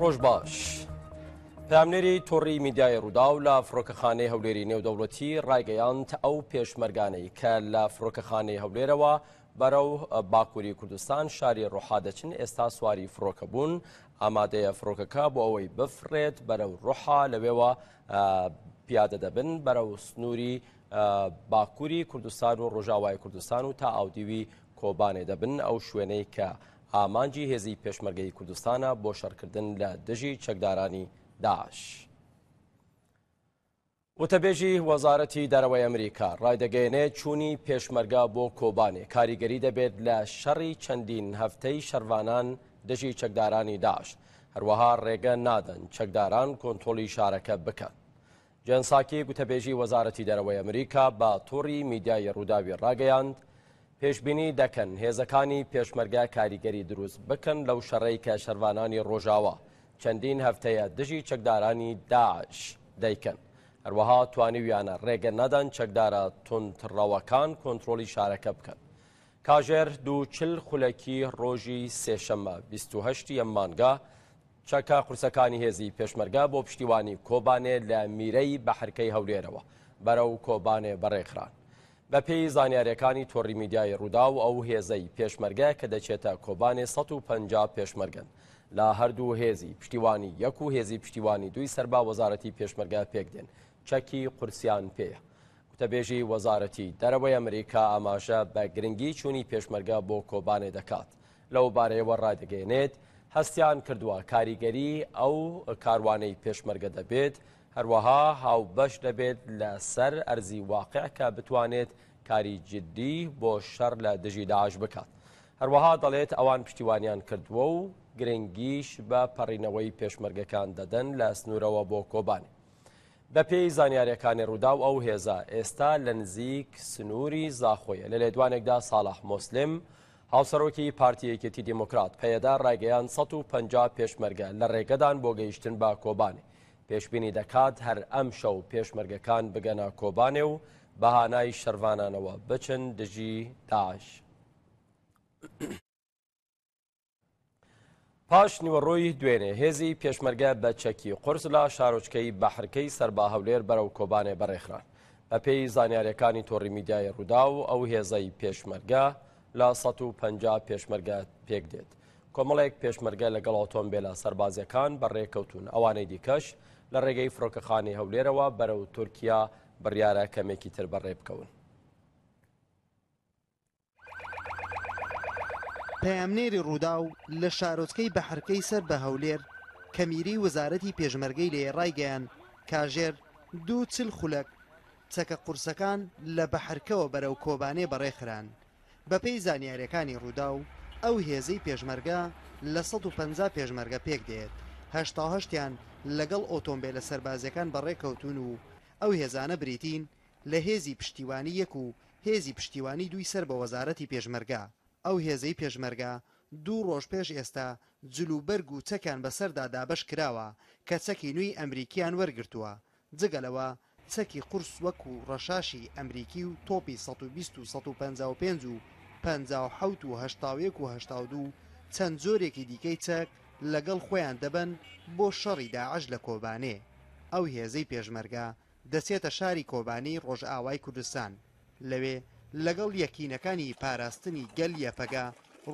ڕۆژ باش. پەیامنێری تۆڕی میدیای ڕووداو لە فڕۆکەخانەی هەولێری نێودەوڵەتی ڕایگەیاند ئەو پێشمەرگانەی کە لە فڕۆکەخانەی هەولێرەوە بەرەو باکووری کوردستان شاری ڕۆحا دەچن ئێستا سواری فڕۆکە بوون ئامادەیە فڕۆکەکە بۆ ئەوەی بفڕێت بەرەو ڕۆحا لەوێوە پیادە دەبن بەرەو سنووری باکووری کوردستان و ڕۆژاوای کوردستان و تا ئاودیوی کۆبانێ دەبن ئەو شوێنەی کە ئامانجی هێزی پێشمەرگەی کوردستانە بۆ شەڕکردن لە دژی چەکدارانی داعش. وتەبێژی وەزارەتی دەرەوەی ئەمریکا ڕایدەگەیەنێت چوونی پێشمەرگە بۆ کۆبانێ کاریگەری دەبێت لە شەڕی چەندین هەفتەی شەڕڤانان دژی چەکدارانی داعش، هەروەها ڕێگە نادەن چەکداران کۆنتۆڵی شارەکە بکەن. جێن ساکی گوتەبێژی وەزارەتی دەرەوەی ئەمریکا بە تۆڕی میدیایی ڕووداوی ڕاگەیاند، پێشبینی دەکەن هێزەکانی پێشمەرگە کاریگەری دروست بکەن لەو شەڕەی کە شەرڤانانی ڕۆژاوا چەندین هەفتەیە دژی چەکدارانی داعش دەیکەن، هەروەها توانیویانە ڕێگە نەدەن چەکدارە توندڕەوەکان کۆنترۆڵی شارەکە بکەن. کاژێر دوو چل خولەکی ڕۆژی سێشەممە 28 ی ئەم مانگە، چەکە قورسەکانی هێزی پێشمەرگە بۆ پشتیوانی کۆبانێ لە میرەی بەحرکەی هەولێرەوە بەرەو کۆبانێ بەڕێخران. بەپێی زانیارییەکانی تۆڕی میدیایی ڕووداو، ئەو هێزەی پێشمەرگە کە دەچێتە کۆبانێ 150 پێشمەرگەن لە هەردوو هێزی پشتیوانی یەک و هێزی پشتیوانی دووی سەر بە وەزارەتی پێشمەرگە پێکدێن، چەکی قورسیان پێیە. گوتەبێژی وەزارەتی دەرەوەی ئەمریکا ئاماژە بە گرنگی چوونی پێشمەرگە بۆ کۆبانێ دەکات، لەو بارەیەوە ڕایدەگەیەنێت، هەستیان کردووە کاریگەری ئەو کاروانەی پێشمەرگە دەبێت، هەروەها هاوبەش دەبێت لە سەر ئەرزی واقع کە بتوانێت کاری جدی بۆ شەڕ لە دژی داعش بکات. هەروەها دەڵێت ئەوان پشتیوانیان کردووە و گرنگیش بە پەڕینەوەی پێشمەرگەکان دەدەن لە سنوورەوە بۆ کۆبانێ. بەپێی زانیارییەکانی رووداو ئەو هێزە ئێستا لە نزیک سنووری زاخۆیە. لە لێدوانێکدا ساڵح موسلیم، هاوسەرۆکی پارتی یەکێتی دیموکرات، پەیەدە، رایگەیاند 150 پێشمەرگە لە رێگەدان بۆ گەیشتن بە کۆبانێ. پێشبینی دەکات هەر ئەمشەو پێشمەرگەکان بگەنە کۆبانێ و بە هانای شەرڤانانەوە بچن دژی داعش. پاش نیوەڕۆی دوێنێ هێزی پێشمەرگە بە چەکی قورس لە شارۆچکەی بەحرکەی سەر بە هەولێر بەرەو کۆبانێ بەڕێخران. بەپێی زانیاریەکانی تۆڕی میدیای ڕووداو ئەو هێزەی پێشمەرگە لە 150 پێشمەرگە پێکدێت. کۆمەڵێک پێشمەرگە لەگەڵ ئۆتۆمبێلە سەربازیەکان بەڕێکەوتوون، ئەوانەی دیکەش لە ڕێگەی فڕۆکەخانەی هەولێرەوە بەرەو تورکیا بڕیارە کەمێکی تر بەڕێبکەون. پەیامنێری رووداو لە شارۆچکەی بەحرکەی سەر بە هەولێر کە میری وەزارەتی پێشمەرگەی لێیە رایگەیاند، کاژێر دوو 40 خولەک چەکە قورسەکان لە بەحرکەوە بەرەو کۆبانێ بەڕێخران. بەپێی زانیارییەکانی رووداو، ئەو هێزەی پێشمەرگە لە 150 پێشمەرگە پێکدێت، 88 یان لەگەڵ ئۆتۆمبێلە سەربازییەکان بەڕێکەوتوون و ئەو هێزانە بریتین لە هێزی پشتیوانی یەک و هێزی پشتیوانی دووی سەر بە وەزارەتی پێشمەرگە. ئەو هێزەی پێشمەرگە دوو ڕۆژ پێش ئێستا جل و بەرگ و چەکیان بەسەردا دابەش کراوە کە چەکی نوێی ئەمریکییان وەرگرتووە، جگە لەوە چەکی قورس وەکو ڕەشاشی ئەمریکی و تۆپی 120 و 155 و 57 و 81 و 82 چەند جۆرێکی دیکەی چەک لەگەڵ خۆیان دەبەن بۆ شەڕی داعش لە کۆبانێ. ئەو هێزەی پێشمەرگە دەچێتە شاری کۆبانێی ڕۆژئاوای کوردستان، لەوێ لەگەڵ یەکینەکانی پاراستنی گەل یەپەگە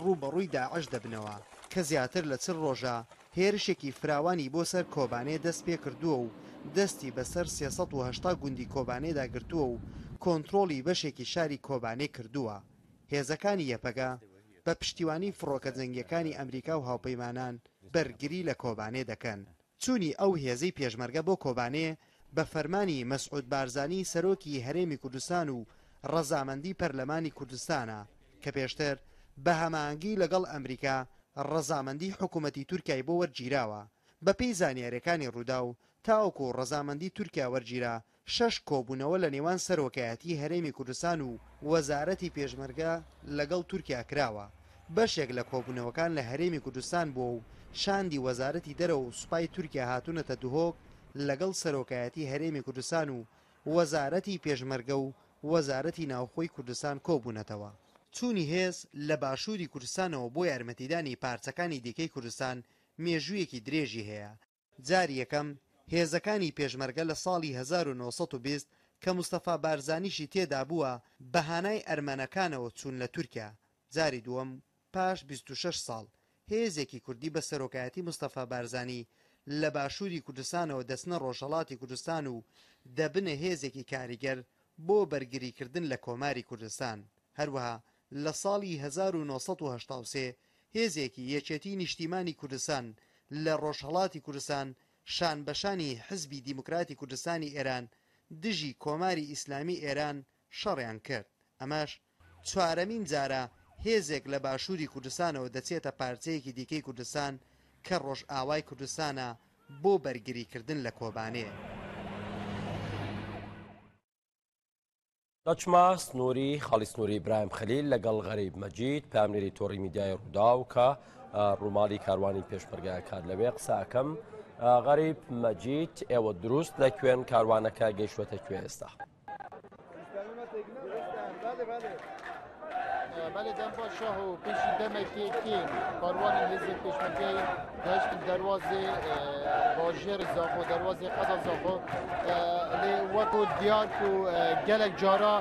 ڕووبەڕووی داعش دەبنەوە، کە زیاتر لە 40 ڕۆژە هێرشێکی فراوانی بۆ سەر کۆبانێ دەستپێکردووە و دەستی بەسەر 380 گوندی کۆبانێدا گرتووە و کۆنترۆڵی بەشێکی شاری کۆبانێ کردووە. هێزەکانی یەپەگە بە پشتیوانی فڕۆکە جەنگییەکانی ئەمریکا و هاوپەیمانان بەرگری لە کۆبانێ دەکەن. چوونی ئەو هێزەی پێشمەرگە بۆ کۆبانێ بە فەرمانی مەسعود بارزانی سەرۆکی هەرێمی کوردستان و ڕەزامەندی پەرلەمانی کوردستانە کە پێشتر بە هەماهەنگی لەگەڵ ئەمریکا ڕەزامەندی حکومەتی تورکیای بۆ وەرگیراوە. بەپێی زانیارییەکانی ڕووداو، تاوەکو ڕەزامەندی تورکیا وەرگیرا شەش کۆبوونەوە لە نێوان سەرۆکایەتی هەرێمی کوردستان و وەزارەتی پێشمەرگە لەگەڵ تورکیا کراوە، بەشێک لە کۆبوونەوەکان لە هەرێمی کوردستان بووە و شاندی وەزارەتی دەرەوە و سوپای تورکیا هاتوونەتە دهۆک لەگەڵ سەرۆکایەتی هەرێمی کوردستان و وەزارەتی پێشمەرگە و وەزارەتی ناوخۆی کوردستان کۆبوونەتەوە. چوونی هێز لە باشووری کوردستانەوە بۆ یارمەتیدانی پارچەکانی دیکەی کوردستان. مێژوویەکی درێژی هەیە، جاری یەکەم هێزەکانی پێشمەرگە لە ساڵی 1920 کە مستەفا بارزانیشی تێدا بووە بە هانای ئەرمەنەکانەوە چوون لە تورکیا، جاری دووەم پاش 26 ساڵ هێزێکی کوردی بە سەرۆکایەتی مستەفا بارزانی لە باشووری کوردستانەوە دەچنە ڕۆژهەڵاتی کوردستان و دەبنە هێزێکی کاریگەر بۆ بەرگریکردن لە کۆماری کوردستان. هەروەها لە ساڵی 1983 هێزێکی یەکێتی نیشتیمانی کوردستان لە ڕۆژهەڵاتی کوردستان شانبەشانی حزبی دیموکراتی کوردستانی ئێران دژی کۆماری ئیسلامی ئێران شەڕیان کرد، ئەمەش چوارەمین جارە هێزێک لە باشووری کوردستانەوە دەچێتە پارچەیەکی دیکەی کوردستان کە ڕۆژئاوای کوردستانە بۆ بەرگریکردن لە کۆبانێ. دەچمە سنووری خاڵی سنووری برایم خەلیل لەگەڵ غەریب مەجید پامنێری تۆڕی میدیای ڕووداو کە ڕووماڵی کاروانی پێشمەرگە کات لەوێ قسە ئەکەم. غەریب مەجید ئێوە دروست لە کوێن کاروانەکە گەیشتوەتە کوێ ئێستا؟ بەلێ دەم باش شاهۆ پێشی دەمێکێ کێم کاروانی هێزی پێشمەرگەی گەشت دەروازێ باژێر زاخۆ دەروازێ قەزا زاخۆ لێ وەکو دیار و gelek cara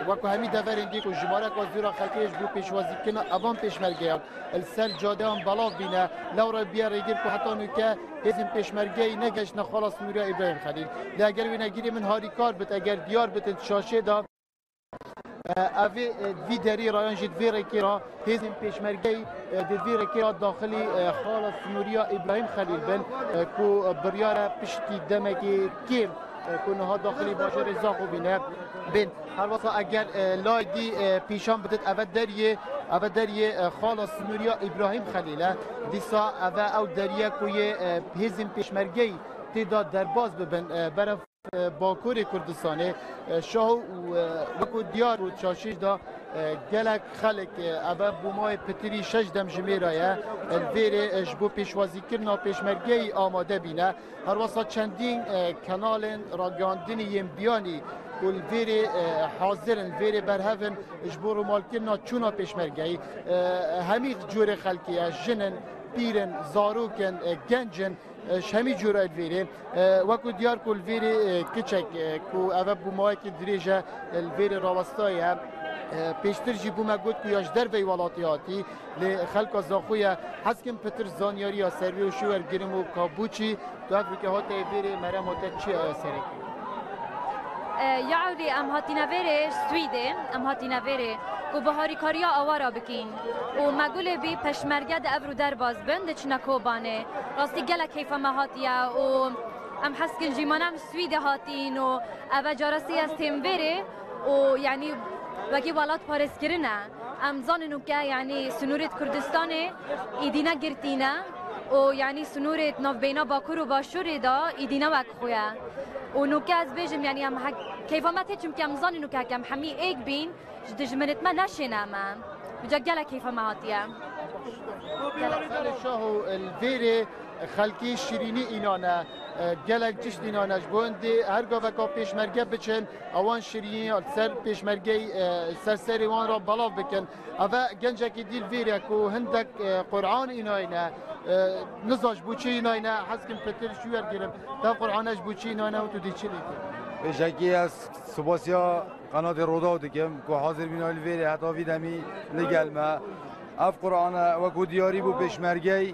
وەکو هەمی دەڤەرên dî ku jimarek zûra xelkê ji bo pêşwazîkirina evan pêşmergeyan li ser cadeyan belav bîne lewra biye rêgir ku heta nûke hêzên pêşmergeyî negeştine xala Sinûriya İbrahim Xelîl. Lê eger wênegirê min harîkar bit eger diyar bitin şaşê da ev vî derî rayan jî vê rêkê ra hêzên pêşmergeyî di vê rêkê ra daxilî xala Sinûriya İbrahim Xelîl bin ku biryara piştî demekê kêm ku niha daxilî bajarê Zaxo bîne bin. Herwesa eger lay dî pîşan bidit ev deriyê ev deriyê xala Sinûriya İbrahim Xelîl e. Dîsa ev ew deriye ku yê hêzên pêşmergeyî tê da derbas bibin berev Bakurê Kurdistanê şah û wekû diyar û çarşîş da gelek xelk ev bûmayê pitirî şeş demjimêra ye li vêrê ji bo pêşwazîkirina pêşmergeyî amade bîne. Herwesa çendîn kanalên ragihandinî yên biyanî ku li vêrê hazirin li vêrê berhevin ji bo rûmalkirina çûna pêşmergeyî hemî curê xelkê ye jinin pîrin zarokin gencin ji hemî cûrayê li vêrê wekû diyar ku li vêrê kiçek ku ev bûmayekî dirêj e li vêrê rawestayê pêştir jî bû me got ku ya ji derveyî welatê hatî lê xelka Zaxo ye hezkim pitir zanyariya serwê û şû wergirim û ka bûçî tu ev rûke hate vêrê merema te çi ye serekî? Ya ewlê em hatîne vêrê Swîdê em hatîne vêrê ku bi harîkariya awara bikîn û me gulê bî peşmerge di ev rû derbas bin diçine Kobanê. Rastî gelek keyfa me hatiye û em heskin jî mana em Swîdê hatîn û ev e cara sê ez têm vêrê û yanî wekî welat parêzkirin e. Em zanin û ke yanî sinûrê Kurdistanê êdî negirtîne û yanî sinûrê navbeyna Bakur û Başûrê da êdî ne wek xwe ye. û nûke ez bêjim yanî em keyfa me tê çimkî em zanin û ke em hemî êk bîn ji dijminê me neşêne me. Bica gelek keyfa me hatiye. Serê şah û li vêrê xelkê şirînî înane gelek tişt înane ji bo hindê her gaveka pêşmerge biçin ewan şirînî li ser pêşmergeyî ser serê wan re belav bikin. Ev gencekî dîl vêre ku hindek Qur'an înayne niza ji bo çi înayne hezkim pitir ji wergirim. Te Qur'ane ji bo çi înayne û tu dê çi lê kir? Pêşekî ez spasiya qenatê Rûdaw dikim ku hazir bîna li vêrê heta vî demî li gel me. Ev Qur'ane wekû diyarî bû pêşmergey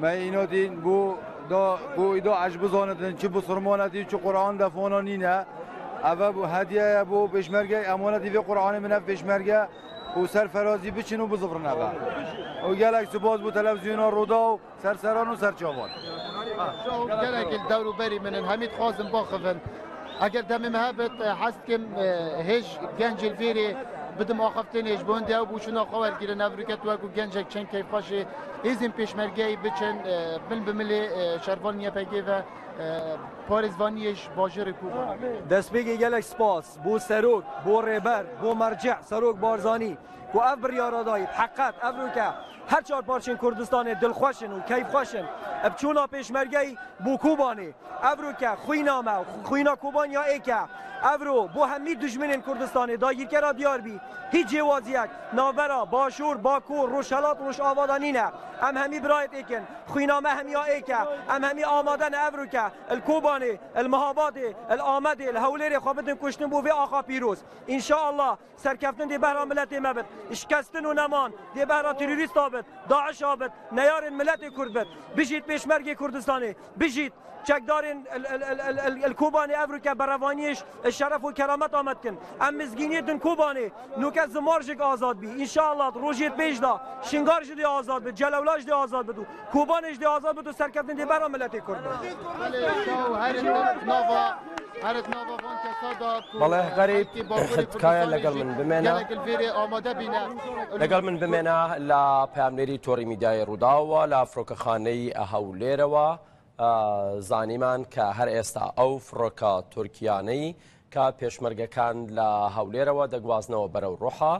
me înatîn bû da ku îda ez bizanitin çi bisurmanetî çi Qur'an defona nîne. Ev bû hediye bû pêşmergey emanetî vê Qur'anê min ev pêşmerge û serferazî biçin û bizivirin ev. Û gelek spas bû televizyona Rûdaw serseran û serçavan. Gelek li dewrûberî min in hemî dixwazin baxivin. Eger demê me hebit hez dikim hêj genc li vêrê bidim axaftinê ji bo hindê ew bûçûna xwe wergirin ev rûket wekû gencek çend keyfxweşê hêzên pêşmergeyî biçin mil bi milê şervanên YPG ve parêzvaniyê ji bajarê Kobanê. Destpêkê gelek spas bo serok, bo rêber, bo merce serok Barzanî ku ev biryara dayî heqet ev rûke her çar parçên Kurdistanê dilxweş in û keyfxweş in bi çûna pêşmergeyî bo Kobanê. Ev rûke xwîna me xwîna Kobaniya êke ev rû bo hemî dijminên Kurdistanê dagîrkera diyar bî hîç cêwaziyek navbera Başûr, Bakur, Rojhelat, Rojava da nîne. Em hemî birayê êkin. خوینا me hemiya êke em hemî amade ne ev rûke li Kobanê li Mihabadê li Amedê li Hewlêrê xwe bidin kuştin bo vê axa pîroz. İnşallah serkeftin dê behra miletê me bit. Şikestin û neman dê behra terorîsta bit, Daişa bit, neyarên miletê Kurd bit. Bijît Pêşmergê Kurdistanê, bijît çekdarên li Kobanê ev rûke berevaniyê şeref û kerameta me dikin. Em mizgîniyê din Kobanê nûke zimarjik azad bî. İnşallah rojê pêş da Şingar ji dê azad bit, Celewla ji dê azad bit û Kobanê ji dê azad bit û serkeftin dê behra miletê Kurd bit. بەڵێ غەریب تکایە لەگەڵ من بمێنە لەگەڵ من بمێنە لە پەیامنێری تۆڕی میدیای ڕووداوە لە فڕۆکەخانەی هەولێرەوە زانیمان کە هەر ئێستا ئەو فڕۆکە تورکیانەی کە پێشمەرگەکان لە هەولێرەوە دەگوازنەوە بەرەو ڕۆحا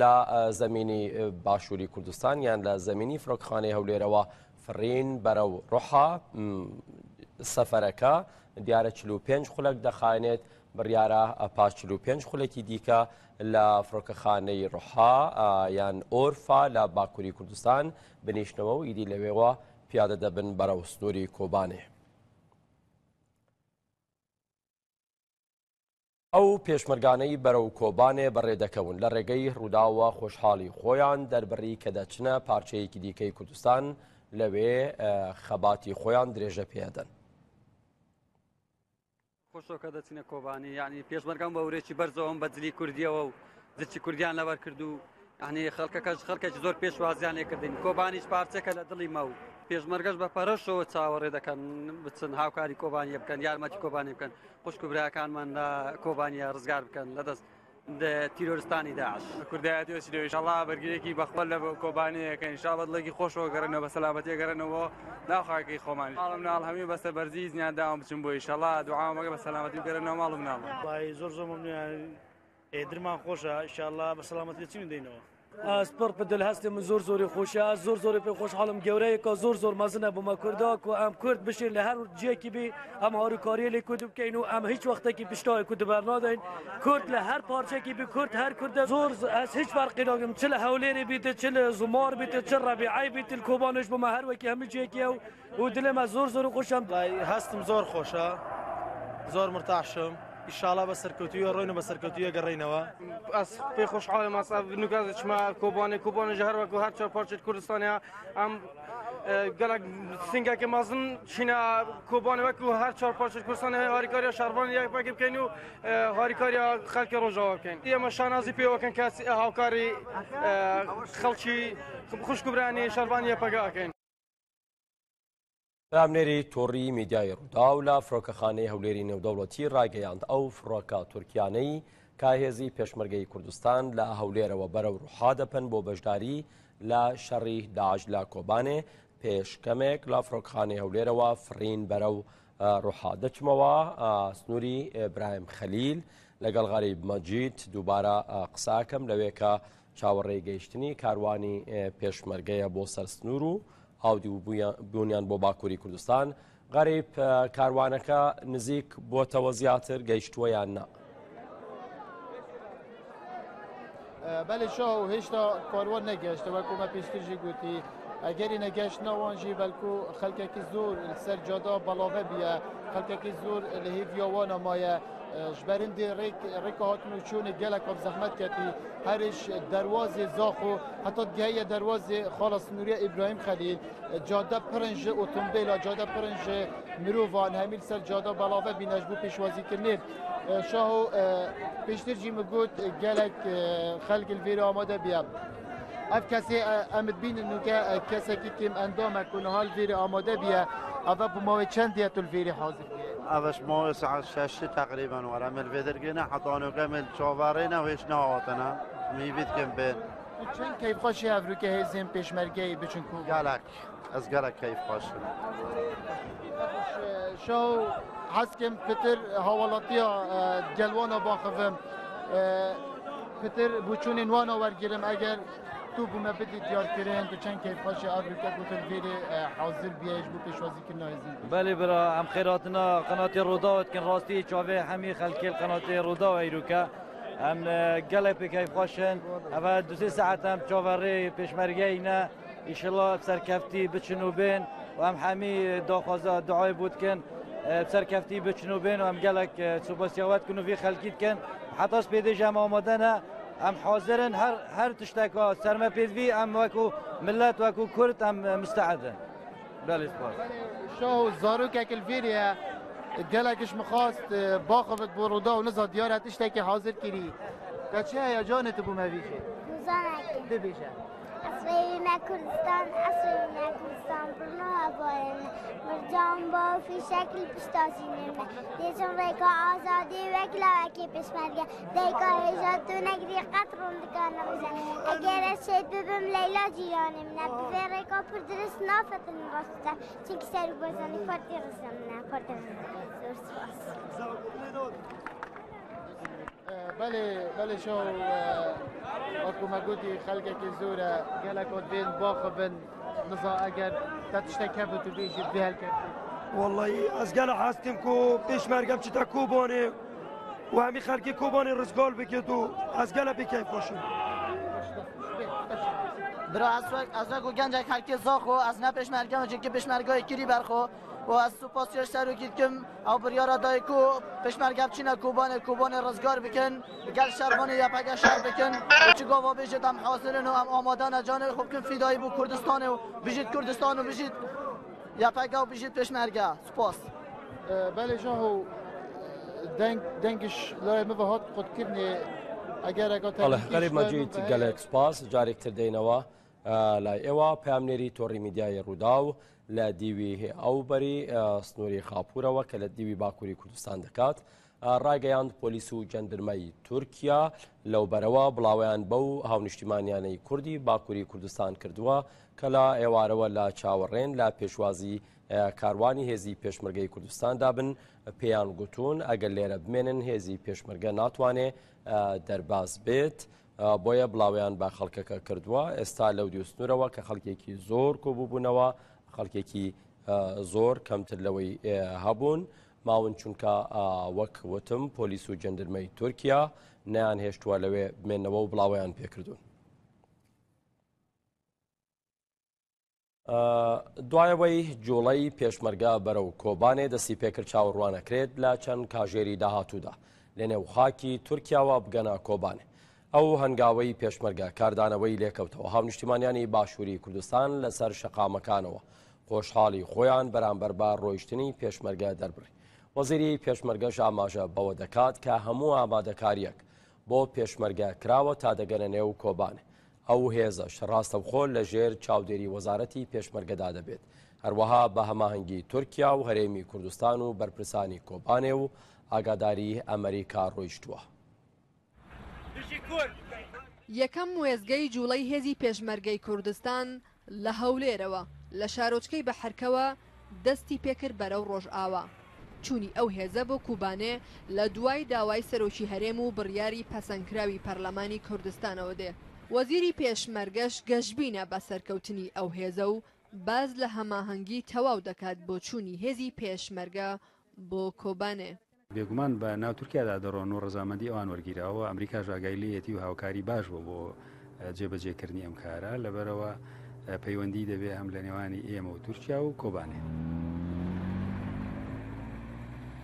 لە زەمینی باشووری کوردستان یان لە زەمینی فڕۆکخانەی هەولێرەوە فڕین بەرەو ڕۆحا سەفەرەکە دیارە 45 خولەک دەخایەنێت، بڕیارە پاش 45 خولەکی دیکە لە فڕۆکەخانەی ڕۆحا یان ئۆرفا لە باکووری کوردستان بنیشنەوە و ئیدی لەوێوە پیادە دەبن بەرەو سنووری کۆبانێ. ئەو پێشمەرگانەی بەرەو کۆبانێ بەڕێدەکەون لە ڕێگەی ڕووداوە خۆشحاڵی خۆیان دەربڕی کە دەچنە پارچەیەکی دیکەی کوردستان لەوێ خەباتی خۆیان درێژە پێدەن. خۆشەوە کە دەچینە کۆبانی یعنی پێشمەرگان بە ورێکی بەرزەوەم بە جلی کوردیەوە و جلکی کوردیان لەبەر کرد و یعنی خەڵکەکەش خەڵکێکی زۆر پێشوازیان لێکردین کۆبانیش پارچەکە لە دڵی مە و پێشمەرگەش بە پەرۆشەوە چاوەڕێ دەکەن بچن هاوکاری کۆبانیە بکەن یارمەتی کۆبانی بکەن خوشک و براکانمان لە کۆبانیە ڕزگار بکەن لە دەست تیرۆرستانی داعش. کوردایەتی وەچی لەوێ ئینشاڵڵا بەرگریەکی بەخوە لە کۆبانێ کەین ئینشاڵڵا بە دڵێکی خۆشەوە گەڕێنەوە بە سەلامەتی گەڕێنەوە ناو خاکەکەی خۆمان ماڵ و مناڵ هەمووی بەسە بەرزی زیان داوم بچم بۆ ئینشاڵڵا دوعام بکە بە سەلامەتی بگەڕێنەوە ماڵ و مناڵ. وەڵایی زۆر زۆر مەمنونیان ئێ درمان خۆشە ئیشاڵڵا بە سەلامەتی دەچین و دێینەوە. ئەز پڕ پە دل هەستێ من زۆر زۆری خۆشە ئەز زۆر زۆری پێ خۆشحاڵم گەورەیەکە زۆر زۆر مەزنە بۆ مە کوردا کو ئەم کورد بشین لە هەر جیەکی بی ئەم هاروکاریە لێ کورد بکەین و ئەم هیچ وەختێکی پشتای کورد بەرنادەین کورد لە هەر پارچەکی بی کورد هەر کوردە زۆر ئەز هیچ فەرقی ناکەم چ لە هەولێری بیت چ لە زمار بیت چ ڕەبیعەی بیت کۆبانێش بۆ مە هەر وەکی هەموو جیەکیە و و دلێ مە زۆر زۆر خۆشم. هەستم زۆر خۆشە زۆر مرتاحشم ئیشاڵا بە سەرکەوتوویە ڕۆین و بە سەرکەوتوویە گەڕێینەوە. ئەس پێ خۆشحاڵم ئەس ئەv نوکە دەچمە کۆبانێ کۆبانێ ji her wekû her çar parçeyê Kurdistanê ye em gelek singekê mezin çîne Kobanê wekû her çar parçeyê Kurdistanê harîkariya şervanê YPG bikin û harîkariya xelkê Rojava bikin. Ême şanazî pê wekin kes hawkarî xelkî xuşk û birayên şervanê YPG ekin. پەیامنێری تۆڕی میدیای ڕووداو لە فڕۆکەخانەی هەولێری نێودەوڵەتی ڕایگەیاند، ئەو فڕۆکە تورکیانەی کە هێزی پێشمەرگەی کوردستان لە هەولێرەوە بەرەو ڕوحا دەپەن بۆ بەشداری لە شەڕی داعش لە کۆبانێ، پێش کەمێک لە فڕۆکخانەی هەولێرەوە فڕین بەرەو ڕوحا. دەچمەوە سنووری برایم خەلیل لەگەڵ غەریب مەجید دووبارە قساکەم لەوێ کە چاوەڕێی گەیشتنی کاروانی پێشمەرگەیە بۆ سەر سنوور و هاودی بوونیان بۆ باکووری کوردستان. غەریب، کاروانەکە نزیک بۆتەوە زیاتر گەیشتووە یان نا؟ بەلێ شاهۆ، هێشتا کاروان نەگەشتە وەکو مە پێشتر ژی گوتی ئەگەری نەگەشتنە وان ژی بەلکو خەلکێکی زۆر سەر جادا بەڵاوە بیە خەلکێکی زۆر لە هێڤیا وانە مایە ژبەرندێ ڕێک ڕێکە هاتن و چوونێ گەلەک ئەف زەحمەت کەتی هەرش دەروازێ زاخۆ هەتا گەیە دەروازێ خاڵە سنووریە ئیبراهیم خەلیل جادە پرن ژ ئۆتۆمبێلا جادە پرن ژ مرۆڤان هەمیل سەر جادە بەڵاوە بینەش بوو پێشوازیکردنێ شاهۆ پێشتر ژی مگوت گەلەک خەلک لڤێرە ئامادە بیە ئەف کەسێ ئەمت بینن نوکە کەسێکی کێم ئەندامە کو نها لڤێرە ئامادە بیە ئەڤە بۆ ماوەی چەند دیە تو لڤێرە حاضر بیە؟ ئەڤەش ماوەی ساعەت شەش تەقریبەن وەرە مل ڤێدرگێنە حەتا نوکە مل چاڤەڕێنە وێش نەهاتنە میڤید کم بێن. تو چەند کەیفخوەشی هەڤروکە هێزێن پێشمەرگەی بچن کو؟ گەلەک ئەز گەلەک کەیفخوەشم. شەو حەزکەم پتر هاوڵاتیە گەلوانە باخڤم پتر بچوونên وانە وەرگرم ئەگەر تو بوومە بدی دیارکردن تو چەند کەیفخوەشی ئەڤروکە گوتن ڤێرێ حاضر بیەش بۆ پێشوازیکردنا هێزین. بەلێ برا ئەم خێراتنا قەناتی ڕووداوت کن ڕاستی چاوێ هەمی خەلکێ قەناتی ڕووداو ئەیروکە ئەم گەلێک پێ کەیفخوەشن ئەڤە دوسێ ساعەت ئەم چاوەڕێ پێشمەرگەینە ئیشەڵا سەرکەفتی بچن و بێن. و ئەم حەمی داخوازا دوعای بۆ دکەن سەرکەفتی بچن و بێن و ئەم گەلک سوپاسیاوە دکەن و ڤی خەلکی دکەن حتا سپێدێژ ئەم ئامادەنە ئەم حاضرن هەر هەر تشتێکا سەرمە پێدوی ئەم وەکو ملت وەکو کورد ئەم مستعدن بەڵێ سپاس. شاه و زاروکێک الفێریە گەلێکش مخواست باخفت بۆ ڕوودا و نزا دیارە تشتێکی حاضر کردی کە چه هەیەجانت بوو مەویژێ ببێژە. ئەسرەوی مە کوردستان ئەسرەوی مە کوردستان بڕنۆ هەبایەنە مرجان با فیشەکل پشتاسینێ مە دێچم ڕێکا ئازادی وەک لاوەکی پێشمەرگە دایکا هێژا تو نەگری قەت ڕوندکا نەڕژە ئەگەر ئەز شەهید ببم لەیلا جیرانێ منە بڤێ ڕێکا پر درست نافەتن ڕاستە چونکی سەرو بەزانی پارتی ڕزە منە پارتی ڕزە زۆر سپاس. بەێ بەێ شەو وەکو مەگوتی خەلکێکی زۆرە گەلەکۆت بێن باخبن نزا ئەگەر تا تشتێک هەبێت و بێژی بێ هەلکەفتی. واللهی ئەز گەلە حەستیم کو پێشمەرگە بچیتە کۆبانێ و هەمی خەلکی کۆبانێ ڕزگار بکێت و ئەز گەلە پێ کەیف خۆشم. برا ئەز وەکو گەنجێک خەلکی زاخۆ ئەز نە پێشمەرگەم و چونکی پێشمەرگای کری بەرخۆ و ئەز سوپاسیش سەرۆکی دکم ئەو بڕیارە دای کو پێشمەرگە بچینە کۆبانێ کۆبانێ ڕزگار بکەن گەل شەرڤانێ یەپەگە شەر بکەن و چ گاوا بێژێت ئەم حازرن و ئەم ئامادەنە جانێ خۆ بکەن فیدایی بۆ کوردستانێ و بژیت کوردستان و بژیت یەپەگە و بژیت پێشمەرگە سوپاس. بەێ ژاهۆ دەنگ دەنگش لای مە هات قوتکردنێ ئەگەر غەریب مەجید گەلێک سوپاس جارێکتر دێینەوە لای ئێوە پەیامنێری تۆڕی میدیایی ڕووداو لە دیوی ئەو بەری سنووری خاپوورەوە کە لە دیوی باکووری کوردستان دەکات ڕایگەیاند پۆلیس و جەندرمەی تورکیا لەو بەرەوە بڵاوەیان بەو هاونیشتیمانیانەی کوردی باکووری کوردستان کردووە کە لە ئێوارەوە لە چاوەڕێن لە پێشوازی کاروانی هێزی پێشمەرگەی کوردستاندا بن پێیان گوتوون ئەگەر لێرە بمێنن هێزی پێشمەرگە ناتوانێ دەرباز بێت. بۆیە بڵاوەیان بە خەڵکەکە کردووە، ئێستا لەو دیو سنوورەوە کە خەڵکێکی زۆر کۆبووبوونەوە، خەڵکێکی زۆر کەمتر لەوەی هەبوون ماون چونکە وەک وتم پۆلیس و جەندرمەی تورکیا نەیان هێشتووە لەوێ بمێنەوە و بڵاوەیان پێکردوون. دوایەوەی جوڵەی پێشمەرگە بەرەو کۆبانێ دەستی پێکرد چاوەڕوانەکرێت لە چەند کاژێری داهاتوودا لەنێو خاکی تورکیاوە بگەنە کۆبانێ. ئەو هەنگاوەی پێشمەرگە کاردانەوەی لێکەوتەوە هاونیشتیمانیانی باشووری کوردستان لەسەر شەقامەکانەوە خۆشحاڵی خۆیان بەرامبەر بە ڕۆیشتنی پێشمەرگە دەربڕی. وەزیری پێشمەرگەش ئاماژە بەوە دەکات کە هەموو ئامادەکارییەک بۆ پێشمەرگە کراوە تا دەگەنە نێو کۆبانێ. ئەو هێزەش ڕاستەوخۆ لە ژێر چاودێری وەزارەتی پێشمەرگەدا دەبێت، هەروەها بە هەماهەنگی تورکیا و هەرێمی کوردستان و بەرپرسانی کۆبانێ و ئاگاداری ئەمریکا ڕۆیشتووە. یەکەم وێستگەی جوڵەی هێزی پێشمەرگەی کوردستان لە هەولێرەوە لە شارۆچکەی بەحرکەوە دەستی پێکرد بەرەو ڕۆژئاوا. چوونی ئەو هێزە بۆ کوبانێ لە دوای داوای سەرۆکی هەرێم و بڕیاری پەسەندکراوی پەرلەمانی کوردستانەوە دێ. وەزیری پێشمەرگەش گەشبینە بە سەرکەوتنی ئەو هێزە و باس لە هەماهەنگی تەواو دەکات بۆ چوونی هێزی پێشمەرگە بۆ کۆبانێ. بێگومان بە ناو تورکیادا دەڕۆن و ڕەزامەندی ئەوان وەرگیراوە، ئەمریکاش ئاگای لێیەتی و هاوکاری باش بووە بۆ جێبەجێکردنی ئەم کارە، لەبەرئەوە پەیوەندی دەبێ هەم لە نێوانی ئێمە و تورکیا و کۆبانێ.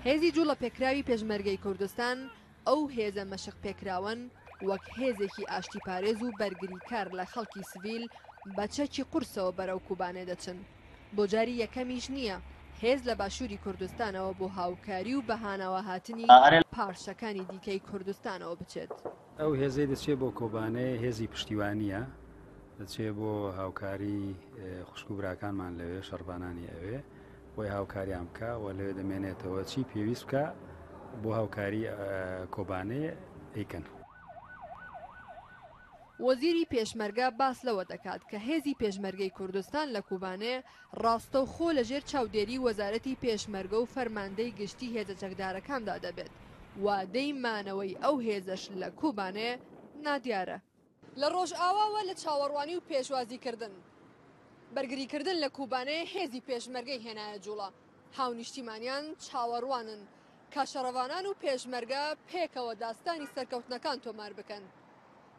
هێزی جوڵەپێکراوی پێشمەرگەی کوردستان ئەو هێزە مەشقپێکراوەن وەک هێزێکی ئاشتیپارێز و بەرگریکار لە خەڵکی سڤیل بە چەکی قورسەوە بەرەو کوبانێ دەچن. بۆ جاری یەکەمیش نییە هێز لە باشووری کوردستانەوە بۆ هاوکاری و بەهاناوەهاتنی پارچەکانی دیکەی کوردستانەوە بچێت. ئەو هێزەی دەچێت بۆ کۆبانێ هێزی پشتیوانییە، دەچێت بۆ هاوکاری خوشک و براکانمان لەوێ، شەڕڤانانی ئەوێ، بۆی هاوکاریان بکا و لەوێ دەمێنێتەوە، چی پێویست بکا بۆ هاوکاری کۆبانێ ئەیکەن. وەزیری پێشمەرگە باس لەوە دەکات کە هێزی پێشمەرگەی کوردستان لە کوبانێ ڕاستەوخۆ لەژێر چاودێری وەزارەتی پێشمەرگە و فەرماندەی گشتی هێزە چەکدارەکاندا دەبێت، وادەی مانەوەی ئەو هێزەش لە کوبانێ نادیارە. لە ڕۆژئاواوە لە چاوەڕوانی و پێشوازیکردن، بەرگریکردن لە کوبانێ هێزی پێشمەرگەی هێنایە جوڵە، هاونیشتیمانیان چاوەڕوانن کە شەڕڤانان و پێشمەرگە پێکەوە داستانی سەرکەوتنەکان تۆمار بکەن.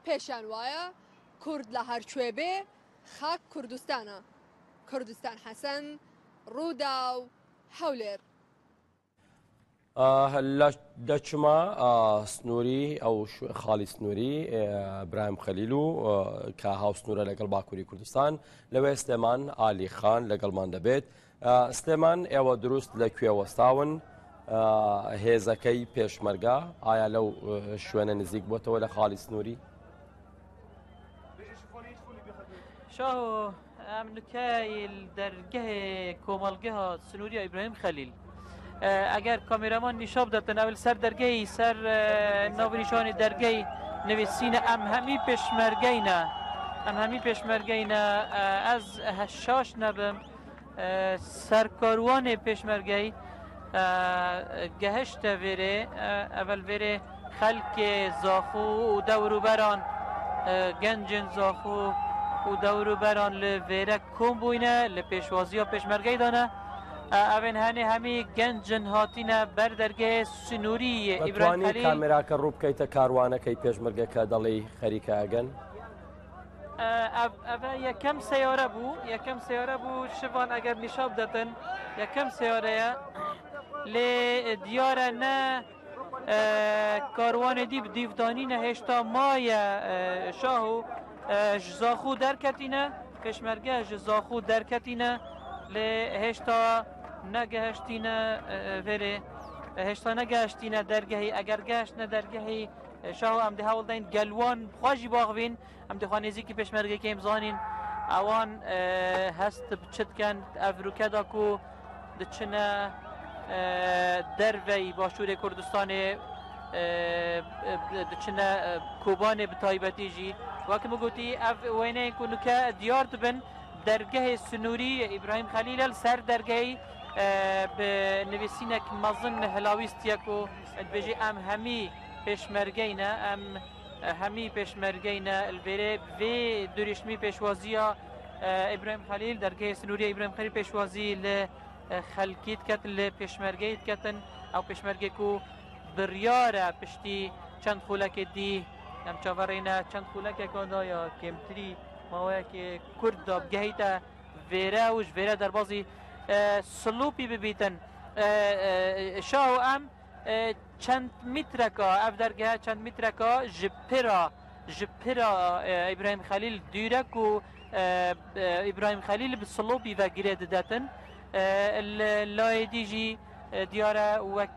پێشیان وایە کورد لە هەرکوێ بێ خاک کوردستانە. کوردستان حەسەن. رووداو، هەولێر. دەچمە سنووری ئەو خاڵی سنووری برایم خەلیل و کە هاوسنوورە لەگەڵ باکووری کوردستان لەوێ سلێمان ئالی خان لەگەڵمان دەبێت. سلێمان ئێوە دروست لە کوێ وەستاون هێزەکەی پێشمەرگە ئایا لەو شوێنە نزیک بۆتەوە لە خاڵی سنووری؟ شاهۆ ئەم نوکەی دەرگەه کۆمەڵگەها سنووری ئیبراهیم خەلیل ئەگەر کامێرامان نیشا بداتن ئەول سەر دەرگەی سەر ناونیشانی دەرگەی نویسینە ئەم هەمی پێشمەرگەینە ئەم هەمی پێشمەرگەینە ئەز شاش نەبم سەرکاروانێ پێشمەرگەی گەهشتە ڤێرێ ئەڤەل ڤێرێ خەلکێ زاخو و دەوروبەران گەنجن زاخو و دەوروبەران لە ڤێرە کۆم بووینە لە پێشوازییا پێشمەرگەی دانە ئەوێن هەنێ هەمی گەنجن هاتینە بەر دەرگەێ سنووری ئیبراهیم دەتوانی خەلیل. کامێراکە ڕوو بکەیتە کاروانەکەی پێشمەرگە کە دەڵێی خەریکە ئەگەن؟ ئەڤە یەکەم سەیارە بوو یەکەم سەیارە بوو شڤان ئەگەر نیشا بدەتن یەکەم سەیارەیە لێ دیارە نە کاروانێ دی دیڤدانینە هێشتا مایە شاه و زاخو دەرکەتینە پێشمەرگە ژ زاخو دەرکەتینە لێ هێشتا نەگەهشتینە ڤێرێ هێشتا نەگەهشتینە دەرگەهی ئەگەر گەهشتنە دەرگەهی شاهۆ ئەم دێ هەوڵ دەین گەلوان بخواژی باخڤین ئەم دێ خوا نێزیکی پێشمەرگەکەیم زانین ئەوان هەست چ دکەن ئەڤروکەدا کو دچنە دەرڤەی باشوورێ کوردستانێ دچنە کۆبانێ bi taybetî jî wek min gotî ev wêneyên ku nûke diyar dibin dergehê sinûrî İbrahim Xelîl li ser dergehê bi nivîsînek mezin hilawîstiye ku dibêjî em hemî پێشمەرگەی نە ئەم هەمی پێشمەرگەی نە الڤێرێ vê durişmî pêşwaziya ئیبراهیم خەلیل دەرگەی سنووری ئیبراهیم خەلیل پێشوازی لە خەلکی دکەتن لە پێشمەرگەی دکەتن ئەو پێشمەرگێک و بڕیارە پشتی چەند خولەکێ دی ئەم چاوەڕێنە چەند خولەکێکاندا یا کێمتری ماوەیەکی کورت دا بگەهیتە ڤێرە و ژ ڤێرە دەربازی سلوپی ببیتن شاو ئەم چەند میترەکە ئەف دەرگەه چەند میترەکە ژ پرا ژ پرا ئیبراهیم خەلیل دوورەک و ئیبراهیم خەلیل bi سلۆپی ve girê didetin لایە دیژی دیارە وەک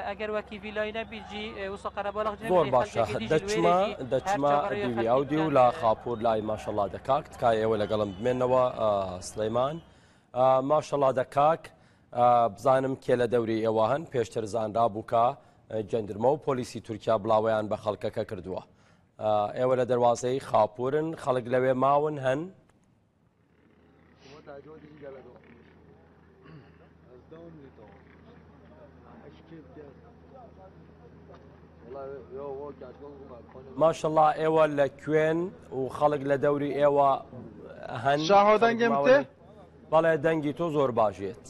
ئەگەر وەکی ڤیلای نەبی جی وسا قەرەباڵغ زۆر باشە دەچمە دەچمە دیوی ئەو دیو لە خاپور لای ماشەڵا دەکاک تکایە ئێوە لەگەڵم بمێنەوە سلەیمان ماشەڵا دەکاک بزانم کێ لە دەوری ئێوە هەن، پێشتر زانرابوو کە جەندرمە و پۆلیسی تورکیا بڵاوەیان بە خەڵکەکە کردووە. ئێوە لە دەروازەی خاپوورن، خەڵک لەوێ ماون هەن؟ ماشەڵا ئێوە لە کوێن و خەڵک لە دەوری ئێوە هەن؟ شاهۆ دەنگم تێ؟ بەڵێ دەنگی تۆ زۆر باش یەت.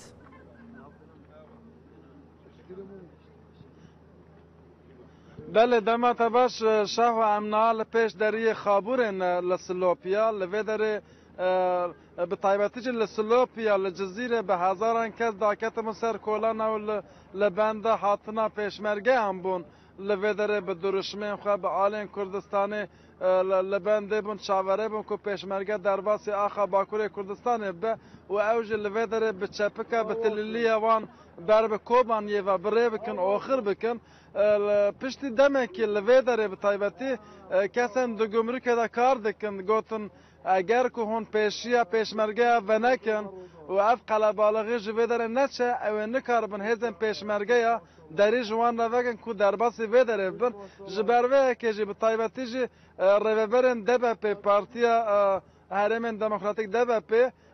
بەلێ دەما تە باش شاهۆ ئەم نا لە پێش دەریێ خابورێن لە سلۆپیا لە vê derê bi taybetî jî li Silopiya li Cizîrê bi hezaran kes daketibûn ser kolana û li benda hatina pêşmergeyan bûn. Li vê derê bi dirûşmên xwe bi alên Kurdistanê li bendê bûn, çaverê bûn ku pêşmerge derbasî axa Bakurê Kurdistanê bibe û ew jî li vê derê bi çepika bi tilîliya wan ber bi Kobaniyê ve bi rê bikin, oxir bikin. Piştî demekê li vê derê bi taybetî kesên di gumrukê de kar dikin gotin, Eger ku hûn pêşiya pêşmergeya venekin û ev qelebalixî ji vê derê neçe, ew ê nikaribin hêzên pêşmergeya derî ji wan re vekin ku derbasî vê derê bibin. Ji ber vê yekê jî bi taybetî jî rêveberên DBP, Partiya Herêmên Demokratîk DBP,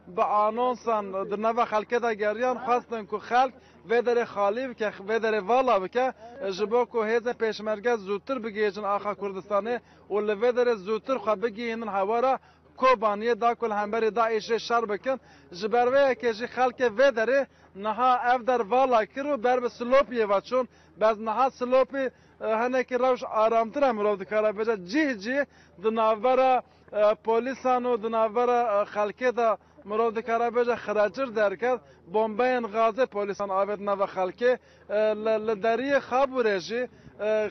bi anonsan di nava xelkê de geriyan, xwestin ku xelk vê derê xalî bike, vê derê vala bike ji bo ku hêzên pêşmerge zûtir bigihîjin axa Kurdistanê û li vê derê zûtir xwe bigihînin hewara Kobaniyê da ku li hemberî DAIŞ'ê şer bikin. Ji ber vê yekê jî xelkê vê derê niha ev der vala kir û ber bi Silopiyê ve çûn. Bes niha Silopî hinekî rewş aramtir e mirov dikare bêje cih cih di navbera polîsan û di navbera xelkê de. Mirov dikare bêje xirecir derket, bombeyên gazê polîsan avêt nava xelkê. Li deriyê Xabûrê jî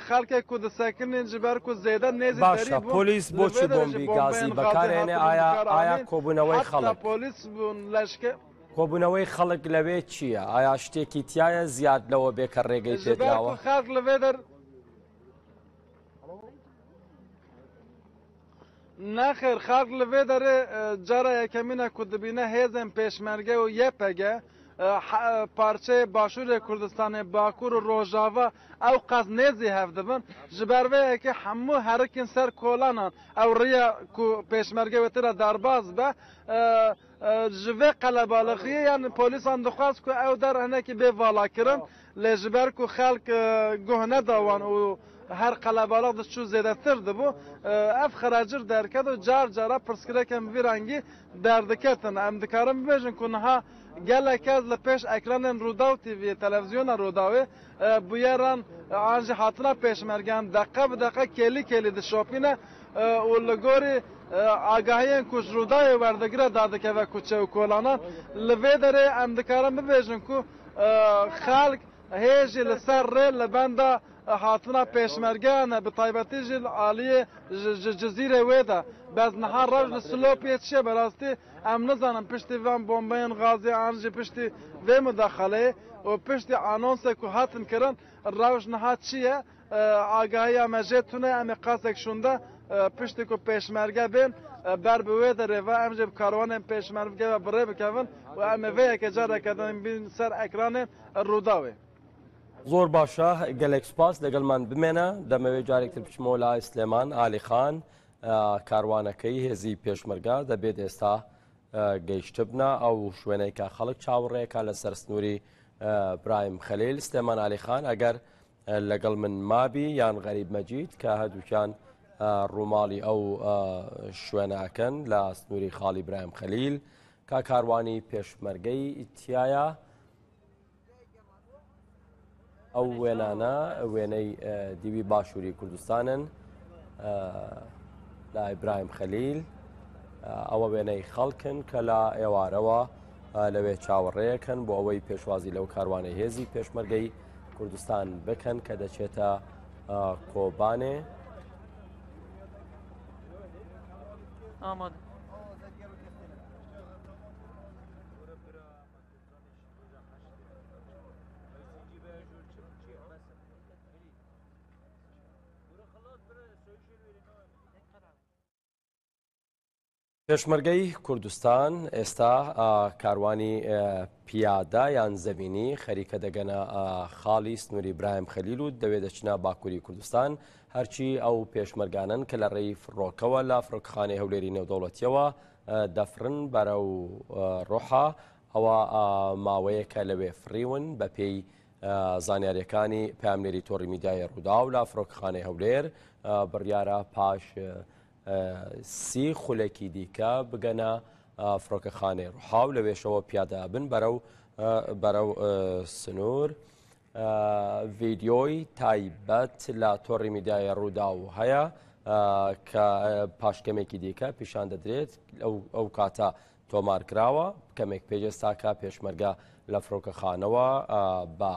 xelkê ku disekinîn ji ber ku zêde nêzî derî باشە bûn پۆلیس li vê بۆچی derê jî بۆمبی گازی bombeyên gazê بەکارئێنێ hatibûn ئایا ئایا bikaranîn. کۆبوونەوەی Heta خەڵک polîs bûn leşke کۆبوونەوەی خەڵک لەوێ چییە؟ ئایا شتێکی تیایە زیاد لەوە بێ کە ڕێگەی Ji ber ku پێدراوە؟ xelk li vê der Nexêr, xelk li vê derê cara yekemîn e ku dibîne hêzên Pêşmerge û YPG parçeyê Başûrê Kurdistanê, Bakur û Rojava ew qas nêzî hev dibin. Ji ber vê yekê hemû herikîn ser kolanan. Ew riya ku Pêşmerge wê tê re derbas be ji vê qelebalixiyê yan polîsan dixwest ku ew der hinekî bê valakirin. Lê ji ber ku xelk guh neda wan û her qelebalix diçû zêdetir dibû, ev xirecir derket û car cara pirsgirêkên bi vî rengî derdiketin. Em dikarin bibêjin ku niha gelek kes li pêş ekranên Rûdaw TV'yê, televîzyona Rûdawê, bûyeran an jî hatina pêşmergeyan deqe bi deqe kêlî kêlî dişopîne û li gorî agahiyên ku ji Rûdawê werdigire dadikeve kuçe û kolanan. Li vê derê em dikarin bibêjin ku Xelk hê jî li ser rê li benda hatina pêşmergeyan e, bi taybetî jî li aliyê ji Cizîrê wê de. Bes niha rewş li Silopiyê çi ye bi rastî em nizanin piştî van bombeyên gazê an jî piştî vê mudaxaleyê û piştî anonsê ku hatin kirin rewş niha çi ye Agahiya me jê tune em ê qasek şûnde piştî ku pêşmerge bên ber bi wê derê ve em jî bi karwanên pêşmerge ve bi rê bikevin û em ê vê yekê careke din bîn ser ekranên Rûdawê. Zor başa gelek spas لەگەڵمان بمێنە دەمەوێت جارێکتر بچمەوە لای سلێمان ئالیخان کاروانەکەی هێزی پێشمەرگە دەبێت ئێستا گەیشتبنە ئەو شوێنەی کە خەڵک چاوەڕێکە لەسەر سنووری برایم خەلیل سلێمان ئالیخان ئەگەر لەگەڵ من مابی یان غەریب مەجید کە هەردووکیان ڕووماڵی ئەو شوێنە ئەکەن لە سنووری خاڵی برایم خەلیل کا کاروانی پێشمەرگەی تایە ئەو وێنانە وێنەی دیوی باشووری کوردستانن لە ئیبراهیم خەلیل ئەوە وێنەی خەڵکن کە لە ئێوارەوە لەوێ چاوەڕێیەکەن بۆ ئەوەی پێشوازی لەو کاروانەی هێزی پێشمەرگەی کوردستان بکەن کە دەچێتە کۆبانێ. ئامادە. پێشمەرگەی کوردستان ئێستا کاروانی پیادە یان زەمینی خەریکە دەگەنە خاڵی سنووری برایم خەلیل و دەوێ دەچنە باکووری کوردستان هەرچی ئەو پێشمەرگانن کە لە ڕێی فڕۆکەوە لە فڕۆکخانەی هەولێری نێودەوڵەتیەوە دەفرن بەرەو ڕۆحا ئەوە ماوەیەکە لەوێ فڕیون بەپێی زانیاریەکانی پامنێری تۆڕی میدیای ڕووداو لە فڕۆکخانەی هەولێر بڕیارە پاش سی خولەکی دیکە بگەنە فڕۆکەخانەی ڕوحا و لەوێشەوە پیادە ئەبن بەرەو بەرەو سنوور. ڤیدیۆی تایبەت لە تۆڕی میدیای ڕووداو هەیە کە پاش کەمێکی دیکە پیشان دەدرێت ئەو کاتە تۆمار کراوە کەمێک پێش ئێستاکە پێشمەرگە لە فڕۆکەخانەوە بە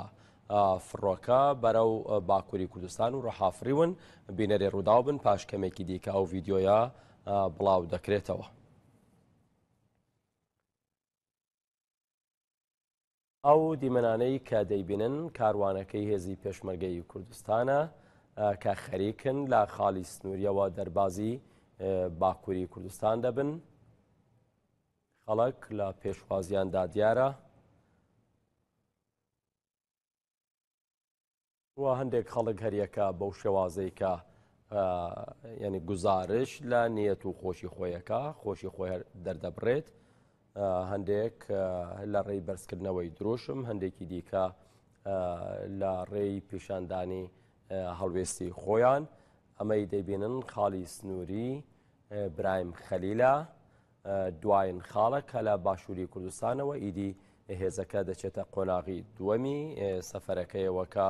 فڕۆکە بەرەو باکووری کوردستان و ڕەها فڕیون، بینەری ڕووداو بن پاش کەمێکی دیکە ئەو ڤیدیۆیە بڵاو دەکرێتەوە. ئەو دیمەنانەی کە دەیبینن کاروانەکەی هێزی پێشمەرگەی کوردستانە کە خەریکن لە خاڵی سنووریەوە دەربازی باکووری کوردستان دەبن. خەڵک لە پێشوازیاندا دیارە. و هەندێک خەڵک هەریەکە بەو شێوازەی کە ینی گوزارش لە نیەت و خۆشی خۆیەکە خۆشی خۆی دەردەبڕێت هەندێک لە ڕێی بەرزکردنەوەی دروشم هەندێکی دیکە لە ڕێی پیشاندانی هەڵوێستی خۆیان ئەمەی دەیبینن خاڵی سنووری برایم خەلیلە دواین خاڵە کە لە باشووری کوردستانەوە ئیدی هێزەکە دەچێتە قۆناغی دووەمی سەفەرەکەیەوە کە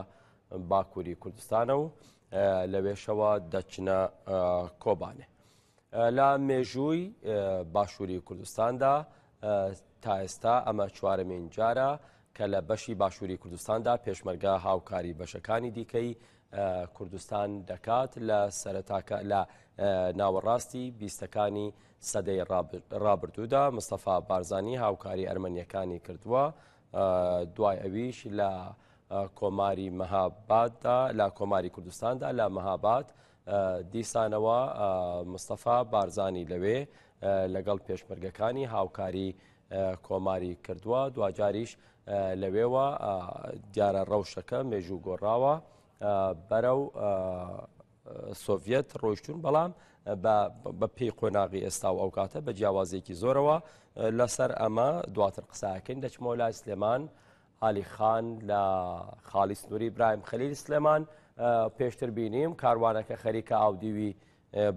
باکووری کوردستانە و لەوێشەوە دەچنە کۆبانێ. لە مێژووی باشووری کوردستاندا. تا ئێستا ئەمە چوارەمین جارە کە لە بەشی باشووری کوردستاندا پێشمەرگە هاوکاری بەشەکانی دیکەی کوردستان دەکات لە سەرەتاکە لە ناوەڕاستی بیستەکانی سەدەی ڕابردوودا مستەفا بارزانی هاوکاری ئەرمەنیەکانی کردووە دوای ئەویش لە کۆماری مەهاباددا لە کۆماری کوردستاندا لە مەهاباد دیسانەوە مستەفا بارزانی لەوێ لەگەڵ پێشمەرگەکانی هاوکاری کۆماری کردووە دواجاریش لەوێوە دیارە ڕەوشەکە مێژوو گۆڕاوە بەرەو سۆڤەت ڕۆیشتون بەڵام بە پێی قۆناغی ئێستا و ئەوکاتە بە جیاوازێکی زۆرەوە لەسەر ئەمە دواتر قساکەین دەچمەوە لای سلێمان عالی خان لە خاڵی سنووری برایم خەلیل سلێمان پێشتر بینیم کاروانەکە خەریکە ئاودیوی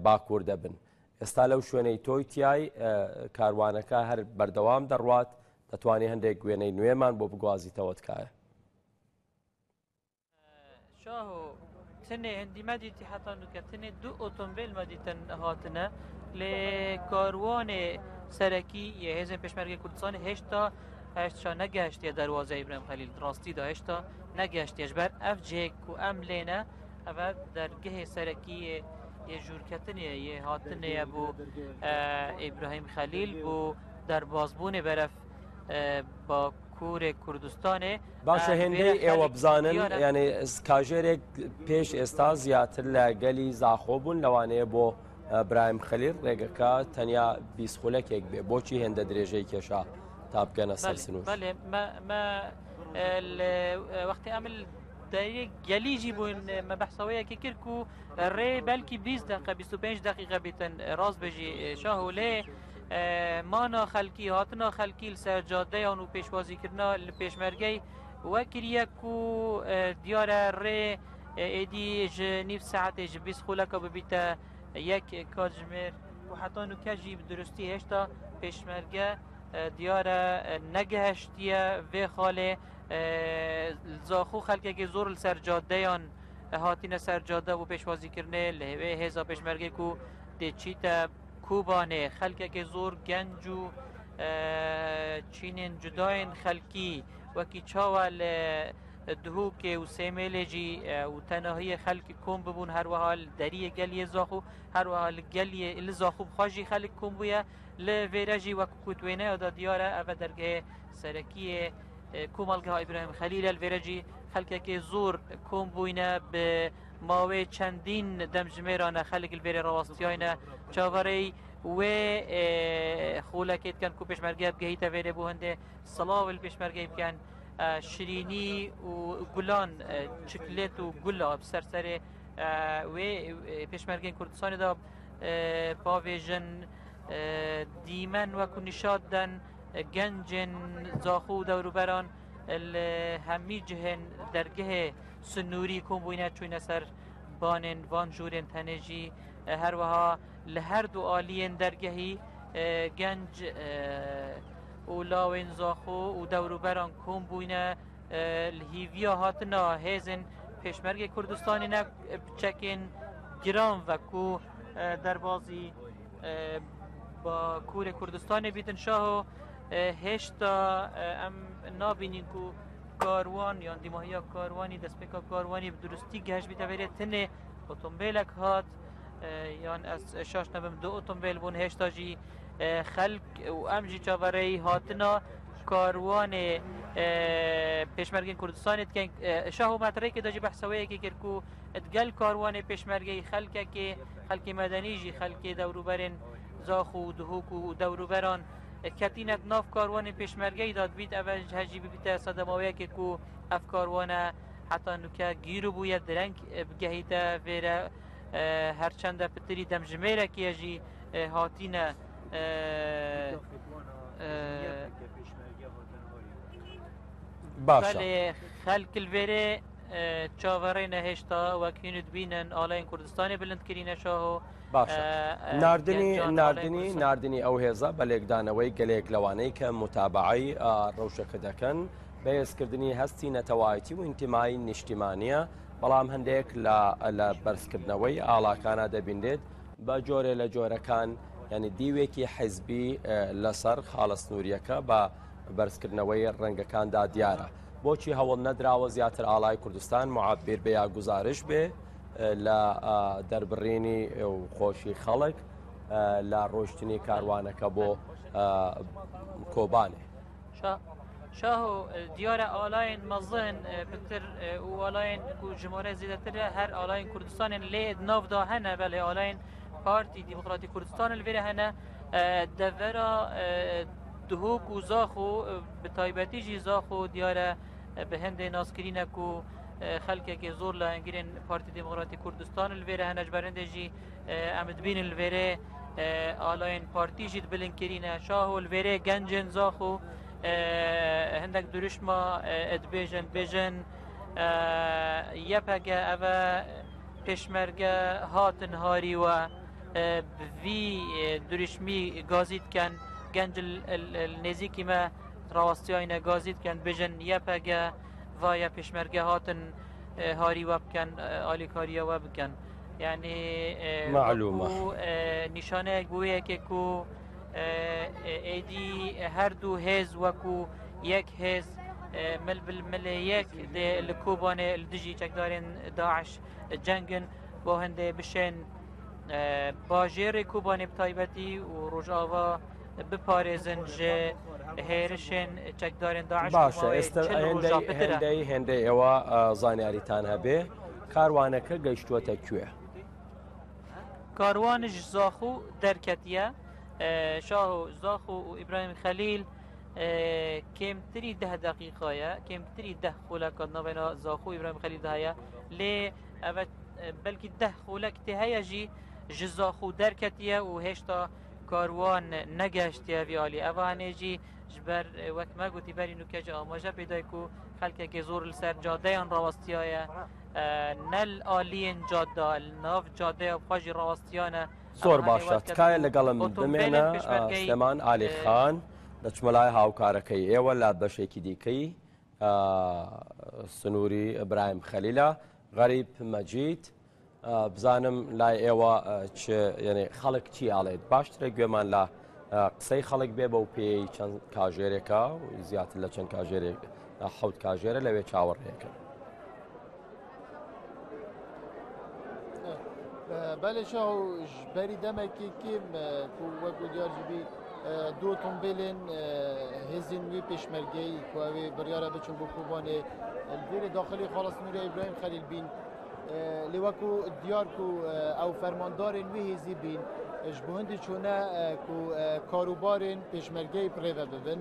باکوور دەبن ئێستا لەو شوێنەی تۆی تای کاروانەکە هەر بەردەوام دەڕوات دەتوانانی هەندێک وێنەی نوێمان بۆ بگوازیتەوە تکایە. شاهۆ تنێ هندی مە دیتی حتا نوکە تنێ دوو ئۆتۆمبیل مە دیتن هاتنە لێ کاروانێ سەرەکی یە هێزên پێشمەرگەی کوردستان هێشتا هێشتا نەگەهشتیە دەروازەی ئیبراهیم خەلیل ڕاستیدا هێشتا نەگەهشتیە ژبەر ئەv جێک و ئەم لێنە ئەvە دەرگهێ سەرەکی یە ژوورکەتنێ یە هاتنێە بۆ ئیبراهیم خەلیل بۆ دەربازبوونێ بەرەف باکوورێ کوردستانێ باشە هێندەی ئێوە بزانن یعنی کاژێرێک پێش ئێستا زیاتر لە گەلی زاخۆ بوون لەوانەیە بۆ برایم خەلیل ڕێگەکە تەنیا 20 خولەکێک بێ بۆچی هێندە درێژەی کێشا تا بگەنە سەر سنوور وەختی ئەمل دایرێ گەلیجی بوون مە بەحسەوەیەکی کرد و ڕێ بەلکی 20 دقیقە 25 دقیقە بیتن ڕاست بێژی شاه و لێ مانا خەلکی هاتنا خەلکی لەسەر جادەیان و پێشوازیکردنا لە پێشمەرگەی وەکریە و دیارە ڕێ ئێدی ژ نیو ساعتێ ژ 20 خولەکە ببیتە یەک کاتژمێر و حتا نوکەژی درستی هێشتا پێشمەرگە دیارە نەگەهشتیە vê خاڵێ زاخۆ خەلکێکی زۆر لەسەر جادەیان هاتینە سەر جادە بۆ پێشوازیکردنێ لە هێوێ هێزا پێشمەرگێک و دێچیتە کوبانێ خەلکێکی زۆر گەنج و چینên cudayên xelkî wekî çawa li Dihokê û Sêmêlê jî û tenahiyê xelk kom bibûn herweha li deriyê geliyê Zaxo herweha li geliyê li Zaxo bi xwe jî xelk kom bûye li vêre jî wek ku wêneya da diyar e ev e dergehê serekiyê Komalgeha İbrahim Xelîl li vêre jî xelkekê zor kom bûyne bi ماوەی چەندین دەمژمێرانە خەلک li vêrê rawestiyayne çaverêy wê خولەکێ دکەن ku pêşmerge bigehîte vêrê bû hindê silav li pêşmergeyê bikin şirînî û gulan çiklêt û gula bi ser serê wê pêşmergeyên Kurdistanê da pavêjin dîmen wekû nîşad den gencên Zaxo û dewrûberan li hemî cihên dergehê سنووری کۆم بووینە چوینە سەر بانێن ڤان ژوورێن تەنێ ژی هەروەها لە هەردوو ئالیێن دەرگەهی گەنج و لاوێن زاخۆ و دەوروبەران کۆم بووینە لە هیڤیا هاتنا هێزن پێشمەرگەی کوردستانی نە چەکێن گران وەکو دەربازی باکوورێ کوردستانی بیتن شاهۆ هێشتا ئەم نابینین و کاروان یان دیماهیا کاروانی دەستپێکا کاروانی bi durustî geheş bîte vêrê tenê otombêlek hat یان ez şaş nebim du otombêl bûn hêşta jî xelk û em jî çaverêyî hatina karwanê pêşmergên Kurdistanê dikin şah û metrêkê de jî behsa wê yekê kir ku gel karwanê pêşmergeyî xelkekê xelkê medenî jî xelkê dewrûberên Zax û Dihok û dewrûberan ketîne nav karwanê pêşmergeyî da dibît ev hejî bibîte sedema wê yekê ku ev karwane heta nûke gîr bûye direng bigehîte vêre herçende pitirî demjimêrekê jî hatîne باشە. بەلێ خەلک li vêrê çaverê nehêşta wek hîn dibînin alayên Kurdistanê bilind kirîne şaho باشە ناردنی ناردنی ناردنی ئەو هێزە بە لێکدانەوەی گەلێک لەوانەی کە متابعەی ڕەوشەکە دەکەن بەهێزکردنی هەستی نەتەوایەتی و ئینتیمای نیشتیمانیە بەڵام هەندێک لە لە بەرزکردنەوەی ئاڵاکانە دەبینرێت بە جۆرێ لە جۆرەکان یعنی دیوێکی حیزبی لەسەر خاڵە سنووریەکە بە بەرزکردنەوەی ڕەنگەکاندا دیارە. بۆچی هەوڵ نەدراوە زیاتر ئاڵای کوردستان معبیر بێ یا گوزارش بێ لە دەربڕینی و خۆشی خەڵک لە ڕۆشتنی کاروانەکە بۆ کۆبانێ؟ شاهۆ دیارە ئالاین مەزن پتر و ئالاین ژمارە زیاتر هەر ئالاین کوردستانن لێ ناودا هەنە بەڵێ ئالاین پارتی دیموکراتی کوردستان لێرە هەنە دەڤەرا دهۆک و زاخۆ بە تایبەتی ژی زاخۆ دیارە بە هەندێ ناسکرینە و خەلکێکی زۆر لایەنگرن پارتی دیموکراتی کوردستان لێرە هەنەش بەرەندێژی ئەم دبینن لێرێ ئالاین پارتی ژیت بلند کرینە شاه و لێرێ گەنجن زاخۆ هەندێک دروشما دبێژن بێژن یەپەگە ئەوە پێشمەرگە هاتن هاریوە ڤی دروشمی گازی دکەن گەنج نێزیکی مە ڕاوەستیاینە گازی دکەن بژن یەپەگە ڤایە پێشمەرگە هاتن هاریوە بکەن ئالیکاریەوە بکەن یعنی معلومە نیشانەیەک بۆ یەکێک و ئێدی هەردوو هێز وەکو یەک هێز مل ملێ یەک لە کۆبانێ لە دژی چەکدارێن داعش جەنگن بۆ هەندێ بشێن باژێڕی کوبانێ بتایبەتی و ڕۆژاوا بپارێزن ژ هێرشێن چەکدارێن داعش باشە ئێستا هێندەی هێندەی ئێوە زانیاریتان هەبێ کاروانەکە گەیشتووەتە کوێ؟ کاروانش زاخو دەرکەتیە شاه و زاخو و ئیبراهیم خەلیل کێمتری ده دقیقایە کێمتری ده خولەکە ناوێنە زاخو ئیبراهیم خەلیل هەیە لێ ئەvە بەلکی ده خولەک تێ هەیە ژی ji زاخو دەرکەتیە و هێشتا کاروان نەگەشتیە وی ئالی ئەوە هەنێژی ji ber wek me gotî berî nûke ji amaje pêday ku xelkekê zor li ser cadeyan rawestiyayê ne li aliyên cada li nav cadeya xwe jî rawestiyane. زۆر باشە تکایە لەگەڵم بمێنە سلێمان ئالی خان دەچمە لای هاوکارەکەی ئێوە لە بەشێکی دیکەی سنووری ئیبراهیم خەلیلە غەریب مەجید بزانم لای ئێوە چ یعنی خەڵک چی ئاڵێت باشترە گوێمان لە قسەی خەڵک بێ بەو پێی چەند کاژێرێکە و زیاتر لە چەند کاژێرێک حەوت کاژێرە لەوێ چاوەڕێکن. بەلێ شاهۆ بەری دەمێکی کێم کو وەکو دیار ژبی دوو ئۆتۆمبیلên هێزên wê pêşmergeyî ku ew ê biryara biçin bo Kobanê li vêrê daxilî xala Sinûriya İbrahim Xelîl bîn lê wekû diyar ku ew fermandarên wê hêzî bîn ji bo hindî çûne ku karûbarên pêşmergeyî birêve bibin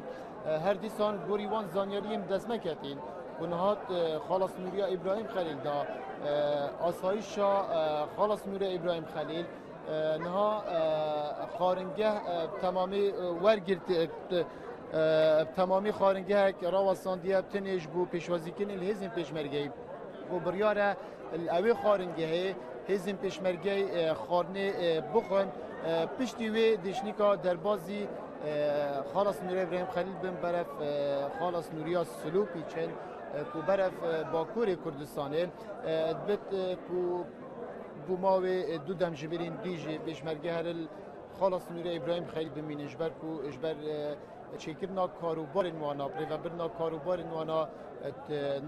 her dîsan gorî wan zanyariyên bi dest me ketîn ku nihat xala Sinûriya İbrahim Xelîl da asayişa xala Sinûriya İbrahim Xelîl niha xwaringeh temamî wergirt temamî xwaringehek rawestandiye tenê ji bo pêşwazîkirinê li hêzên pêşmergeyî ku biryar e ew ê xwaringehê hêzên pêşmergeyî xwarinê bixwin piştî wê dêşnîka derbazî xala Sinûriya İbrahim Xelîl bin berev xala Sinûriya Silopî çin ku berev Bakurê Kurdistanê dibit ku بۆ ماوەی دوو دەمژمێرین دیژی پێشمەرگە هەر خاڵە سنووری ئیبراهیم خەلیل بمینن ji ber ku ji ber çêkirina karûbarên wan rêvebirina karûbarên wan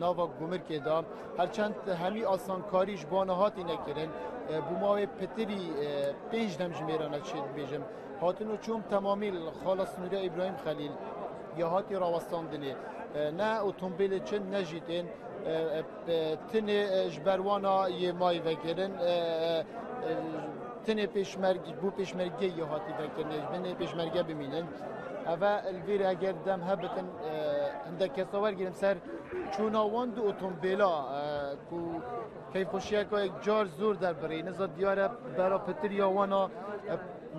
nava gumirkê da herçend hemî asankarî ji bo wan hatî nekirin bû mawê pitirî pênc demjimêrane çê dibêjim hatin û çûm temamî xala Sinûriya İbrahim Xelîl ya hatî rawestandinê ne otombîlê çin ne jî tên tenê ji ber wana yê mayî vekirin tenê pêşmerg bû pêşmergê yê hatî vekirinê ji binê pêşmerge bimînin ev li vîr eger dem hebitin hindek kesa wergirim ser çûna wan du otombîla ku keyfxweşiyeka car zor derbirî niza diyar e bera pitiriya wana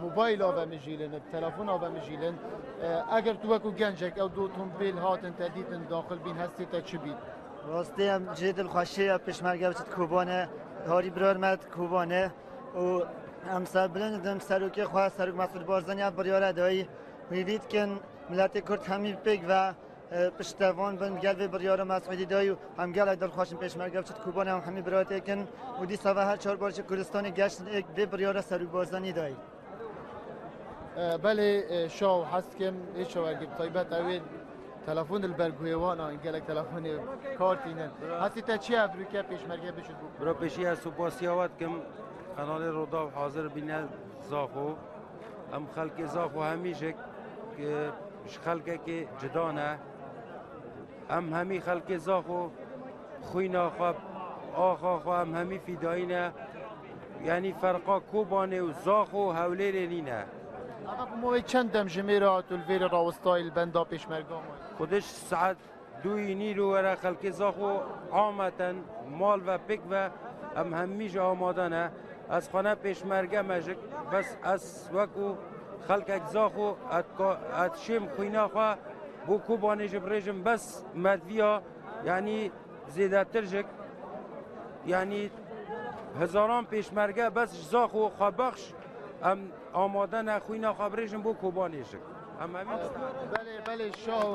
mobayla ve mijîlin telefona ve mijîlin eger tu wekû gencek ew du otombîl hatin te dîtin daxil bîn hestê te çi bît ڕاستی ئەم جێ دڵخۆشیە پێشمەرگە بچێت کوبانێ هاری برارمەت کوبانێ و ئەم سەر بلندم سەرۆکی خوا سەرۆک مەسعود بارزانی بڕیارە دایی هیوید کن ملت کورد هەمی پێک و پشتوان بن گەل vê بڕیارە مەسعودی دایی و هەم gelek دڵخۆشن پێشمەرگە بچێت کوبانێ هم هەمی براتێکن و دیسا هەر چهار پارچە کوردستانی گەشتن ئێک vê بڕیارە سەرۆک بارزانی دایی. بەلێ شاو حەز دکەم ئێشە وەرگرم تایبەت ئەوێ تەلەفۆن li ber guhê wan an gelek telefonê kar tînin. Hestê te çi ye evrûke pêşmerge biçit bû? Bira pêşî ez supasiya we dikim qenalê Rodaw hazir bîne Zaxo. Em xelkê Zaxo hemî ji ji xelkekê cida ne. Em hemî xelkê Zaxo xwîna xwe axa xwe em hemî fîdayî ne. Yanî ferqa Kobanê û Zaxo û Hewlêrê nîne. Eva bi maweyê çend demjimêra tu li vêrê rawestayî li benda pêşmerga mayî? Xwedê ji saet duyî nîro were xelkê Zaxo ameten mal ve pêk ve em hemî ji amade ne. Ez xwe ne pêşmerge me ji bes ez wekû xelkek Zaxo ez şêm xwîna xwe bo Kobanê ji birêjim bes me diviya yanî zêdetir ji yanî hezaran pêşmerge bes ji Zaxo xwebexş em amade ne xwîna xwe birêjin bo Kobanê ji. Em hemî Belê belê şaw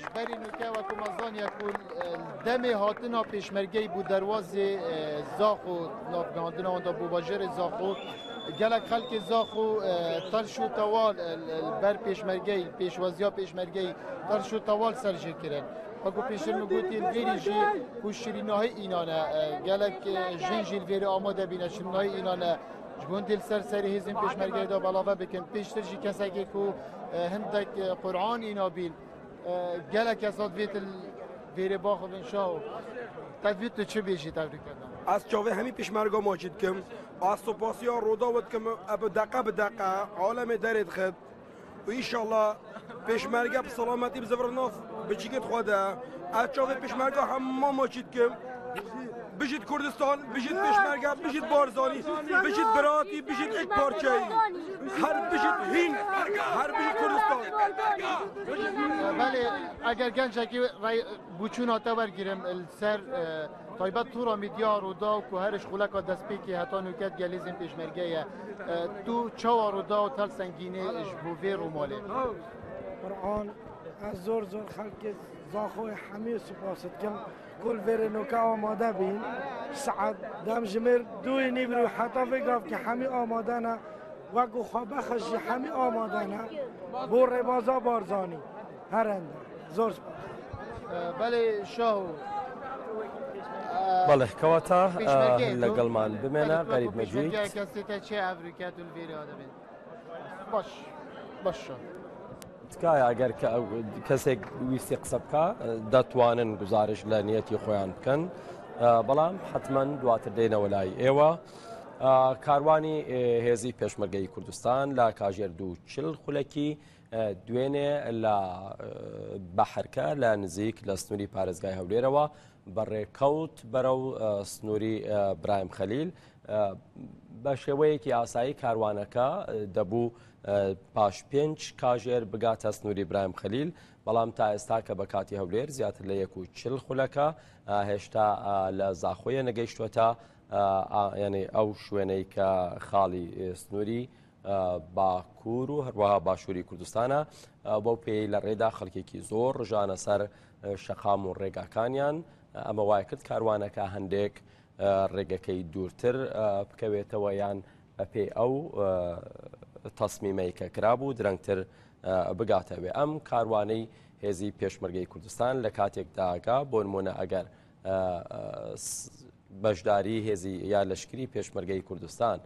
ji berî nûke wekû me zaniye ku demê hatina pêşmergeyî bû derwazê Zaxo navgihandina wan de bû bajarê Zaxo gelek xelkê Zaxo terş û tewal li ber pêşmergeyî pêşwaziya pêşmergeyî terş û tewal ser jê kirin. Wekû pêştir min gotî li vêrî jî ku şirînahî înan e gelek jin jî li vêrê amade bîne şirînahî înan e ji bo hindê li ser serê hêzên pêşmergeyê de belave bikin. Pêştir jî kesekê ku hindek Quran îna bîn gelek kesa divêt li vêrê baxivin şaho. Te divêt tu çi bêjî tevlîkirina? Ez çavê hemî pêşmerga maçî dikim. Ez spasiya Rûdawê dikim ev bi deqe bi deqe alemê derê dixit. û înşallah pêşmerge bi selametî bi zivir nav bi cîgê xwe de. Ez çavê pêşmerga hemû maçî dikim. Bijît Kurdistan, bijît pêşmerge, bijît Barzanî, bijît biratî, bijît ek parçeyî. Her bijît hîn, her bijît Kurdistan. Belê eger gencekî bûçûna te wergirim li ser taybet tora medya Rûdaw ku her ji xuleka destpêkê heta nûke digel hêzên pêşmerge ye. Tu çawa Rûdaw tel sengînê ji bo vê rûmalê? Qur'an ez zor zor xelkê Zaxoyê hemî spas dikim ku li vêrê nûke amade bîn. Saet demjimêr duyê nîvro heta vê gavkê hemî amade ne. Wekû xwe bexş jî hemî amade ne bo rêbaza Barzanî. Herende. Zor spas. Belê şaho. بەڵێ کەواتە لەگەڵمان بمێنە غەریب مەجید. باش باشە. تکایە ئەگەر کەسێک ویستی قسە بکە دەتوانن گزارش لە نیەتی خۆیان بکەن بەڵام حتمما دواتر دێنەوە لای ئێوە. کاروانی هێزی پێشمەرگەی کوردستان لە کاژێر دوو چل خولەکی دوێنێ لە بەحرکە لە نزیک لە سنووری پارێزگای هەولێرەوە بەڕێکەوت بەرەو سنووری برایم خەلیل بە شێوەیەکی ئاسایی کاروانەکە دەبوو پاش پێنج کاژێر بگاتە سنووری برایم خەلیل بەڵام تا ئێستا کە بە کاتی هەولێر زیاتر لە یەک و چل خولەکە هێشتا لە زاخۆیە نەگەیشتوەتە یعنی ئەو شوێنەی کە خاڵی سنووری باکوور و هەروەها باشووری کوردستانە بەو پێی لە ڕێدا خەڵکێکی زۆر ڕژانە سەر شەقام و ڕێگاکانیان ئەمە وای کرد کاروانەکە هەندێک ڕێگەکەی دوورتر بکەوێتەوە یان بەپێی ئەو تەسمیمەی کە کرابوو درەنگتر بگاتەوێ ئەم کاروانەی هێزی پێشمەرگەی کوردستان لە کاتێکداگا بۆ نمونە ئەگەر بەشداری هێزی یا لەشکری پێشمەرگەی کوردستان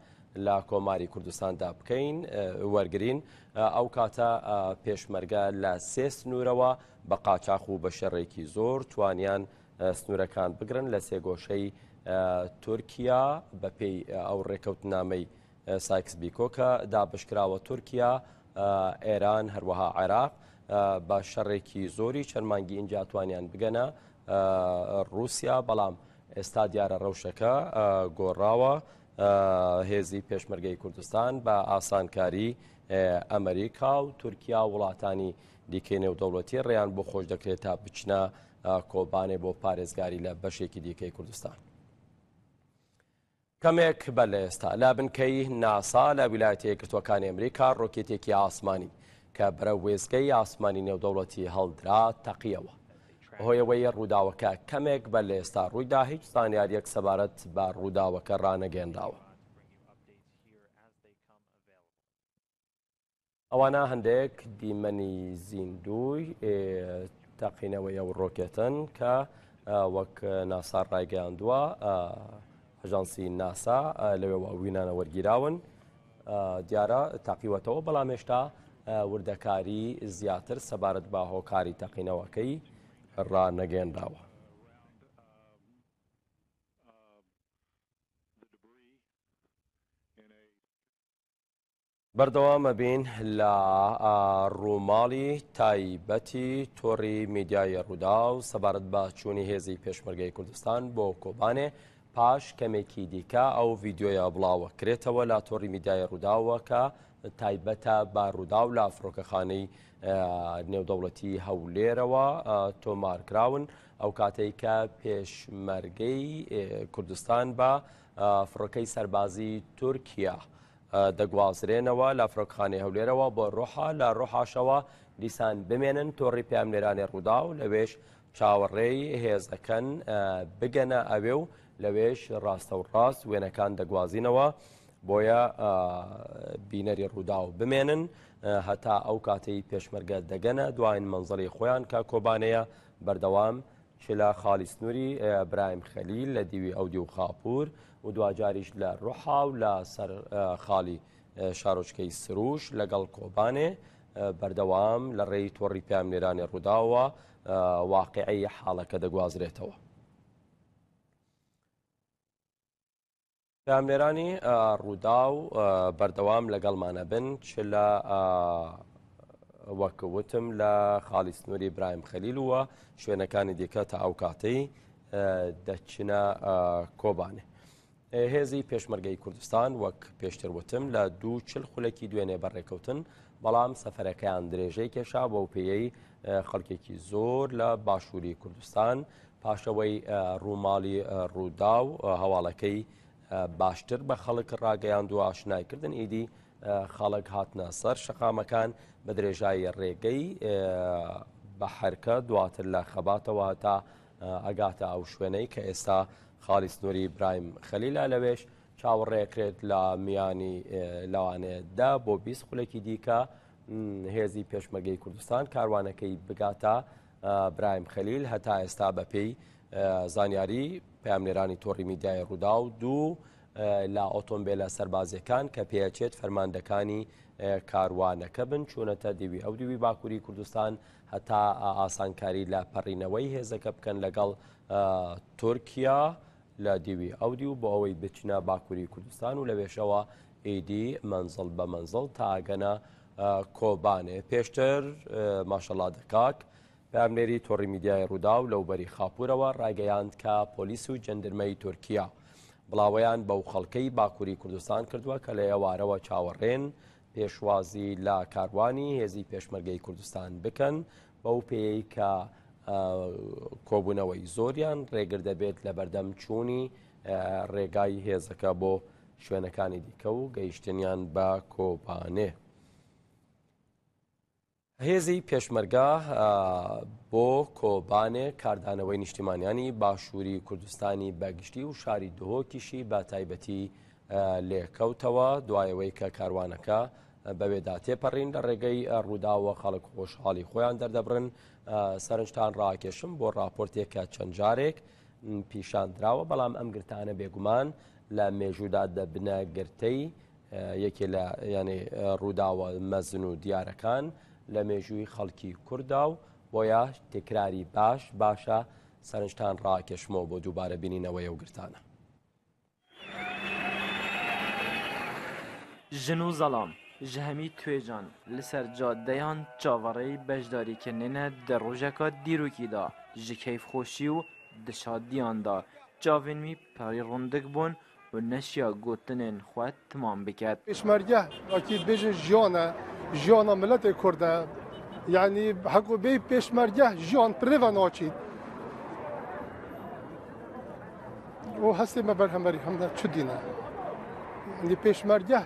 لە کۆماری کوردستاندا بکەین وەرگین ئەو کاتە پێشمەرگە لە سێ سنوورەوە بە قاچاخ و بە شەڕێکی زۆر توانیان سنوورەکان بگرن لە سێگۆشەی تورکیا بەپێی ئەو ڕێکەوتنامەی سایکس بیکۆ کە دابشکراوە تورکیا ئێران هەروەها عێراق بە شەڕێکی زۆری چەند مانگی ئینجا توانیان بگەنە ڕووسیا بەڵام ئێستا دیارە ڕەوشەکە گۆڕاوە هێزی پێشمەرگەی کوردستان بە ئاسانکاری ئەمریکا و تورکیا و وڵاتانی دیکەی نێودەوڵەتی ڕێیان بۆ خۆش دەکرێت تا بچنە کۆبانێ بۆ پارێزگاری لە بەشێکی دیکەی کوردستان. کەمێک بەر لە ئێستا لە بنکەی ناسا لە ویلایەتە یەکگرتووەکانی ئەمریکا ڕۆکێتێکی ئاسمانی کە بەرەو وێستگەی ئاسمانی نێودەوڵەتی هەڵدرا تەقیەوە. بەهۆیەوەی ڕووداوەکە کەمێک بەر لە ئێستا ڕوویدا هیچ زانیاریەک سەبارەت بە ڕووداوەکە ڕانەگەیەنراوە. ئەوانە هەندێک دیمەنی زیندووی تەقینەوەی ئەو ڕۆکێتن کە وەک ناسا ڕایگەیاندووە ئاژانسی ناسا لەوێوە وینانە وەرگیراون دیارە تاقیوەتەوە بەڵام هێشتا وردەکاری زیاتر سەبارەت بە هۆکاری تەقینەوەکەی ڕانەگەیەنراوە. بەردەوام ئەبین لە ڕووماڵی تایبەتی تۆڕی میدیایی ڕووداو سەبارەت بە چوونی هێزی پێشمەرگەی کوردستان بۆ کۆبانێ پاش کەمێکی دیکە ئەو ڤیدیۆیە بڵاوەکرێتەوە لە تۆڕی میدیایی ڕووداوە کە تایبەتە بە ڕووداو لە فڕۆکەخانەی نێودەوڵەتی هەولێرەوە تۆمارکراون ئەو کاتەی کە پێشمەرگەی کوردستان بە فڕۆکەی سەربازی تورکیا دەگوازرێنەوە لە فڕۆکخانەی هەولێرەوە بۆ ڕۆحا لە ڕۆحاشەوە دیسان بمێنن تۆڕی پەیامنێرانی ڕووداو لەوێش چاوەڕێی هێزەکەن بگەنە ئەوێ و لەوێش ڕاستە و ڕاست وێنەکان دەگوازینەوە بۆیە بینەری ڕووداو بمێنن هەتا ئەو کاتەی پێشمەرگە دەگەنە دواین مەنزڵی خۆیان کە کۆبانەیە بەردەوام چ لە خاڵی سنووری برایم خەلیل لە دیوی ئەودیو خاپوور و دواجاریش لە ڕوحا و لە سەر خاڵی شارۆچکەی سروش لەگەڵ کۆبانێ بەردەوام لە ڕێی تۆڕی پەیامنێرانی ڕووداوە واقعی حاڵەکە دەگوازرێتەوە. پەیامنێرانی ڕووداو بەردەوام لەگەڵمانە بن چ لە وەک وتم لە خاڵی سنووری برایم خەلیل وە شوێنەکانی دیکە تا ئەو کاتەی دەچنە کۆبانێ. هێزی پێشمەرگەی کوردستان وەک پێشتر وتم لە دوو چل خولەکی دوێنێ بەڕێکەوتن بەڵام سەفەرەکەیان درێژەی کێشا بەو پێیەی خەڵکێکی زۆر لە باشووری کوردستان پاشەوەی ڕووماڵی ڕووداو هەواڵەکەی باشتر بە خەڵک ڕاگەیاند و ئاشنای کردن ئیدی خەڵک هاتنە سەر شەقامەکان بە درێژایی ڕێگەی بەحرکە دواتر لە خەباتەوە هەتا ئەگاتە ئەو شوێنەی کە ئێستا خاڵی سنووری برایم خەلیلە لەوێش چاوەڕێکرێت لە میانی لەوانەیە دە بۆ 20 خولەکی دیکە هێزی پێشمەرگەی کوردستان کاروانەکەی بگاتە برایم خەلیل هەتا ئێستا بەپێی زانیاری پەیامنێرانی تۆڕی میدیای ڕووداو دوو لە ئۆتۆمبیلە سەربازیەکان کە پێچێت فەرماندەکانی کاروانەکە بن چوونەتە دیوی ئەو دیوی باکووری کوردستان هەتا ئاسانکاری لە پەڕینەوەی هێزەکە بکەن لەگەڵ تورکیا لە دیوی ئەو دیو بۆ ئەوەی بچنە باکووری کوردستان و لەوێشەوە ئیدی مەنزڵ بە مەنزڵ تا ئەگەنە کۆبانێ. پێشتر ماشەڵا دەکاک، پەیامنێری تۆڕی میدیای ڕووداو لەوبەری خاپوورەوە ڕایگەیاند کە پۆلیس و جەندرمەی تورکیا بڵاوەیان بەو خەڵکەی باکووری کوردستان کردووە کە لە ئێوارەوە چاوەڕێن پێشوازی لە کاروانی هێزی پێشمەرگەی کوردستان بکەن بەو پێیەی کە کۆبوونەوەی زۆریان ڕێگر دەبێت لە بەردەم چوونی ڕێگای هێزەکە بۆ شوێنەکانی دیکە و گەیشتنیان بە کۆبانێ. هێزی پێشمەرگە بۆ کۆبانێ کاردانەوەی نیشتیمانیانی باشووری کوردستانی بەگشتی و شاری دهۆکیشی بە تایبەتی لێکەوتەوە دوایەوەی کە کاروانەکە بەوێدا تێپەڕین لە ڕێگەی ڕووداوە خەڵک خۆشحاڵی خۆیان دەردەبڕن سەرنجتان ڕاکێشم بۆ راپۆرتێک کە چەند جارێک پیشان دراوە، بەڵام ئەم گرتانە بێگومان لە مێژوودا دەبنە گرتەی یەکێ لە یانێ ڕووداوە مەزن و دیارەکان لە مێژووی خەڵکی کووردا و بۆیە تکراری باش باشە سەرنجتان ڕاکێشمەوە بۆ دووبارە بینینەوەی ئەو گرتانە. ژن و زەڵام ji hemî توێژان li ser cadeyan çaverêyî beşdarîkirinê ne di rojeka dîrokî de ji keyfxweşî û di şadiyan de çavên wî pirî rondik bûn û neşiya gotinên xwe temam biket. Pêşmerge wekî dibêjin jiyan e, jiyana miletê Kurd e. Yanî heko bêyî pêşmerge jiyan pirê ve naçît. û hestê me berhemberî hem de çi dîne. Yanî pêşmerge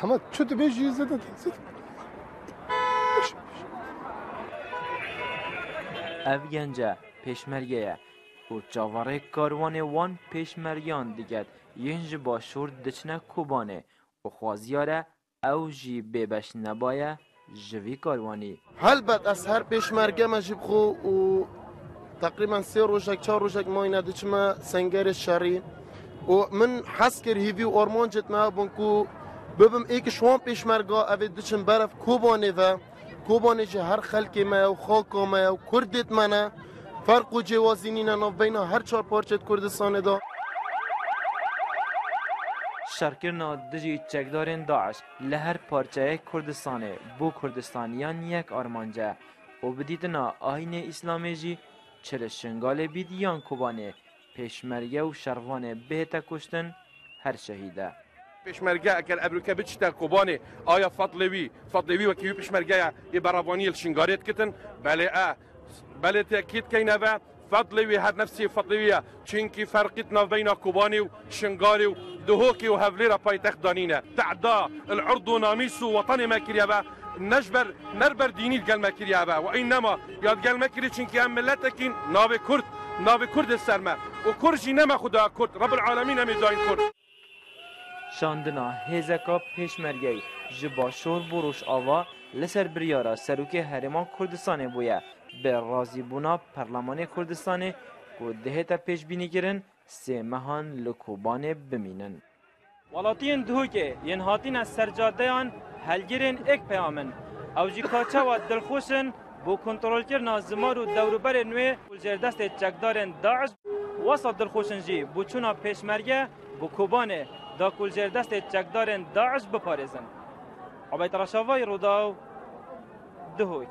hema çi dibêjî zêde zêde. Ev gence pêşmerge ye û çaverê karwanê wan pêşmergeyan diket yên ji başûr diçine Kobanê û xwaziyar e ew jî bêbeş nebaye. ji vî karwanî. Helbet ez her pêşmerge me jî bi xwe û teqrîben sê rojek çar rojek mayne diçime sengerê şerî û min hez kir hîvî û armancê me hebûn ku bibim êk ji wan pêşmerga ev ê diçin berev Kobanê ve. Kobanê jî her xelkê me ye û xaka me ye û Kurdê me ne. Ferq û cêwazî nîne navbeyna her çar parçeyê Kurdistanê de. Şerkirina dijî çekdarên daiş li her parçeyek Kurdistanê bo Kurdistaniyan yek armanc e û bi dîtina ayînê Îslamê jî çi li Şingalê bît yan Kobanê pêşmerge û şervanê bihête kuştin her şehîd e. Pêşmerge eger ebrûke biçite Kobanê aya fetlê wî fetlê wî wekî wî pêşmerge ye yê berevaniyê li Şingalê dikitin belê e belê tekîd keyne ve Fedlê wî her nefsê fedlê wî ye. Çunkî ferqî di navbeyna Kobanê û Şingalê û Duhokê û Hevlêra paytext de nîne. Te'da li erd û namîs û wetenê me kiriye ve ne ji ber ne li ber dînî li gel me kiriye ve we înnema ya li gel me kirî çunkî em miletekîn navê Kurd navê Kurd li ser me û Kurd jî ne me xwe da Kurd Rebbil Alemîn em ê dayîn Kurd. Şandina hêzeka pêşmergeyî ji Başûr bo Rojava li ser biryara Serokê Herêma Kurdistanê bûye bi razîbûna Perlemanê Kurdistanê ku dihête pêşbînîkirin sê mehan li Kobanê bimînin. Welatiyên Duhokê yên hatine ser cadeyan helgirên êk peyam in. Ew jî ka çawa dilxweş in bo kontrolkirina zimar û dewrûberên wê û li jêrdestê çekdarên daiş wesa dilxweş in jî bo çûna pêşmerge bo Kobanê da ku li jêrdestê çekdarên daiş biparêzin. Ubeyd Reşavayî, Rûdaw, Duhok.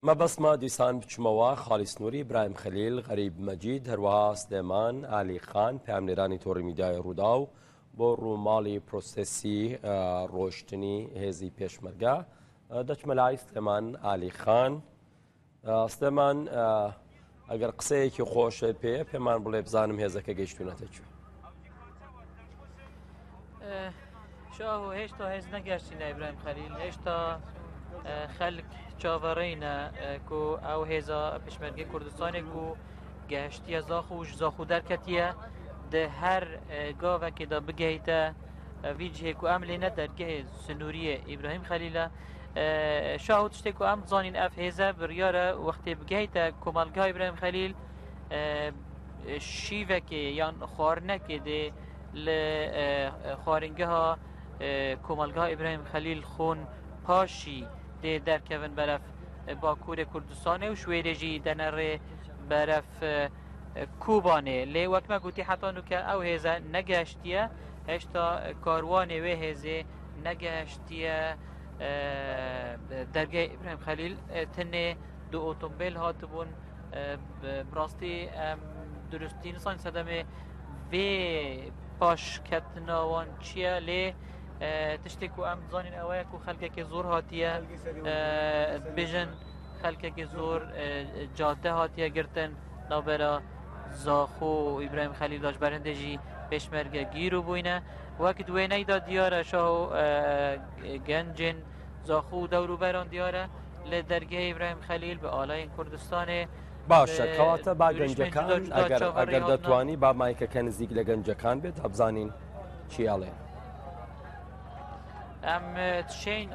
Mebestma dîsan biçimewa Xalîs Nûrî, Îbrahîm Xelîl, Xerîb Mecîd, herwiha Silêman Elî Xan, peyamnêranî Torî Mîdyayê Rûdaw bo rûmalî prosesî rojtinî hêzî pêşmerge. دەچمە لای سلێمان ئالی خان. سلێمان ئەگەر قسەیەکی خۆشە پێ پێمان بڵێ بزانم هێزەکە گەیشتونەتە کوێ. شاهۆ هێشتا هێز نەگەشتینە ئیبراهیم خەلیل هێشتا خەلک چاوەڕێینە کو ئەو هێزا پێشمەرگەی کوردستانێ کو گەهشتیە زاخ و ji زاخ و derketiye di her gavekê de bigehîte vî cihê ku em lê ne dergehê sinûriyê İbrahim Xelîl e. Şaho tiştê ku em dizanîn ev hêze biryar e wextê bigehîte komelgeha İbrahim Xelîl şîvekê yan xwarinekê dê li xwaringeha Komelgeha İbrahim Xelîl xûn paşî dê derkevin berev Bakurê Kurdistanê û ji wêrê jî denerê berev Kobanê. Lê wek me gotî heta nûke ew hêze negeheştiye, hêşta karwanê wê hêzê negeheştiye dergehê İbrahim Xelîl tenê du otombêl hatibûn. Bi rastî em durustî nizanin sedemê vê paşketina wan çi ye lê tiştê ku em dizanîn ew ye ku xelkekê zor hatiye dibêjin xelkekê zor cade hatiye girtin navbera Zaxo û İbrahim Xelîl da ji ber hindê jî pêşmerge gîr û bûyne. Wek di wêneyê de diyar e şaho gencên Zaxo û dewrûberan diyar e li dergehê İbrahim Xelîl bi alayên Kurdistanê باشە کەواتە با گەنجەکان ئەگەر ئەگەر دەتوانی با مایکەکە نزیک لە گەنجەکان بێت تا بزانین چی ئەڵێن. ئەم تشین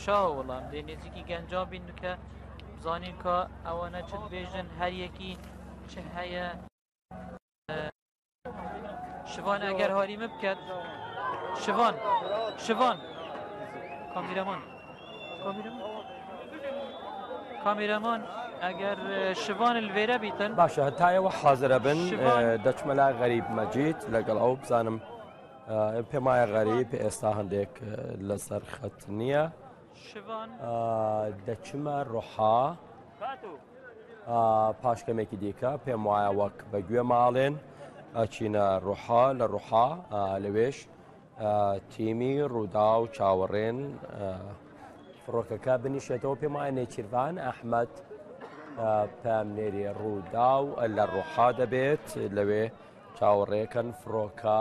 شاوە وەڵام دێ نزیکی گەنجان بین کە بزانین کە ئەوانە چ بێژن هەر یەکی چ هەیە شڤان ئەگەر هاریمە بکات شڤان شڤان کامیرەمان کامیرەمان ئەگەر شڤان لێرە بیتن باشە هەتا ئێوە حاضرە بن دەچمە لای غەریب مەجید لەگەڵ ئەو بزانم پێم وایە غەریب ئێستا هەندێک لەسەر خەت نییە دەچمە ڕۆحا پاش کەمێکی دیکە پێم وایە وەک بە گوێ ماڵێن ئەچینە ڕوحا لە ڕوحا لەوێش تیمی ڕوودا و چاوەڕێن فڕۆکەکە بنیشێتەوە پێم وایە نێچیرڤان ئەحمەد پامنێری ڕوودا و لە ڕوحا دەبێت لەوێ چاوەڕێکەن فڕۆکە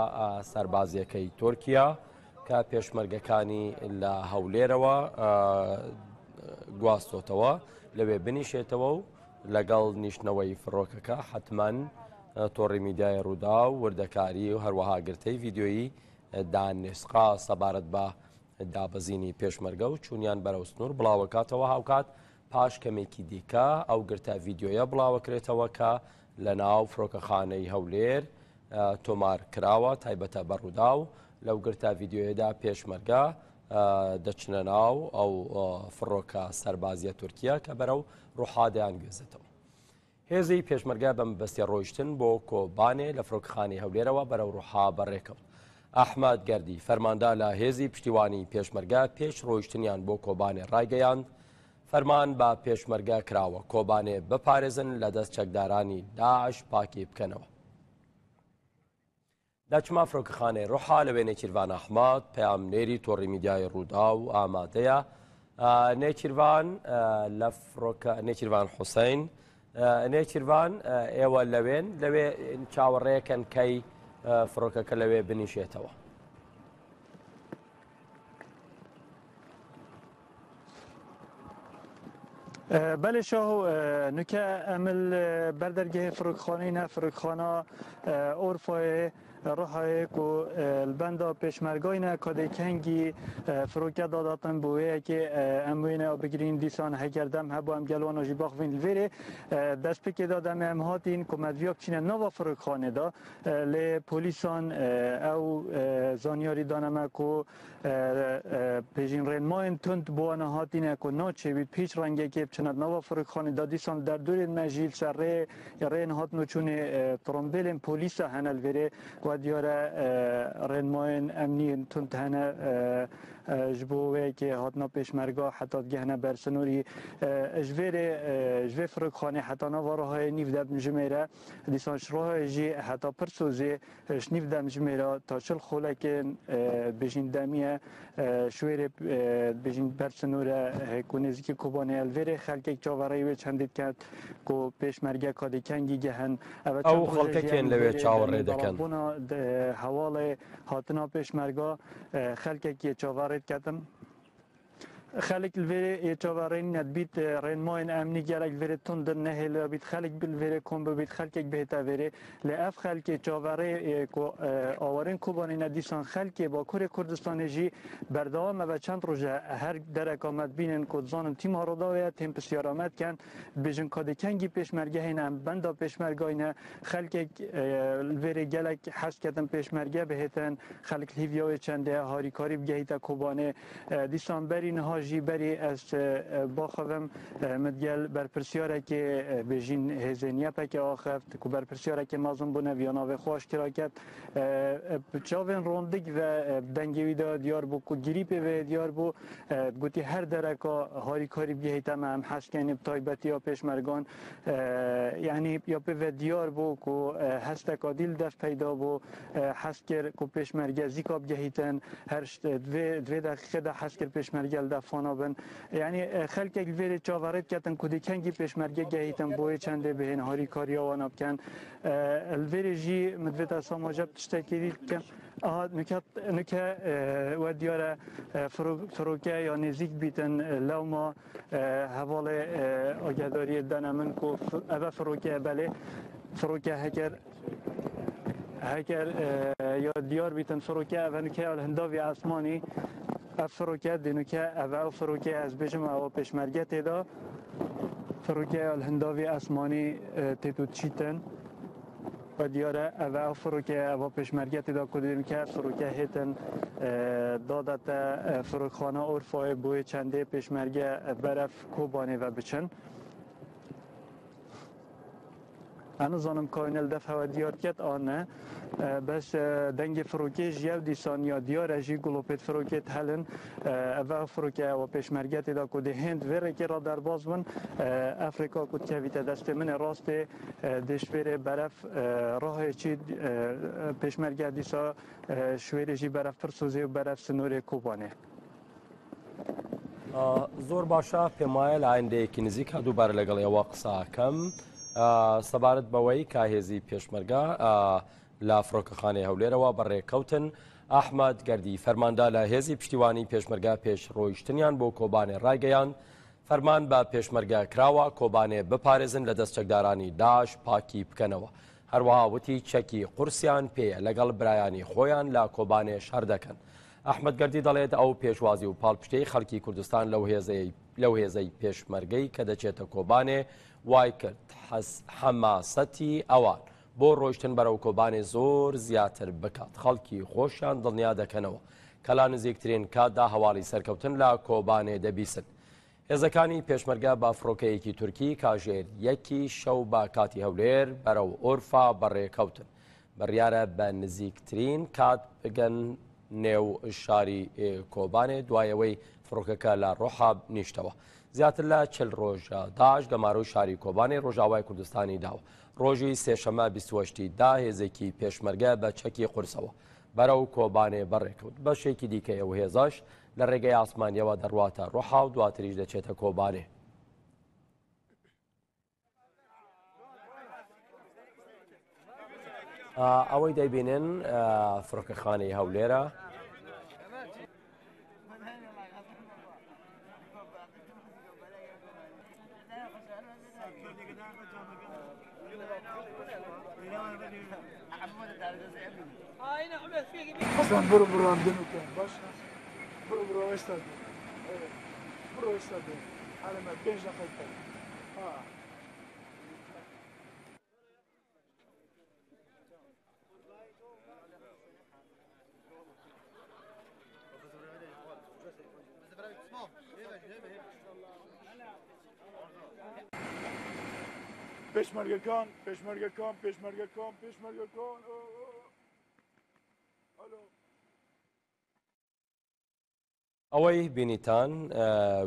سەربازیەکەی تورکیا کە پێشمەرگەکانی لە هەولێرەوە گواستۆتەوە لەوێ بنیشێتەوە و لەگەڵ نیشتنەوەی فڕۆکەکە حتمما تۆڕی میدیای ڕوودا و وردەکاری و هەروەها گرتەی ڤیددیۆیی دانسقا سەبارەت بە دابەزینی پێشمەرگە و چوونیان بەرەو سنوور بڵاوەکاتەوە، هاوکات پاش کەمێکی دیکە ئەو گرتە ڤیدیۆیە بڵاوەکرێتەوە کە لە ناو فڕۆکەخانەی هەولێر تۆمار کراوە تایبەتە بە ڕووداو، لەو گرتە ڤیدیۆیەدا پێشمەرگە دەچنە ناو ئەو فڕۆکە سەربازیە تورکیە کە بەرەو ڕوحا دەیانگوێزێتەوە. هێزی پێشمەرگە بە مەبەستی ڕۆیشتن بۆ کۆبانێ لە فڕۆکەخانەی هەولێرەوە بەرەو ڕوحا بەڕێکەوت. ئەحمەد گەردی، فەرماندە لە هێزی پشتیوانی پێشمەرگە پێش ڕۆیشتنیان بۆ کۆبانێ ڕایگەیاند، فەرمان بە پێشمەرگە کراوە کۆبانێ بپارێزن لە دەست چەکدارانی داعش پاکی بکەنەوە. دەچمە فرۆکەخانەی ڕوحا لەوێ نێچیرڤان ئەحمەد پەیامنێری تۆڕی میدیای ڕووداو ئامادەیە. نێچیرڤان لە فڕۆکە نێچیرڤان حوسین نێچیرڤان ئێوە لەوێن لەوێ چاوەڕێکەن کەی فڕۆکەکە لەوێ بنیشێتەوە. بەلێ شاهۆ نوکە ئەمل بەر دەرگەهێ فڕۆکخانەی نە فڕۆکخانە ئۆرفایێ ڕحایێ کو لبەندا پێشمەرگای نە کادێ کەنگی فڕۆکە داداتن بۆ وێیەکێ ئەم وێنەیا بگرین دیسان هەگەر دەم هەبوو ئەم گەلوانا ژی باخڤین لڤێرێ دەست پکێ دا دەمێ ئەم هاتین کو مەدڤیا بچینە ناڤا فڕۆکخانێ دا لێ پۆلیسان ئەو زانیاری دانەمە کو پێژین ڕێنمایên tund bo wana hatîne ku naçêbît bi hîç rengekê biçine di nava firokxanê de dîsan li derdorên me jî li ser rê rêyên hatin û çûnê trombêlên polîsa hene li vêrê we diyar e rênmayên emniyên tund hene ji bo wê yekê hatina pêşmerga heta digehine ber sinorî ji vêrê ji vê firokxanê heta nava Rihayê nîv demjimêr e dîsan ji Rihayê jî heta Pirsûzê Ji nîv demjimêra ta 40 xolekên dibêjin demî ye, şwêrê dibêjin ber sinor e ku nêzîkî Kobanê ye. Li vêrê xelkek çaverêyî wê çendê diket ku pêşmerge ka dê kengî gehin. Ev e Ew çend roje jî xelkekên em li lewê vêrê çaverê demê dikin. belavbûna hewalê hatina pêşmerga xelkek yê çaverê diketin. Xelk li vêrê yê çaverê nîne dibît rênmayên emnî gelek li vêrê tund in nehêle bît xelk bi li vêrê kom bibît xelkek bihête vêrê lê ev xelkê çaverê ku awarên Kobanê ne dîsan xelkê Bakurê Kurdistanê jî berdewam e ve çend roj e her dereka me dibînin ku dizanin tîma Rûdawê ye tên pisyara me dikin dibêjin ka dê kengî pêşmergehên em benda pêşmergayê ne xelkek li vêrê gelek hez ketin pêşmerge bihêtin xelk li hîvya wê çendê ye harîkarî bigehîte Kobanê Dîsan berî niha jî berî ez baxivim min digel berpirsyarekê bêjîn hêzên YPG axift ku berpirsyarekê mezin bûne viya navê xwe aşkera ket. Bi çavên rondik ve bi dengê wî de diyar bû ku girîpê vê diyar bû. Gotî her dereka harîkarî bigihîte me em hez kenî bi taybetî ya pêşmergan. Yanî ya pê ve diyar bû ku hesteka dîl dev peyda bû. Hez kir ku pêşmerge zîka bigehîtin. Her di vê deqîqê de hez kir pêşmerge li defana bin. Yanî xelkek li vêrê çaverê diketin ku dê kengî pêşmerge gehîtin bo wê çendê bihên harîkariya wan bikin. Li vêrê jî min divê te samaje bi tiştekî dî bikim. Aha nuke nuke we diyar e firoke ya nêzîk bîtin lewma hevalê agehdariyê dane min ku ev e firoke belê firoke heker Heker ya diyar bîtin firoke ev e nuke ya li hindavî esmanî ev firoke dê nuke ev ew firoke ez bêjim ewa pêşmerge tê de firoke ya li hindavî esmanî tê tu çîtin ve diyar e ev ew firoke eva pêşmerge tê de ku dê nuke ev firoke hêtin dadete firokxana Urfayê boyê çendê pêşmerge berev Kobanê ve biçin. Ez nizanim ka wêne li def hewe diyar ket an ne. Bes dengê firokê ji yew dîsan ya diyar e jî gulopêt firokê dihelin. Ev ew firoke ew pêşmerge tê de ku dê hênd vê rêkê re derbas bin. Ev rêka ku dikevîte destê min ê rastê dê ji vêrê beref rahê çî pêşmerge dîsa ji wêrê jî beref Pirsûzê û beref sinorê Kobanê. زۆر باشە پێم وایە لە ئایندەیەکی نزیک دووبارە لەگەڵ ئێوە قساکەم سەبارەت بەوەی کا هێزی پێشمەرگە لە فڕۆکەخانەی هەولێرەوە بەڕێکەوتن ئەحمەد گەردی فەرماندا لە هێزی پشتیوانی پێشمەرگە پێش ڕۆیشتنیان بۆ کۆبانێ ڕایگەیاند فەرمان بە پێشمەرگە کراوە کۆبانێ بپارێزن لە دەست چەکدارانی داعش پاکی بکەنەوە هەروەها وتی چەکی قورسیان پێیە لەگەڵ برایانی خۆیان لە کۆبانێ شەڕ دەکەن. ئەحمەد گەردی دەڵێت ئەو پێشوازی و پاڵپشتیی خەڵکی کوردستان لەو هێزەی لەو هێزەی پێشمەرگەی کە دەچێتە کۆبانێ وای کرد حەماسەتی ئەوان بۆ ڕۆیشتن بەرەو کۆبانێ زۆر زیاتر بکات، خەڵکی خۆشیان دڵنیا دەکەنەوە کە لە نزیکترین کاتدا هەواڵی سەرکەوتن لە کۆبانێ دەبیسن. هێزەکانی پێشمەرگە بە فڕۆکەیەکی تورکی کاژێر یەکی شەو بە کاتی هەولێر بەرەو ئۆرفا بەڕێکەوتن. بڕیارە بە نزیکترین کات بگەن نێو شاری کۆبانێ دوای ئەوەی فڕۆکەکە لە ڕۆحا نیشتەوە. زیاتر لە 40 ڕۆژە داعش گەمارۆی شاری کۆبانێ ڕۆژاوای کوردستانی داوە. ڕۆژی سێشەمە 28 دا هێزێکی پێشمەرگە بە چەکی قورسەوە بەرەو کۆبانێ بەڕێکەوت. بەشێکی دیکەی ئەو هێزەش لە ڕێگەی ئاسمانیەوە دەڕواتە ڕۆحا و دواتریش دەچێتە کۆبانێ. ئەوەی دەیبینن فڕۆکەخانەی هەولێرە. حەسەن بڕۆ بڕۆ ئەم دەم بکەن باشە بڕۆ بڕۆ ئێستا دێ بڕۆ ئێستا دێ حالەمە پێنج دەقەی تر ها پێشمەرگەکان پێشمەرگەکان پێشمەرگەکان پێشمەرگەکان ئەوەی بینیتان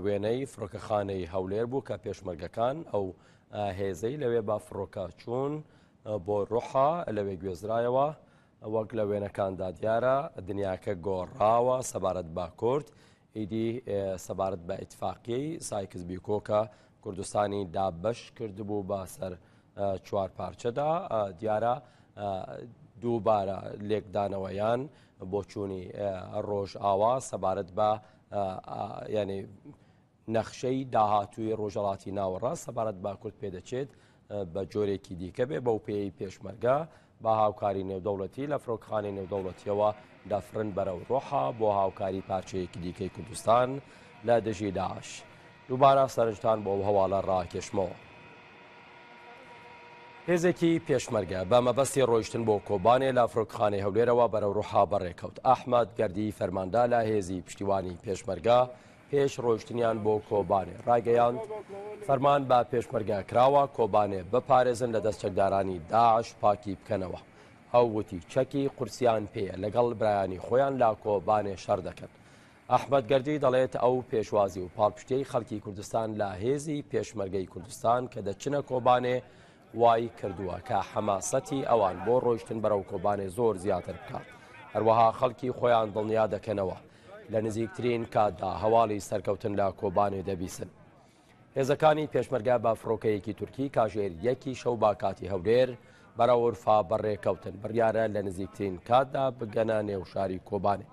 وێنەی فڕۆکەخانەی هەولێر بوو کە پێشمەرگەکان ئەو هێزەی لەوێ بە فڕۆکە چوون بۆ ڕوحا لەوێ گوێزرایەوە وەک لە وێنەکاندا دیارە دنیاکە گۆڕاوە سەبارەت بە کورد ئیدی سەبارەت بە ئیتفاقیەی سایکس بیکۆ کە کوردستانی دابەش کردبوو بە سەر چوار پارچەدا دیارە دووبارە لێکدانەوەیان بۆچوونی ڕۆژئاوا سەبارەت بە ینی نەخشەی داهاتووی ڕۆژهەڵاتی ناوەڕاست سەبارەت بە کورد پێدەچێت بە جۆرێکی دیکە بێ بەو پێی پێشمەرگە بە هاوکاری نێودەوڵەتی لە فڕۆکخانەی نێودەوڵەتیەوە دەفرن بەرەو ڕۆحا بۆ هاوکاری پارچەیەکی دیکەی کوردستان لە دژی داعش. دووبارە سەرنجتان بۆ ئەو هەواڵە ڕاکێشمەوە. هێزێکی پێشمەرگە بە مەبەستی ڕۆیشتن بۆ کۆبانێ لە فڕۆکخانەی هەولێرەوە بەرەو ڕوحا بەڕێکەوت. ئەحمەد گەردی فەرماندە لە هێزی پشتیوانی پێشمەرگە پێش ڕۆیشتنیان بۆ کۆبانێ ڕایگەیاند، فەرمان بە پێشمەرگە کراوە کۆبانێ بپارێزن لە دەست چەکدارانی داعش پاکی بکەنەوە. ئەو وتی، چەکی قورسیان پێیە، لەگەڵ برایانی خۆیان لە کۆبانێ شەڕ دەکەن. ئەحمەد گەردی دەڵێت، ئەو پێشوازی و پاڵپشتیەی خەڵکی کوردستان لە هێزی پێشمەرگەی کوردستان کە دەچنە کۆبانێ وای کردووە کە حەماسەتی ئەوان بۆ ڕۆیشتن بەرەو کۆبانێ زۆر زیاتر بکات. هەروەها خەڵکی خۆیان دڵنیا دەکەنەوە لە نزیکترین کاتدا هەواڵی سەرکەوتن لە کۆبانێ دەبیسن. هێزەکانی پێشمەرگە بە فڕۆکەیەکی تورکی کاژێر یەکی شەو با کاتی هەولێر بەرەو ئورفا بەڕێکەوتن، بڕیارە لە نزیکترین کاتدا بگەنە نێو شاری کۆبانێ.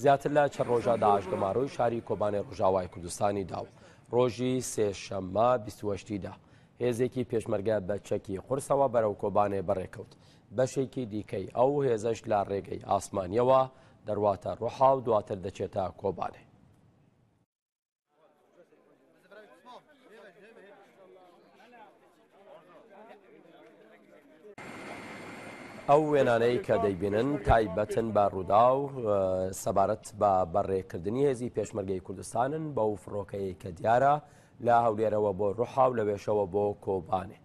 زیاتر لە چەند ڕۆژە داعش گەمارۆی شاری کۆبانێ ڕۆژاوای کوردستانی داوە. ڕۆژی سێشەممە 28 دا هێزێکی پێشمەرگە بە چەکی قورسەوە بەرەو کۆبانێ بەڕێکەوت. بەشێکی دیکەی ئەو هێزەش لە ڕێگەی ئاسمانییەوە دەڕواتە ڕوحا و دواتر دەچێتە کۆبانێ. ئەو وێنانەی کە دەیبینن تایبەتن بە ڕووداو سەبارەت بە بەڕێکردنی هێزی پێشمەرگەی کوردستانن بەو فڕۆکەیە کە دیارە لە هەولێرەوە بۆ ڕوحا و لەوێشەوە بۆ کۆبانێ.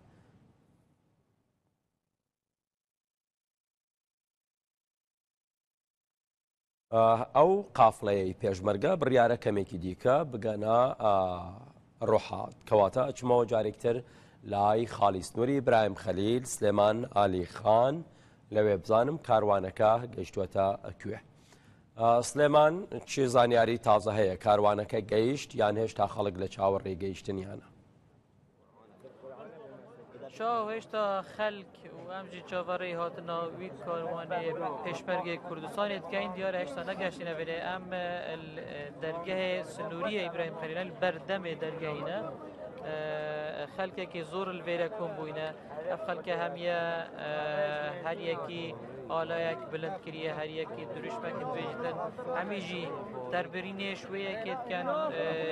ئەو قافڵەیەی پێشمەرگە بڕیارە کەمێکی دیکە بگەنە ڕۆحا کەواتە ئەچمەوە جارێکتر لای خاڵی سنووری برایم خەلیل سلێمان ئالی خان لەوێ بزانم کاروانەکە گەیشتووەتە کوێ. سلێمان چی زانیاری تازە هەیە کاروانەکە گەیشت یان هێشتا خەڵک لە چاوەڕێی گەیشتنیانە؟ شاو هێشتا خەلک و ئەمجی چاوەڕێی هاتنا وی کاروانێ پێشمەرگەی کوردستانی دکەین دیارە هێشتا نەگەشتینە بێنێ ئەم دەرگەهێ سنووریە ئیبراهیم خەلیلە بەردەمێ دەرگەینە. خەلکێکی زۆر لڤێرە کۆم بووینە ئەف خەلکە هەمیە هەریەکی ئالایەک بلند کریە هەریەکی دروشمەک دبێژتن هەمیژی دەربرینێ شوەیەکێ دکەن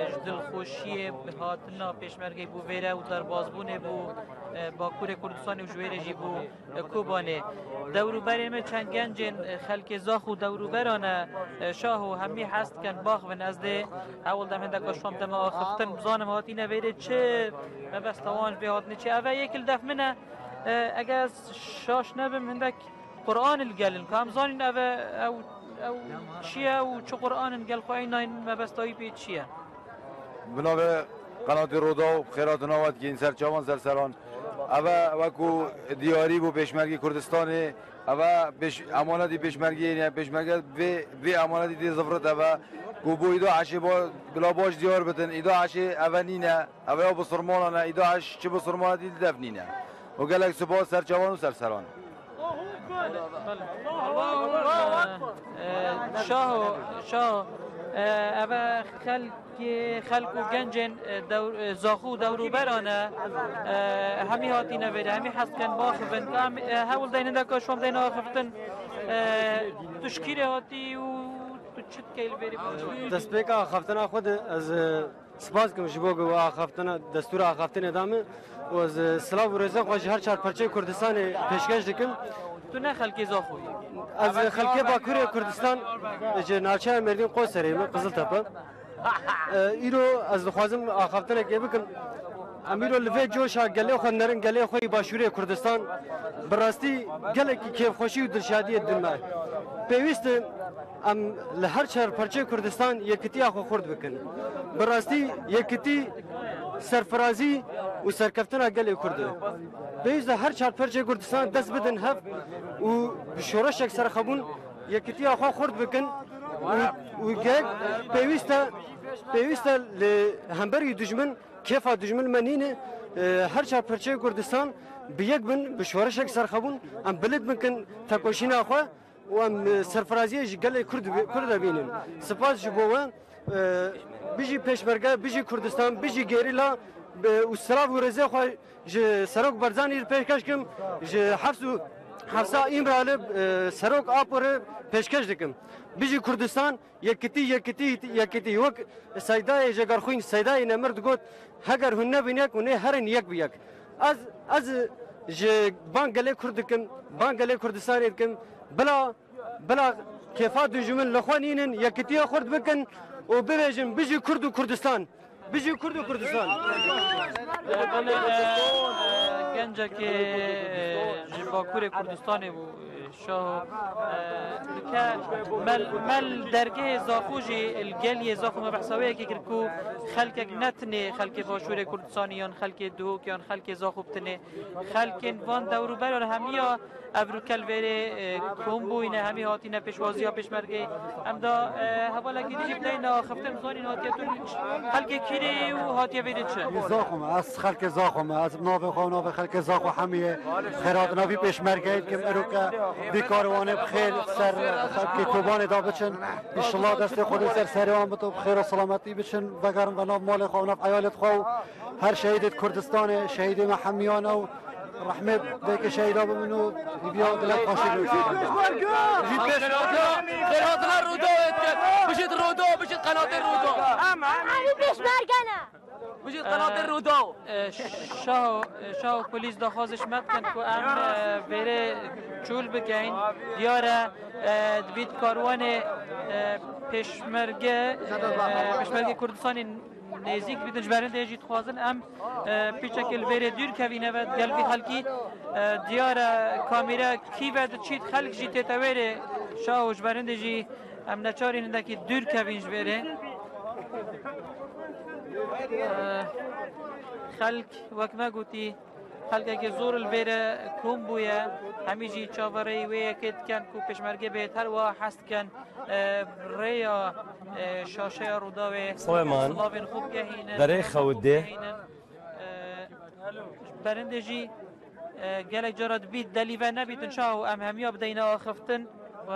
ji دڵخۆشیێ هاتنا پێشمەرگەی بوو ڤێرە و دەربازبوونێ بوو باکوورێ کوردستانی و ژوێرێژی بوو کۆبانێ دەوروبەرێ me çend gencên xelkê zax û dewrûberane şah û hemî hez dikin baxivin ez dê hewl dem hindeka şam dema axiftin bizanim hatîne vêrê çi mebesta wan vê hatinê çi ev e yek li def min e eger ez şaş nebim hindek Qur'an li gel in ka em zanîn ev e ew ew çi ye û çi Qur'an in gel xwe nayên mebesta wî pê çi ye. Bi navê Qenatê Rûdaw xêratina we dikîn ser çavan ser seran. Ev e wekû diyarî bû Pêşmergê Kurdistanê ev e pêş emanetî pêşmergê ne pêşmerge vê vê emanetî tê zifrit ev e ku bo îdaeşê ba bila baş diyar bidin îdaeşê ev e nîne ev e ya bisurmanan e îdaeş çi bisurmanetî li dev nîne û gelek spas ser çavan û ser seran. شاهۆ شاهۆ ئەvە خەلکی خەلک و گەنجێن زاخۆ و دەوروبەرانە هەمی هاتینە ڤێرە هەمی حەز بکەن باخڤن هەوڵ دەین هەندێک شوام دەین ئاخفتن تو شکیرێ هاتی و تو چ دکەی li vêrê دەستپێکە ئاخافتنا خۆ ez سپاس دکم ji bo ku we axaftina destûra axaftinê da min û ez silav û rêza xwe ji her çar parçeyê Kurdistanê pêşkeş dikim. Tu ne xelkê Zaxoyî? Ez xelkê Bakurê Kurdistan ji navçeya Mêrdîn Qoserê me Qiziltepe. Îro ez dixwazim axaftinekê bikim. Em îro li vê coşa gelê xwe nerin gelê xwe yê Başûrê Kurdistan bi rastî gelekî kêfxweşî û dilşadiyê didin me. Pêwîst e Em li her çar parçeyê Kurdistan yekitiya xwe xurt bikin. Bi rastî yekitî serfirazî û serkeftina gelê Kurd e. Pêwîst e her çar parçeyê Kurdistan dest bidin hev û bi şoreşek serxebûn yekitiya xwe xurt bikin û gerek pêwîst e pêwîst e li hemberî dijmin kêfa dijmin me nîne her çar parçeyê Kurdistan bi yek bin bi şoreşek serxebûn em bilind bikin tekoşîna xwe. û em serfiraziyê ji gelê Kurd Kurd de bînin. Spas ji bo we. Bijî Pêşmerge, bijî Kurdistan, bijî gerîla û silav û rêzê xwe ji Serok Barzanî re pêşkeş dikim, ji hefs û hefsa Îmrali Serok Apo re pêşkeş dikim. Bijî Kurdistan, yekitî, yekitî, yekitî. Wek Seydayê Jegerxwîn, Seydayê Nemir digot, heger hûn nebin yek hûn ê herin yek bi yek. Ez ez ji bang gelê Kurd dikim, bang gelê Kurdistanê dikim bila bila kêfa dijmin li xwe nînin, yekitiya xurt bikin û bibêjin bijî Kurd û Kurdistan. Bijî Kurd û Kurdistan. Gencekê ji Bakurê Kurdistanê bû Şaho dike mel mel dergehê Zaxo jî li geliyê Zaxo me behsa wê yekê kir ku xelkek ne tenê xelkê Başûrê Kurdistanê yan xelkê Duhok yan xelkê Zaxo bi tenê xelkên van dewrûberan hemiya ev rûkel vêrê kom bûyne hemî hatîne pêşwaziya pêşmergê em da hevalekî dijî bideyne axiftin zanîn hatiye tu xelkê kîrê û hatiye vêrê çi Zaxo me ez xelkê Zaxo me ez bi navê xwe û navê xelkê Zaxo hemiyê xêratina vî pêşmergeyê dikim îro ke vî karwanê bi xêr ser xelkê Kobanê da biçin înşallah destê Xwedê ser serê wan bite û bi xêr û selametî biçin vegerin ve nav malê xwe û nav eyalê xwe û her şehîdê Kurdistanê şehîdê me hemiyan e û rehmê dêkê şehîda bibin û hêviya dilek xweşî Bijît pêşmerge xêrhatina Rûdawê dikin. Bijît Rûdaw, bijît qenatê Rûdaw. Em hemû pêşmerge ne. Bijît qenatê Rûdaw. Şaho şaho polîs daxwazê ji me dikin ku em vêrê çûl bikin. Diyar e dibît karwanê pêşmerge pêşmergê Kurdistanê nêzîk bîtin ji ber hindê jî dixwazin em pîçekê li vêrê dûr kevîne ve gel vî xelkî diyar e kamîre kî ve diçît xelk jî tête wêrê şaho ji ber hindê jî em neçarîn hindekî dûr kevîn ji vêrê. Xelk wek me gotî xelkekî zor li vêre kom bûye hemî jî çaverêyî wê yekê dikin ku pêşmerge bêt her wiha hez dikin rêya şaşeya Rûdawê Silêman silavên xwe bigehînin derê xewt dê. Berindê jî gelek cara dibît delî ve nebîtin çawa û em hemiya bideyne axiftin و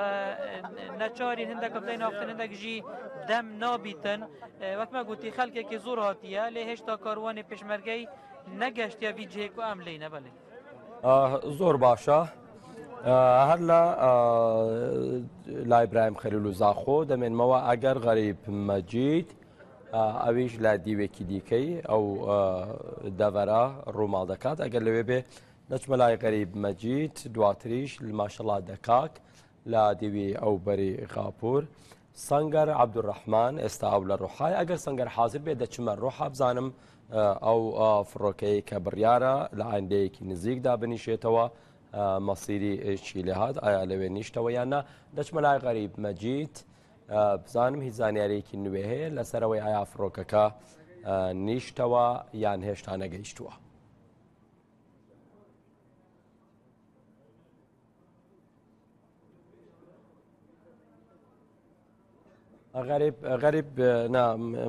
neçarîn hindek bideyne axiftin hindek jî dem nabîtin wek me gotî xelkekî zor hatiye lê hêşta karwanê pêşmergeyî. نەگەشتە ڤی جهێ کو ئەم لێینە بەلێ. زۆر باشە هەر لە لای برایم خەلیل و زاخۆ دەمێنمەوە ئەگەر غەریب مەجید ئەویش لە دیوێکی دیکەی ئەو دەڤەرە ڕووماڵ دەکات ئەگەر لەوێ بێ دەچمە لای غەریب مەجید دواتریش ماشەڵا دەکاک لە دیوی ئەو بەری غاپور سەنگەر عەبدولڕەحمان ئێستا ئەو لە ڕوحایە، ئەگەر سەنگەر حازر بێت دەچمە ڕوحا بزانم ئەو فڕۆکەیەی کە بڕیارە لە ئایندەیەکی نزیکدا بنیشێتەوە مەسیری چی لێهات ئایا لەوێ نیشتەوە یان نا دەچمە لای غەریب مەجید بزانم هیچ زانیاریەکی نوێ هەیە لەسەرەوەی ئایا فڕۆکەکە نیشتەوە یان هێشتا نەگەیشتووە. غەریب غەریب نا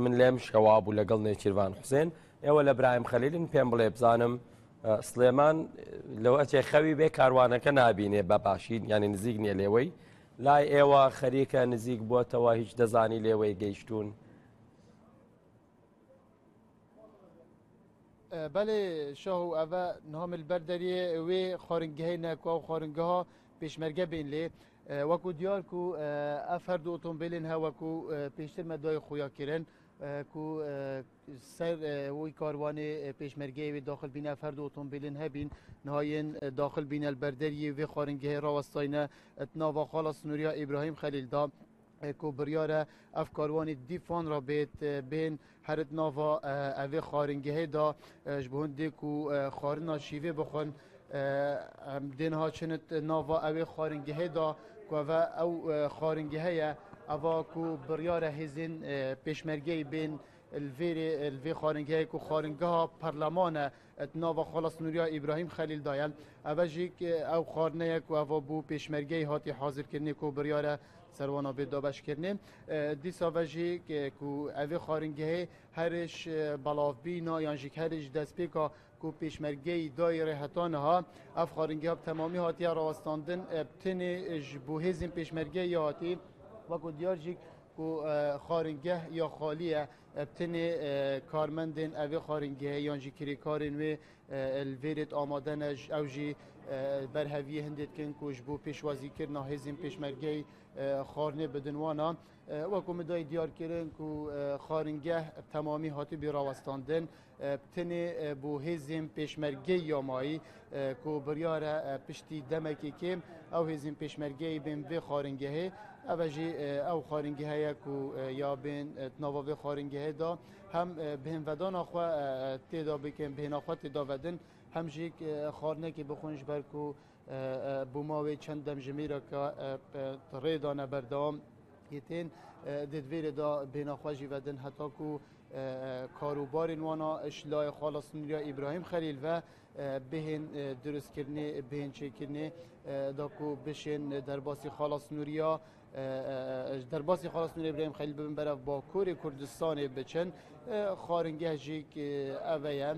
من لێم شەوا بوو لەگەڵ نێچیرڤان حوسێن ئێوە لە برایم خەلیلن پێم بڵێ بزانم سلێمان لەوە ئەچێ خەوی بێ کاروانەکە نابینێ بە باشی یانی نزیک نییە لێوەی لای ئێوە خەریکە نزیک بووەتەوە هیچ دەزانی لێوەی گەیشتوون. بەێ شاه و ئەvە نهامل بەر دەریێ وێ خواردنگەهەی نەکووا و خواردنگەها پێشمەرگە بین لێ وەکو دیار کو ئەف هەردوو ئۆتۆمبیلên هە وەکو پێشتر مە دوای خۆیا کرن کو سەر وی کاروانێ پێشمەرگەی وێ داخل بینە ئەف هەردوو ئۆتۆمبیلên هەبین نهایên داخل بینە بەردەریێ وێ خواردنگەهێ ڕاوەستاینە ناڤا خاڵە سنووریا ئیبراهیم خەلیل دا کو بڕیارە ئەف کاروانی دیفان را بێت بێن هەرت ناڤا ئەvê خواردنگەهێ دا ji bo hindê ku xwarina şîvê bixwin em dê niha çinit nava ewê xwaringehê da ku eve ew xwaringeheye ye eva ku biryara hêzên pêşmergeyê bên li vêrê li vê xwaringehê ku xwaringeha perleman e di nava xala Sinûriya Îbrahîm Xelîl da ye. Eve jî ew xwarine ye ku eva bû pêşmergeyê hatî hazirkirinê ku biryara serwana bê dabeşkirinê. Dîsa ve jî ku evê xwaringehê herêş belavbîna yan jî herêş destpêka ku pêşmergeyî dayê rê heta niha ev xwaringeha bi temamî hatiye rawestandin bi tenê ji bo hêzên pêşmergeyê hatî wekû diyar jî ku xwaringeh ya xalî ye bi tenê karmendên evê xwaringehê yan jî kirêkarên wê li vêrê amade ne ew jî berheviyê hindê dikin ku ji bo pêşwazîkirina hêzên pêşmergeyî xwarinê bidin wan a. Wekû min dayî diyar kirin ku xwaringeh bi temamî hatibî rawestandin bi tenê bo hêzên pêşmergeyî ya mayî ku biryar e piştî demekê kêm ew hêzên pêşmergeyî bên vê xwaringehê. Ev e jî ew xwaringehe ye ku ya bên di nava vê xwaringehê de hem bêhnvedana xwe tê de bikin, bêhna xwe tê de vedin, hem jî xwarinekê bixwin ji ber ku bûma wê çend demjimêreke rê dane berdewam yê tên dê di vê rê de bêhna xwe jî vedin heta ku karûbarên wan a ji layê xala Sinûriya Îbrahîm Xelîl ve bihên dirustkirinê, bihên çêkirinê da ku bişên derbasî xala Sinûriya derbasî xala Sinûriya Îbrahîm Xelîl bibin berev Bakurê Kurdistanê biçin. Xwaringeh jî ev ye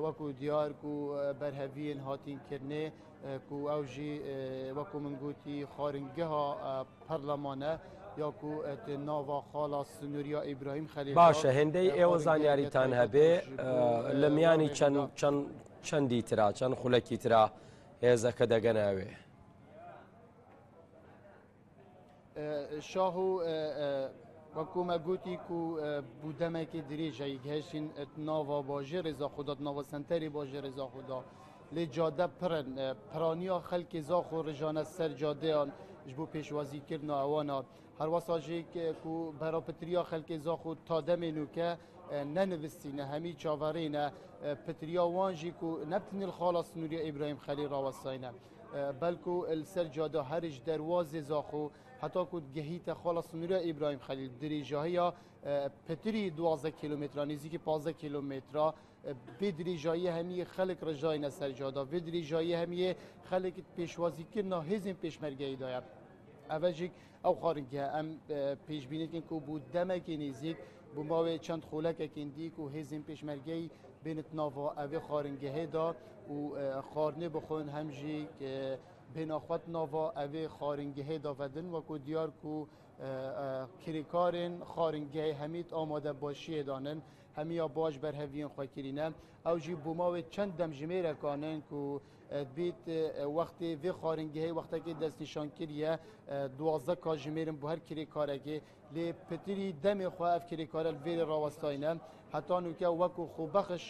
wekû diyar ku berheviyên hatîn kirinê ku ew jî wekû min gotî xwaringeha perleman e ya ku di nava xala Sinûriya Îbrahîm Xelîl باشە هێندەی ئێوە زانیاریتان هەبێ لە میانی چەند چەند چەندی ترا چەند خولەکی ترا هێزەکە دەگەنە ئەوێ؟ شاه و وەکو me gotî ku bû demekê dirêj e gihiştîn nava bajêrê Zaxo da nava senterê bajêrê Zaxo da lê cade pir in piraniya xelkê Zaxo rijane ser cadeyan ji bo pêşwazîkirina ewana herwesa jî ku berapitriya xelkê Zaxo ta demê nûke nenivistîne hemî çaverê ne pitriya wan jî ku ne bi tenê li xala Sinûriya Îbrahîm Xelîl rawestayne Belku li ser cada herî ji derwazê Zaxo heta ku gehîte xala Sinûriya Îbrahîm Xelîl bi dirêjahiya pitirî 12 kîlometra nêzîkî 15 kîlometra vê dirêjayiyê hemiyê xelk rijayne ser cada vê dirêjayiyê hemiyê xelk pêşwazîkirina hêzên pêşmergeyê de ye. Ev e jî ew xwaringeh em pêşbînî dikin ku bû demekê nêzîk bû mawê çend xolekekên dî ku hêzên pêşmergeyî bêne di nava evê xwaringehê de û xwarinê bixwin hem jî bêhna xwe di nava evê xwaringehê de vedin wekû diyar ku kirêkarên xwaringehê hemî di amadebaşiyê de nin. هەمییا باش بەرهەڤیێن خوە کرینە. ئەو ژی بۆ ماوێ چەند دەمژمێرەکانن کو دبیت وەختێ ڤێ خواردنگەهەی وەختەکێ دەستنیشان کریە 12 کاتژمێرن بۆ هەر کرێکارەکێ لێ پتری دەمێ خوە ئەف کرێکارە ڤێرێ ڕاوەستاینە هەتا نوکە وەکو خۆبەخش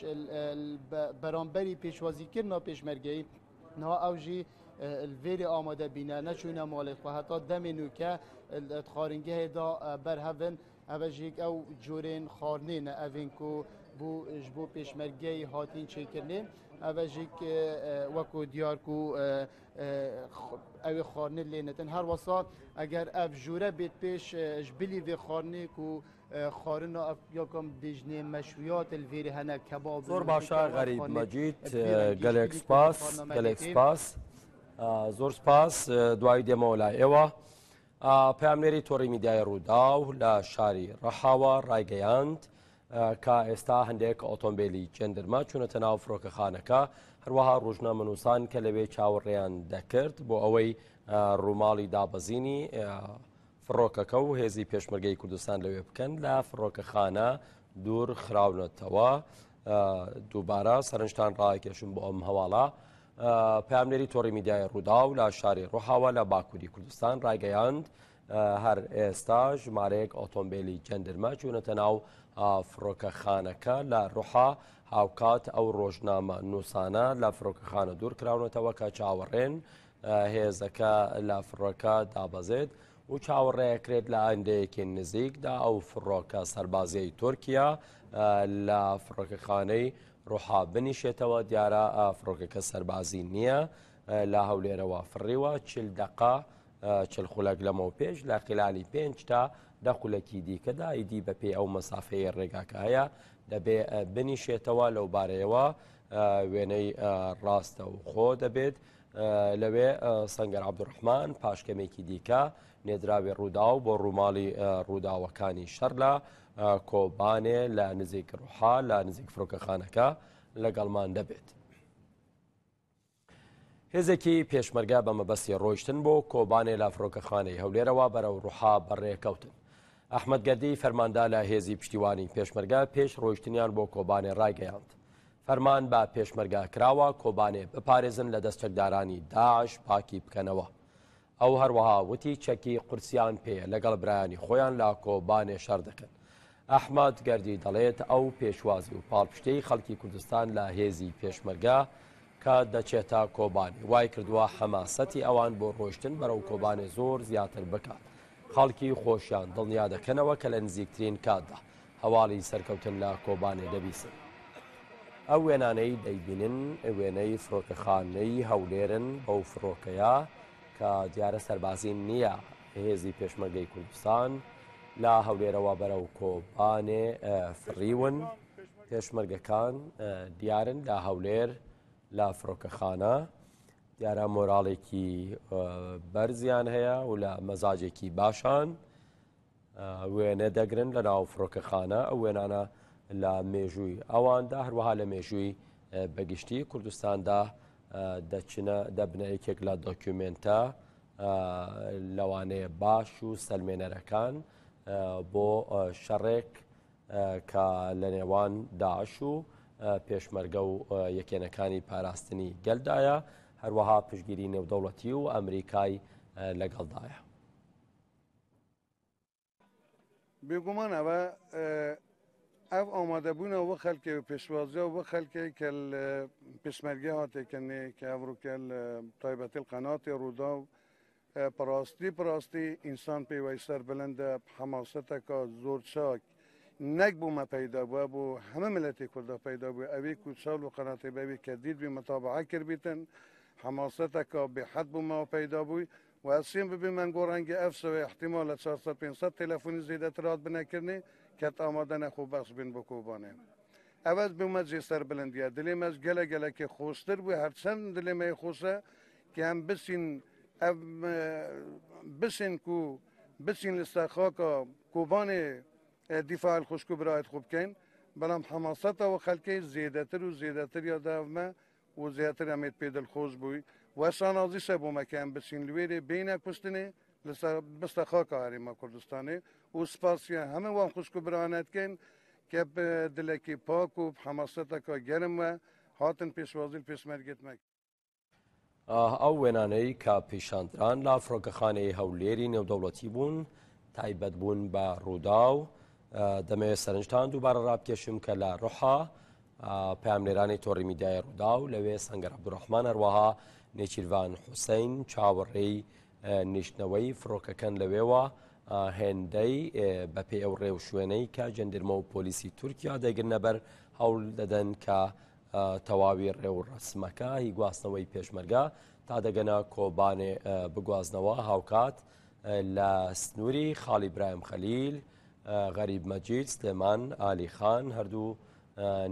بەرامبەری پێشوازیکردنا پێشمەرگەی نها ئەو ژی ڤێرێ ئامادە بینە نەچوینە ماڵێ خوە هەتا دەمێ نوکە خواردنگەهێدا بەرهەڤن ئەڤە ژیک ئەو جورێن خواردنێ نە ئەڤێن کو بۆ ژ بۆ پێشمەرگەی هاتین چێکردنێ ئەڤە ژیک وەکو دیار کو ئەوێ خواردنێ لێ نەتن. هەروەسا ئەگەر ئەv ژورە بێت پێش ژ بلی ڤێ خواردنێ کو خواردنا ئەv یاکم بێژنێ مەشویات ڤێرێ هەنە کەباب زۆر باشە غەریب مەجید گەلێک سپاس گەلێک سپاس زۆر سپاس دوایی دێمەوە لای ئێوە. پەیامنێری تۆڕی میدیای ڕووداو لە شاری ڕەحاوە ڕایگەیاند کە ئێستا هەندێک ئۆتۆمبیلی جەندرمە چوونەتە ناو فڕۆکەخانەکە، هەروەها ڕۆژنامەنووسان کە لەوێ چاوەڕێیان دەکرد بۆ ئەوەی ڕووماڵی دابەزینی فڕۆکەکە و هێزی پێشمەرگەی کوردستان لەوێ بکەن لە فڕۆکەخانە دوور خراونەتەوە. دووبارە سەرنجتان ڕاکێشم بۆ ئەم هەواڵە. پەیامنێری تۆڕی میدیای ڕووداو لە شاری ڕوحاوە لە باکووری کوردستان ڕایگەیاند، هەر ئێستا ژمارەیەک ئۆتۆمبیلی جەندرمە چوونەتە ناو فڕۆکەخانەکە لە ڕوحا، هاوکات ئەو ڕۆژنامە نووسانە لە فڕۆکەخانە دوور کراونەتەوە کە چاوەڕێن هێزەکە لە فڕۆکە دابەزێت و چاوەڕێکرێت لە ئایندەیەکی نزیکدا ئەو فڕۆکە سەربازیەی تورکیا لە فڕۆکەخانەی ڕوحا بنیشێتەوە. دیارە فڕۆکەکە سەربازی نییە، لە هەولێرەوە فڕیوە 40 دقە 40 خولەک لەمەو پێش، لە خلالی 5 تا 10 خولەکی دیکەدا ئیدی بەپێی ئەو مەسافەیە ڕێگاکە هەیە دەبێ بنیشێتەوە. لەو بارەیەوە وێنەی ڕاستە و خۆ دەبێت لەوێ سەنگەر عەبدولڕەحمان پاش کەمێکی دیکە نێدراوی ڕووداو بۆ ڕووماڵی ڕووداوەکانی شەڕ لە کۆبانێ لە نزیک ڕوحا لە نزیک فڕۆکەخانەکە لەگەڵمان دەبێت. هێزێکی پێشمەرگە بە مەبەستی ڕۆیشتن بۆ کۆبانێ لە فڕۆکەخانەی هەولێرەوە بەرەو ڕوحا بەڕێکەوتن. ئەحمەد گەردی فەرماندە لە هێزی پشتیوانی پێشمەرگە پێش ڕۆیشتنیان بۆ کۆبانێ ڕایگەیاند، فەرمان بە پێشمەرگە کراوە کۆبانێ بپارێزن لە دەست چەکدارانی داعش پاکی بکەنەوە. ئەو هەروەها وتی چەکی قورسیان پێیە لەگەڵ برایانی خۆیان لە کۆبانێ شەڕ دەکەن. ئەحمەد گەردی دەڵێت ئەو پێشوازی و پاڵپشتیی خەڵکی کوردستان لە هێزی پێشمەرگە کە دەچێتە کۆبانێ وای کردووە حەماسەتی ئەوان بۆ ڕۆیشتن بەرەو کۆبانێ زۆر زیاتر بکات. خەڵکی خۆشیان دڵنیا دەکەنەوە کە لە نزیکترین کاتدا هەواڵی سەرکەوتن لە کۆبانێ دەبیسن. ئەو وێنانەی دەیبینن وێنەی فڕۆکەخانەی هەولێرن بەو فڕۆکەیە کە دیارە سەربازی نییە هێزی پێشمەرگەی کوردستان لە هەولێرەوە بەرەو کۆبانێ فڕیون. پێشمەرگەکان دیارن لە هەولێر لە فڕۆکەخانە دیارە مۆراڵێکی بەرزیان هەیە و لە مەزاجێکی باشان. وێنە دەگرن لە ناو فڕۆکەخانە، ئەو وێنانە لە مێژووی ئەواندا هەروەها لە مێژووی بەگشتی کوردستاندا دەچنە دەبنە یەکێک لە دۆکیومێنتە لەوانەیە باش و سەلمێنەرەکان بۆ شەڕێک کە لە نێوان داعش و پێشمەرگە و یەکێنەکانی پاراستنی گەلدایە، هەروەها پشگیری نێودەوڵەتی و ئەمریکای لەگەڵدایە. بێگومان ئەوە ئەو ئامادەبوونە وە خەلکێ و پێشوازیە وە خەلکێ کە پێشمەرگە هاتێکردنێ کە ئەڤڕۆکە تایبەتی قەناتی ڕوودا و پڕاستی پڕاستی ئینسان پێوەی سەر بلندە حەماسەتەکە زۆر چاک نەک بۆ مە پەیدا بووە بۆ هەمە ملەتی کوردا پەیدا بووە ئەوێ کو چاو و قەناتی بەوی کە دیت بی متابعە کردبیتن حەماسەتەکە بێحەد بۆ مەوە پەیدا بووی و ئەسیم ببی من گۆ ڕەنگە ئەف سەوێ ئیحتیمالە 400 500 تەلەفۆنی زێدەتر هات بنەکردنێ کەت ئامادە نە خۆ بەخش بین بۆ کۆبانێ ئەوەز بوومە جێ سەر بلندیە دلێ مەش گەلە گەلەکێ خۆشتر بوو هەرچەند دلێ مەی خۆشە کە ئەم بچین ئەم بچین کو بچین لەسەر خاکە کۆبانێ دیفاع خوشک و برایت خۆ بکەین بەڵام حەماسەتەوە خەلکەی زێدەتر و زێدەتر یادەمە و زیاتر ئەمێت پێ دڵخۆش بووی و شانازیشە بۆ مە کە ئەم بچین لوێرێ بێینە کوشتنێ لەسەر بستە خاکە هەرێمە کوردستانێ و سپاسیە هەمە وان خوشک و برانە دکەین. کە بە دلەکی پاک و حەماسەتەکە گەرم وە هاتن پێشوازی پێشمەرگێت مە. ئەو وێنانەی کە پیشاندران لە فڕۆکەخانەی هەولێری نێودەوڵەتی بوون تایبەت بوون بە ڕووداو دەمەوێت سەرنجتان دووبارە ڕابکێشم کە لە ڕحا پامنێرانی تۆڕی میدیای ڕووداو لەوێ سەنگەر عەبدوڕەحمان هەروەها نێچیرڤان حوسەین چاوەڕێی نیشتنەوەی فڕۆکەکەن لەوێوە هێندەی بەپێی ئەو ڕێوشوێنەی کە جەندرمە و پۆلیسی تورکیا دەگرنەبەر هەوڵ دەدەن کە تەواوی ڕێوڕەسمەکە هی گواستنەوەی پێشمەرگە تا دەگەنە کۆبانێ بگوازنەوە هاوکات لە سنووری خاڵی برایم خەلیل غەریب مەجید سلێمان ئالی خان هەردوو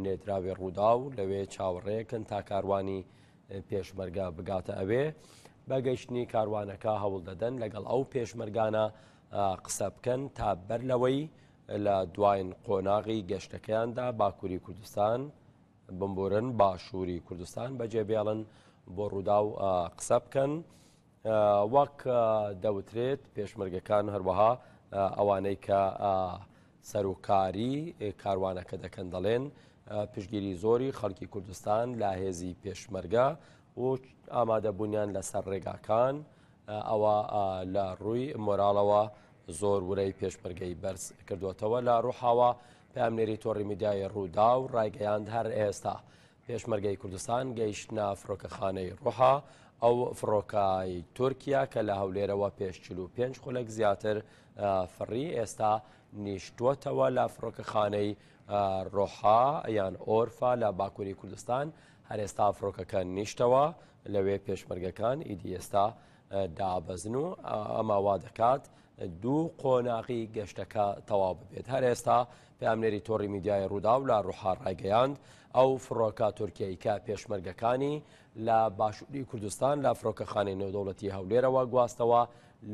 نێدراوی ڕوودا و لەوێ چاوەڕێکن تا کاروانی پێشمەرگە بگاتە ئەوێ بە گەیشتنی کاروانەکە هەوڵ دەدەن لەگەڵ ئەو پێشمەرگانە قسە بکەن تا بەر لەوەی لە دواین قۆناغی گەشتەکەیاندا باکووری کوردستان بمبورن باشووری کوردستان بەجێ بێڵن بۆ ڕوودا و قسە بکەن وەک دەوترێت پێشمەرگەکان هەروەها ئەوانەی کە سەرۆکاری کاروانەکە دەکەن دەڵێن پشگیری زۆری خەڵکی کوردستان لە هێزی پێشمەرگە و ئامادەبوونیان لەسەر ڕێگاکان ئەوە لە ڕووی مۆراڵەوە زۆر ورەی پێشمەرگەی بەرز کردوێتەوە لە ڕوحاوە پامنێری تۆڕی میدیای ڕوودا و ڕایگەیاند هەر ئێستا پێشمەرگەی کوردستان گەیشتنە فڕۆکەخانەی ڕوحا، ئەو فڕۆکەی تورکیا کە لە هەولێرەوە پێش 45 خولەک زیاتر فڕی ئێستا نیشتووەتەوە لە فڕۆکەخانەی ڕۆحا یان ئۆرفا لە باکووری کوردستان هەر ئێستا فڕۆکەکە نیشتەوە لەوێ پێشمەرگەکان ئیدی ئێستا دابەزن و ئەمە وا دەکات دوو قۆناغی گەشتەکە تەواو ببێت. هەر ئێستا پەیامنێری تۆڕی میدیای ڕووداو لە ڕوحا ڕایگەیاند، ئەو فڕۆکە تورکیەی کە پێشمەرگەکانی لە باشووری کوردستان لە فڕۆکەخانەی نێودەوڵەتی هەولێرەوە گواستەوە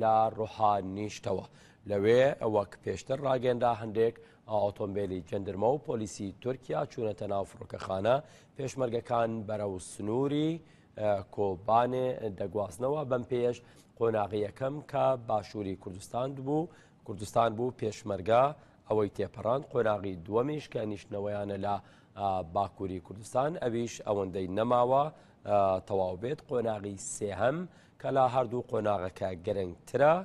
لە ڕوحا نیشتەوە. لەوێ وەک پێشتر ڕاگەیەنرا هەندێک ئۆتۆمبێلی جەندرمە و پۆلیسی تورکیا چوونەتە ناو فڕۆکەخانە، پێشمەرگەکان بەرەو سنووری کۆبانێ دەگوازنەوە، بەم پێیەش قۆناغی یەکەم کە باشووری کوردستان بوو کوردستان بوو پێشمەرگە ئەوەی تێپەڕاند، قۆناغی دووەمیش کە نیشتنەوەیانە لە باکووری کوردستان ئەویش ئەوەندەی نەماوە تەواو بێت، قۆناغی سێهەم کە لە هەردوو قۆناغەکە گرنگترە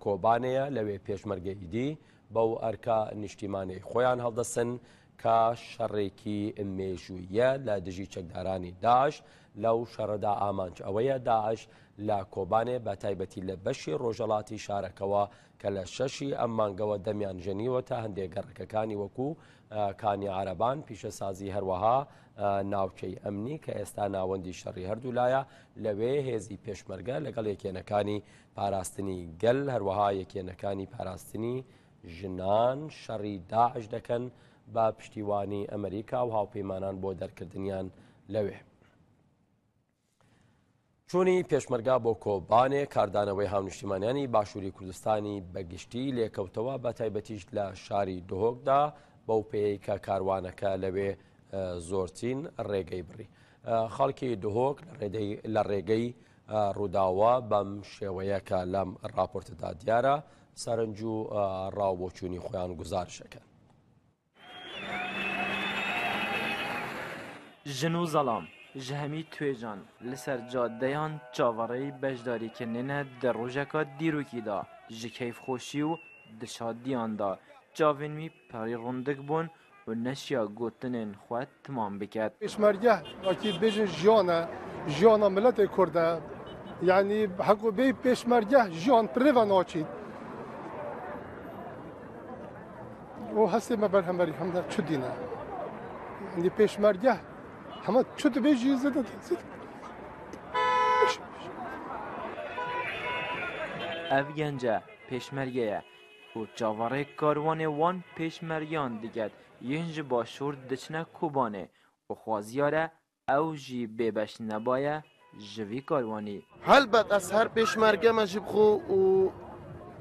کۆبانێیە، لەوێ پێشمەرگە ئیدی بەو ئەرکە نیشتیمانەی خۆیان هەڵدەسن کە شەڕێکی مێژووییە لە دژی چەکدارانی داعش، لەو شەڕەدا ئامانج ئەوەیە داعش لە کۆبانێ بە تایبەتی لە بەشی ڕۆژهەڵاتی شارەکەوە کە لە شەشی ئەم مانگەوە دەمیان ژەنیوەتە هەندێک گەڕەکەکانی وەکو کانی عەرەبان، پیشەسازی هەروەها ناوچەی ئەمنی کە ئێستا ناوەندی شەڕی هەردوولایە لەوێ هێزی پێشمەرگە لەگەڵ یەکێنەکانی پاراستنی گەل هەروەها یەکێنەکانی پاراستنی ژنان شەڕی داعش دەکەن بە پشتیوانی ئەمریکا و هاوپەیمانان بۆ دەرکردنیان لەوێ. چوونی پێشمەرگا بۆ کۆبانێ کاردانەوەی هاونیشتیمانیانی باشووری کوردستانی بەگشتی لێکەوتەوە بە تایبەتیش لە شاری دهۆکدا بەو پێیەی کە کاروانەکە لەوێ زۆرترین ڕێگەی بڕی. خەڵکی دهۆک لە ڕێگەی ڕووداوە بەم شێوەیە کە لەم ڕاپۆرتەدا دیارە سەرنج و ڕاو بۆچوونی خۆیان گوزارش ئەکەن. ژن و زەڵام ji hemî توێژان li ser cadeyan çaverêyî beşdarîkirinê ne di rojeka dîrokî de ji keyfxweşî û di şadiyan de çavên wî pirî rondik bûn û neşiya gotinên xwe temam biket. Pêşmerge wekî dibêjin jiyan e, jiyana miletê Kurd e. Yanî heko bêyî pêşmerge jiyan bi rê ve naçît. û hestê me berhemberî hem de çi dîne. Yanî pêşmerge hema çi dibêjî zêde zêde. Ev gence pêşmerge ye û çaverê karwanê wan pêşmergeyan diket yên ji Başûr diçine Kobanê û xwaziyar e ew jî bêbeş nebaye ji vî karwanî. Helbet ez her pêşmerge me jî bi xwe û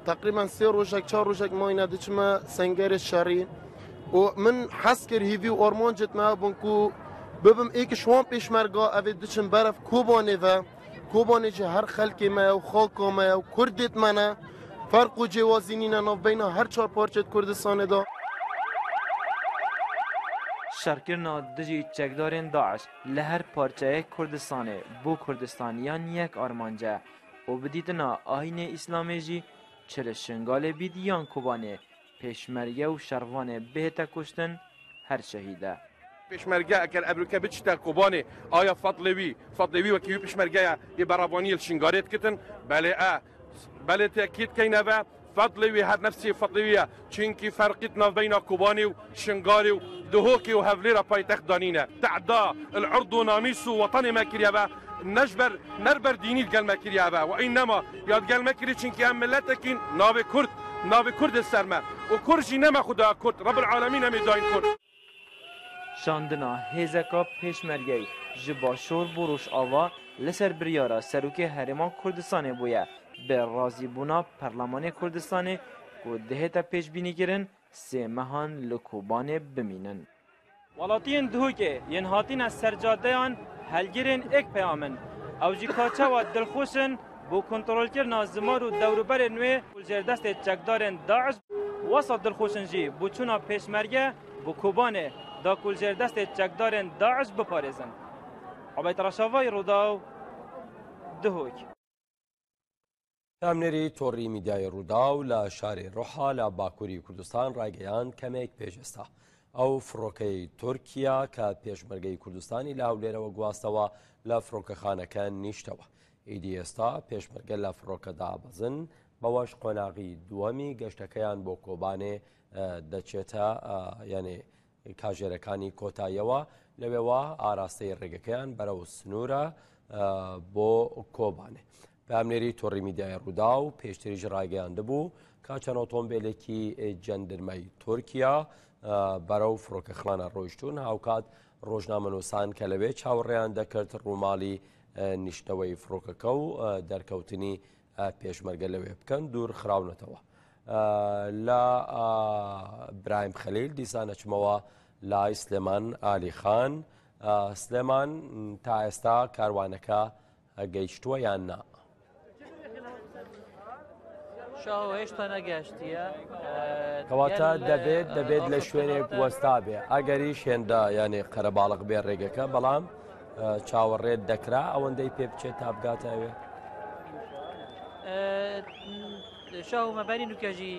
teqrîben sê rojek çar rojek mayne diçime sengerê şerî û min hez kir hîvî û armancê me hebûn ku bibim êk ji wan pêşmerga ev ê diçin berev Kobanê ve. Kobanê jî her xelkê me ye û xaka me ye û Kurdê me ne. Ferq û cêwazî nîne navbeyna her çar parçeyê Kurdistanê de. Şerkirina dijî çekdarên DAIŞ li her parçeyek Kurdistanê bo Kurdistaniyan yek armanc e û bi dîtina ayînê Îslamê jî çi li Şingalê bît yan Kobanê pêşmerge û şervanê bihête kuştin her şehîd e. Pêşmerge eger ebrûke biçite Kobanê aya fetlê wî fetlê wî wekî wî pêşmerge ye yê berevaniyê li Şingalê dikitin? Belê e. Belê tekîd keyn ev e, fetlê wî her nefsê fetlê wî ye. Çunkî ferqî di navbeyna Kobanê û Şingalê û Duhokê û Hevlêra paytext de nîne. Te'da li erd û namîs û wetenê me kiriye ev e, ne ji ber ne li ber dînî li gel me kiriye ev e. We înnema ya li gel me kirî çunkî em miletekîn navê Kurd, navê Kurd li ser me û Kurd jî ne me xwe da Kurd, Rebbil Alemîn em ê dayîn Kurd. Şandina hêzeka pêşmergeyî ji Başûr bo Rojava li ser biryara Serokê Herêma Kurdistanê bûye bi razîbûna Perlemanê Kurdistanê ku dihête pêşbînîkirin sê mehan li Kobanê bimînin. Welatiyên Dihokê yên hatine ser cadeyan helgirên êk peyam in. Ew jî ka çawa dilxweş in bo kontrolkirina zimar û dewrûberên wê û li jêrdestê çekdarên DAIŞ wesa dilxweş in jî bo çûna pêşmerge bo Kobanê da ku li jêrdestê çekdarên DAIŞ biparêzin. Ubeyd Reşavayî, Rûdaw, Dihok. Peyamnêrî Torrî Mîdyayê Rûdaw li şarê Ruha li Bakurî Kurdistan rageyand kemêk pêş êsta ئەو فڕۆکەی تورکیا کە پێشمەرگەی کوردستانی لە هەولێرەوە گواستەوە لە فڕۆکەخانەکە نیشتەوە. ئیدی ئێستا پێشمەرگە لە فڕۆکە دابەزن، بەوەش قۆناغی دووەمی گەشتەکەیان بۆ کۆبانێ دەچێتە یانێ کاژێرەکانی کۆتاییەوە، لەوێوە ئاراستەی ڕێگەکەیان بەرەو سنوورە بۆ کۆبانێ. پەیامنێری تۆڕی میدیای ڕووداو پێشتریش ڕایگەیاندبوو کە چەند ئۆتۆمبیلێکی جەندرمەی تورکیا بەرەو فڕۆکەخانە ڕۆیشتوون، هاوکات ڕۆژنامەنووسان کە لەوێ چاوەڕێیان دەکرد ڕووماڵی نیشتنەوەی فڕۆکەکە و دەرکەوتنی پێشمەرگە لەوێ بکەن دوور خراونەتەوە. لە برایم خەلیل دیسان ئەچمەوە لای سلێمان ئالی خان. سلێمان تا ئێستا کاروانەکە گەیشتووە یان نا؟ شاهۆ هێشتا نەگەشتیە. کەواتە دەبێت دەبێت لە شوێنێک وەستا بێ ئەگەریش هێندە یانێ قەرەباڵغ بێ ڕێگەکە بەڵام چاوەڕێت دەکرا ئەوەندەی پێ بچێت تا بگاتە ئەوێ. شاهۆ مەبەری نوکەژی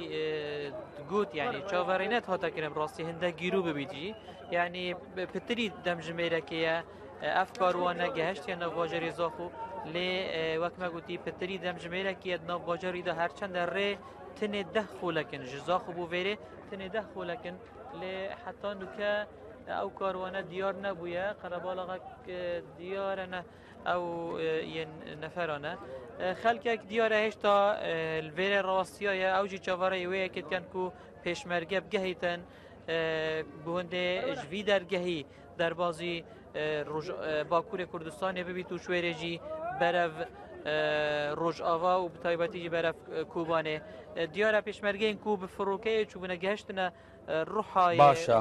گوت یعنی چاوەڕێنەت هاتەکردن ڕاستی هەندە گیرو ببیتی یعنی پتری دەمژمێرەکەیە ئەف کاروانە گەهشتیە ناو باجەری زاخۆ لێ وەک مە گوتی پتری دەمژمێرەکیە ناو باجەریدا هەرچەندە ڕێ تنێ ده خولەکن ji زاخۆ بۆ وێرێ تنێ ده خولەکن لێ حتا نوکە ئەو کاروانە دیار نەبووە قەرەباڵغەک دیارە نە ئەو yên نەفەرانە خەلکێک دیارە هێشتا لێرە ڕاستیایە ئەو جی چاوەڕێی وەیە کردکەن کو پێشمەرگە بگەهیتن بۆندێ ژوی دەرگەهی دەربازی باکوورێ کوردستانێ ببیت و شوێرێژی بەرەv ڕۆژئاوا و بتایبەتیجی بەرەv کوبانێ دیارە پێشمەرگەین کو بە فڕۆکەیە چوبنە گەشتنە ڕوحای باشە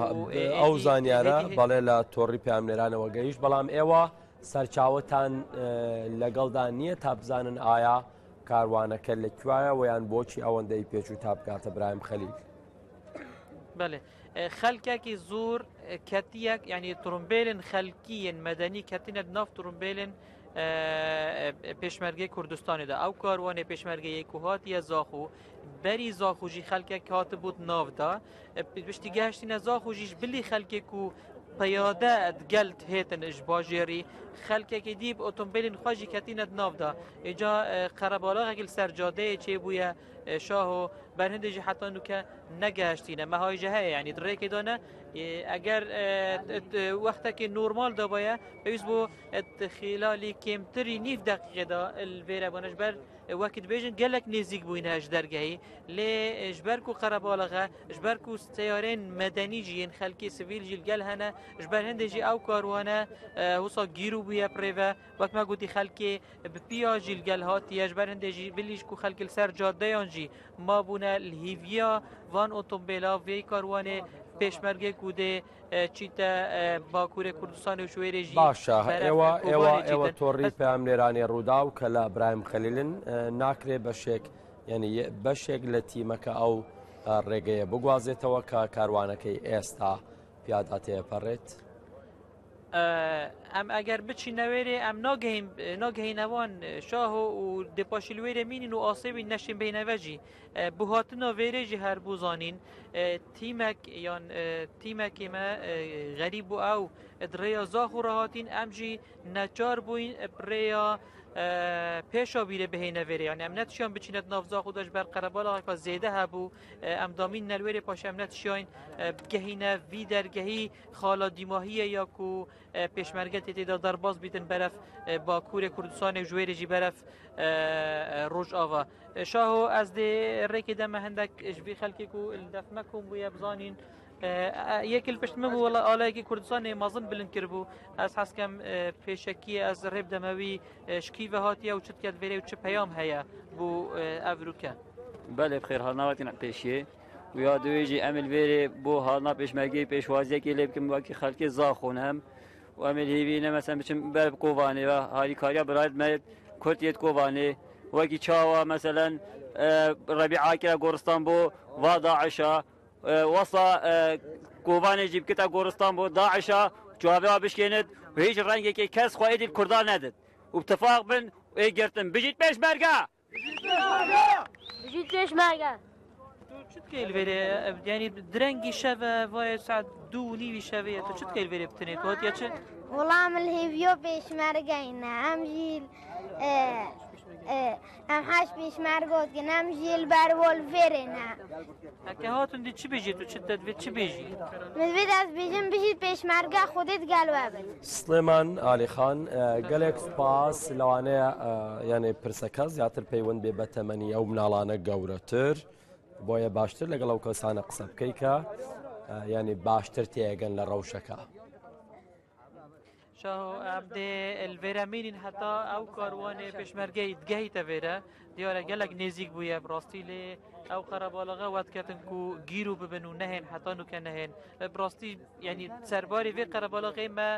ئەو زانیارە بەڵێ لە تۆڕی پامنێرانەوە گەیشت بەڵام ئێوە سەرچاوتان لەگەڵدا نییە تا بزانن ئایا کاروانەکە لە کوایە ویان بۆچی ئەوەندەی پێچوو تا بگاتە برایم خەلیل بەێ خەلکێکی زۆر کەتیەک یعنی ترومبیلن خەلکیین مەدەنی کەتینە ناو ترومبیلن پێشمەرگەی کوردستانیدا ئەو کاروانێ پێشمەرگەیە کو هاتیە زاخ و بەری زاخۆژی خەلکێک هاتبوو ناودا پشتی گەهشتینە زاخۆژیش بلی خەلکێک و پیادە گەل هێتن ژ باژێری خەلکێکی دیب ئۆتۆمبیلین خۆشی کەتینە ناودا ئێجا قەرەباڵغێک سەر جادەیە چێ بووە شاهۆ بەر هەندێکی حتا نوکە نەگەهشتینە مەهایژە هەیە ینی دڕێکی دانە ئەگەر وەختێکی نۆرمال دەبایە پێویست بۆ خلالی کێمتری نیف دقیقێدا لێرە بۆنەش بەر وەکی دبێژن gelek nêzîk bûyîne ji dergehî lê ji ber ku qerebalixe ji ber ku seyarên medenî jî yên xelkê sivîl jî gel hene ji ber hindê jî ew karwane wisa gîrû bûye pirêve wek me gotî xelkê bi piya jî li gel hatiye ji ber hindê jî bilî ji ku xelk li ser cadeyan jî mabûne li hîviya van otombêla vê karwanê pêşmergê ku dê چیتە باکوورێ کوردستانی و شوێرێ ژی باشە ئێوە ئێوە ئێوە تۆڕی پەیامنێرانی ڕووداو کە لە برایم خەلیلن ناکرێ بەشێک یعنی بەشێک لە تیمەکە ئەو ڕێگەیە بگوازێتەوە کە کاروانەکەی ئێستا. پیادا تێپەڕێت؟ ئەم ئەگەر بچینە وێرێ ئەم ناگەین ناگەینەوان شاه و دپاشی وێرێ مینین و ئاسێوی نەشین بینەوەژی بهاتنا وێرێژی هەر بوو زانین تیمەک یان تیمەکی مە غەریب بوو ئەو درێیا زاخ و ڕهاتین ئەمژی نەچار بووین پرێیا پێشا بیرە بهێنە وێرێ یان ئەم نەتشیان بچینەت ناو زاخ و دەش بەر قەرەباڵەکە زێدە هەبوو ئەم دامین نەلوێرێ پاش ئەم نەتشیاین بگەهینە وی دەرگەهی خاڵە دیماهیە یا کو پێشمەرگە تێدا دەرباز بیتن بەرەف باکوورێ کوردستانێ و ژوێرێژی بەرەف ڕۆژئاوا شاهۆ ئەس دێ ڕێکی دەمە هەندێک ژبی خەلکێک و دەفمە کۆم بووە بزانین یەکل پشت من بوو وڵە ئالایەکی کوردستانی مەزن بلند کرد بوو ئەس حەسکەم پێشەکیە ئەس ڕێب دەمەوی شکیڤە هاتیە و چت کەت ڤێرێ و چ پەیام هەیە بۆ ئەڤروکە. بەلێ بخێر هەڵناوەتین پێشیێ و یا دوێژی ئەمل ڤێرێ بۆ هاڵنا پێشمەرگەی پێشوازیەکی لێ بکەم وەکی خەلکێ زاخۆن هەم و ئەمل هێوی نە مەسەن بچم بەر کۆڤانێ و هاریکاریا برایت مەێت کورد یێت کۆڤانێ وەکی چاوە مەسەلەن ڕەبیعا کرا گۆڕستان بۆ وا داعشە وەسا کۆڤانێ جی بکتە گۆڕستان بۆ داعشە جوابێ بشکێنێت و هیچ ڕەنگێکی کەس خۆ ئیدی کوردان نەدت و بتفاق بن و گرتن بژیت پێشمەرگە بژیت پێشمەرگە چ بکەی لێرێ ینی درەنگی شەvە وایە ساعت دوو و نیوی شەوەیە تو چ بکەی لێرێ بتنێت تۆ هاتیە چ وەڵام الهێڤیۆ پێشمەرگەینە ئەم ژیل ئەم حاش پێشمەرگۆتکن ئەم ژیل بەرۆل ڤێرێنە هەکە هاتون دی چ بێژیت و چ دەدوێت چ بێژی من دەست بێژم بژیت پێشمەرگە خودت گەلوە بن سڵێمان ئالیخان گەلێک سوپاس لەوانەیە یانێ پرسەکە زیاتر پەیوەند بێ بە تەمەنی ئەو مناڵانە گەورەتر بۆیە باشتر لەگەڵ ئەو کەسانە قسە بکەی کە یعنی باشتر تێگەن لە ڕەوشەکە. شاهۆ ئەم دێ الڤێرە مینین هەتا ئەو کاروانێ پێشمەرگەی دگەهیتە ڤێرە دیارە گەلک نێزیک بووە بڕاستی لێ ئەو قەرەباڵغە وەتکەتن کو گیر و ببن و نەهێن هەتا نوکە نەهێن بڕاستی یعنی سەرباری vê قەرەباڵغەی مە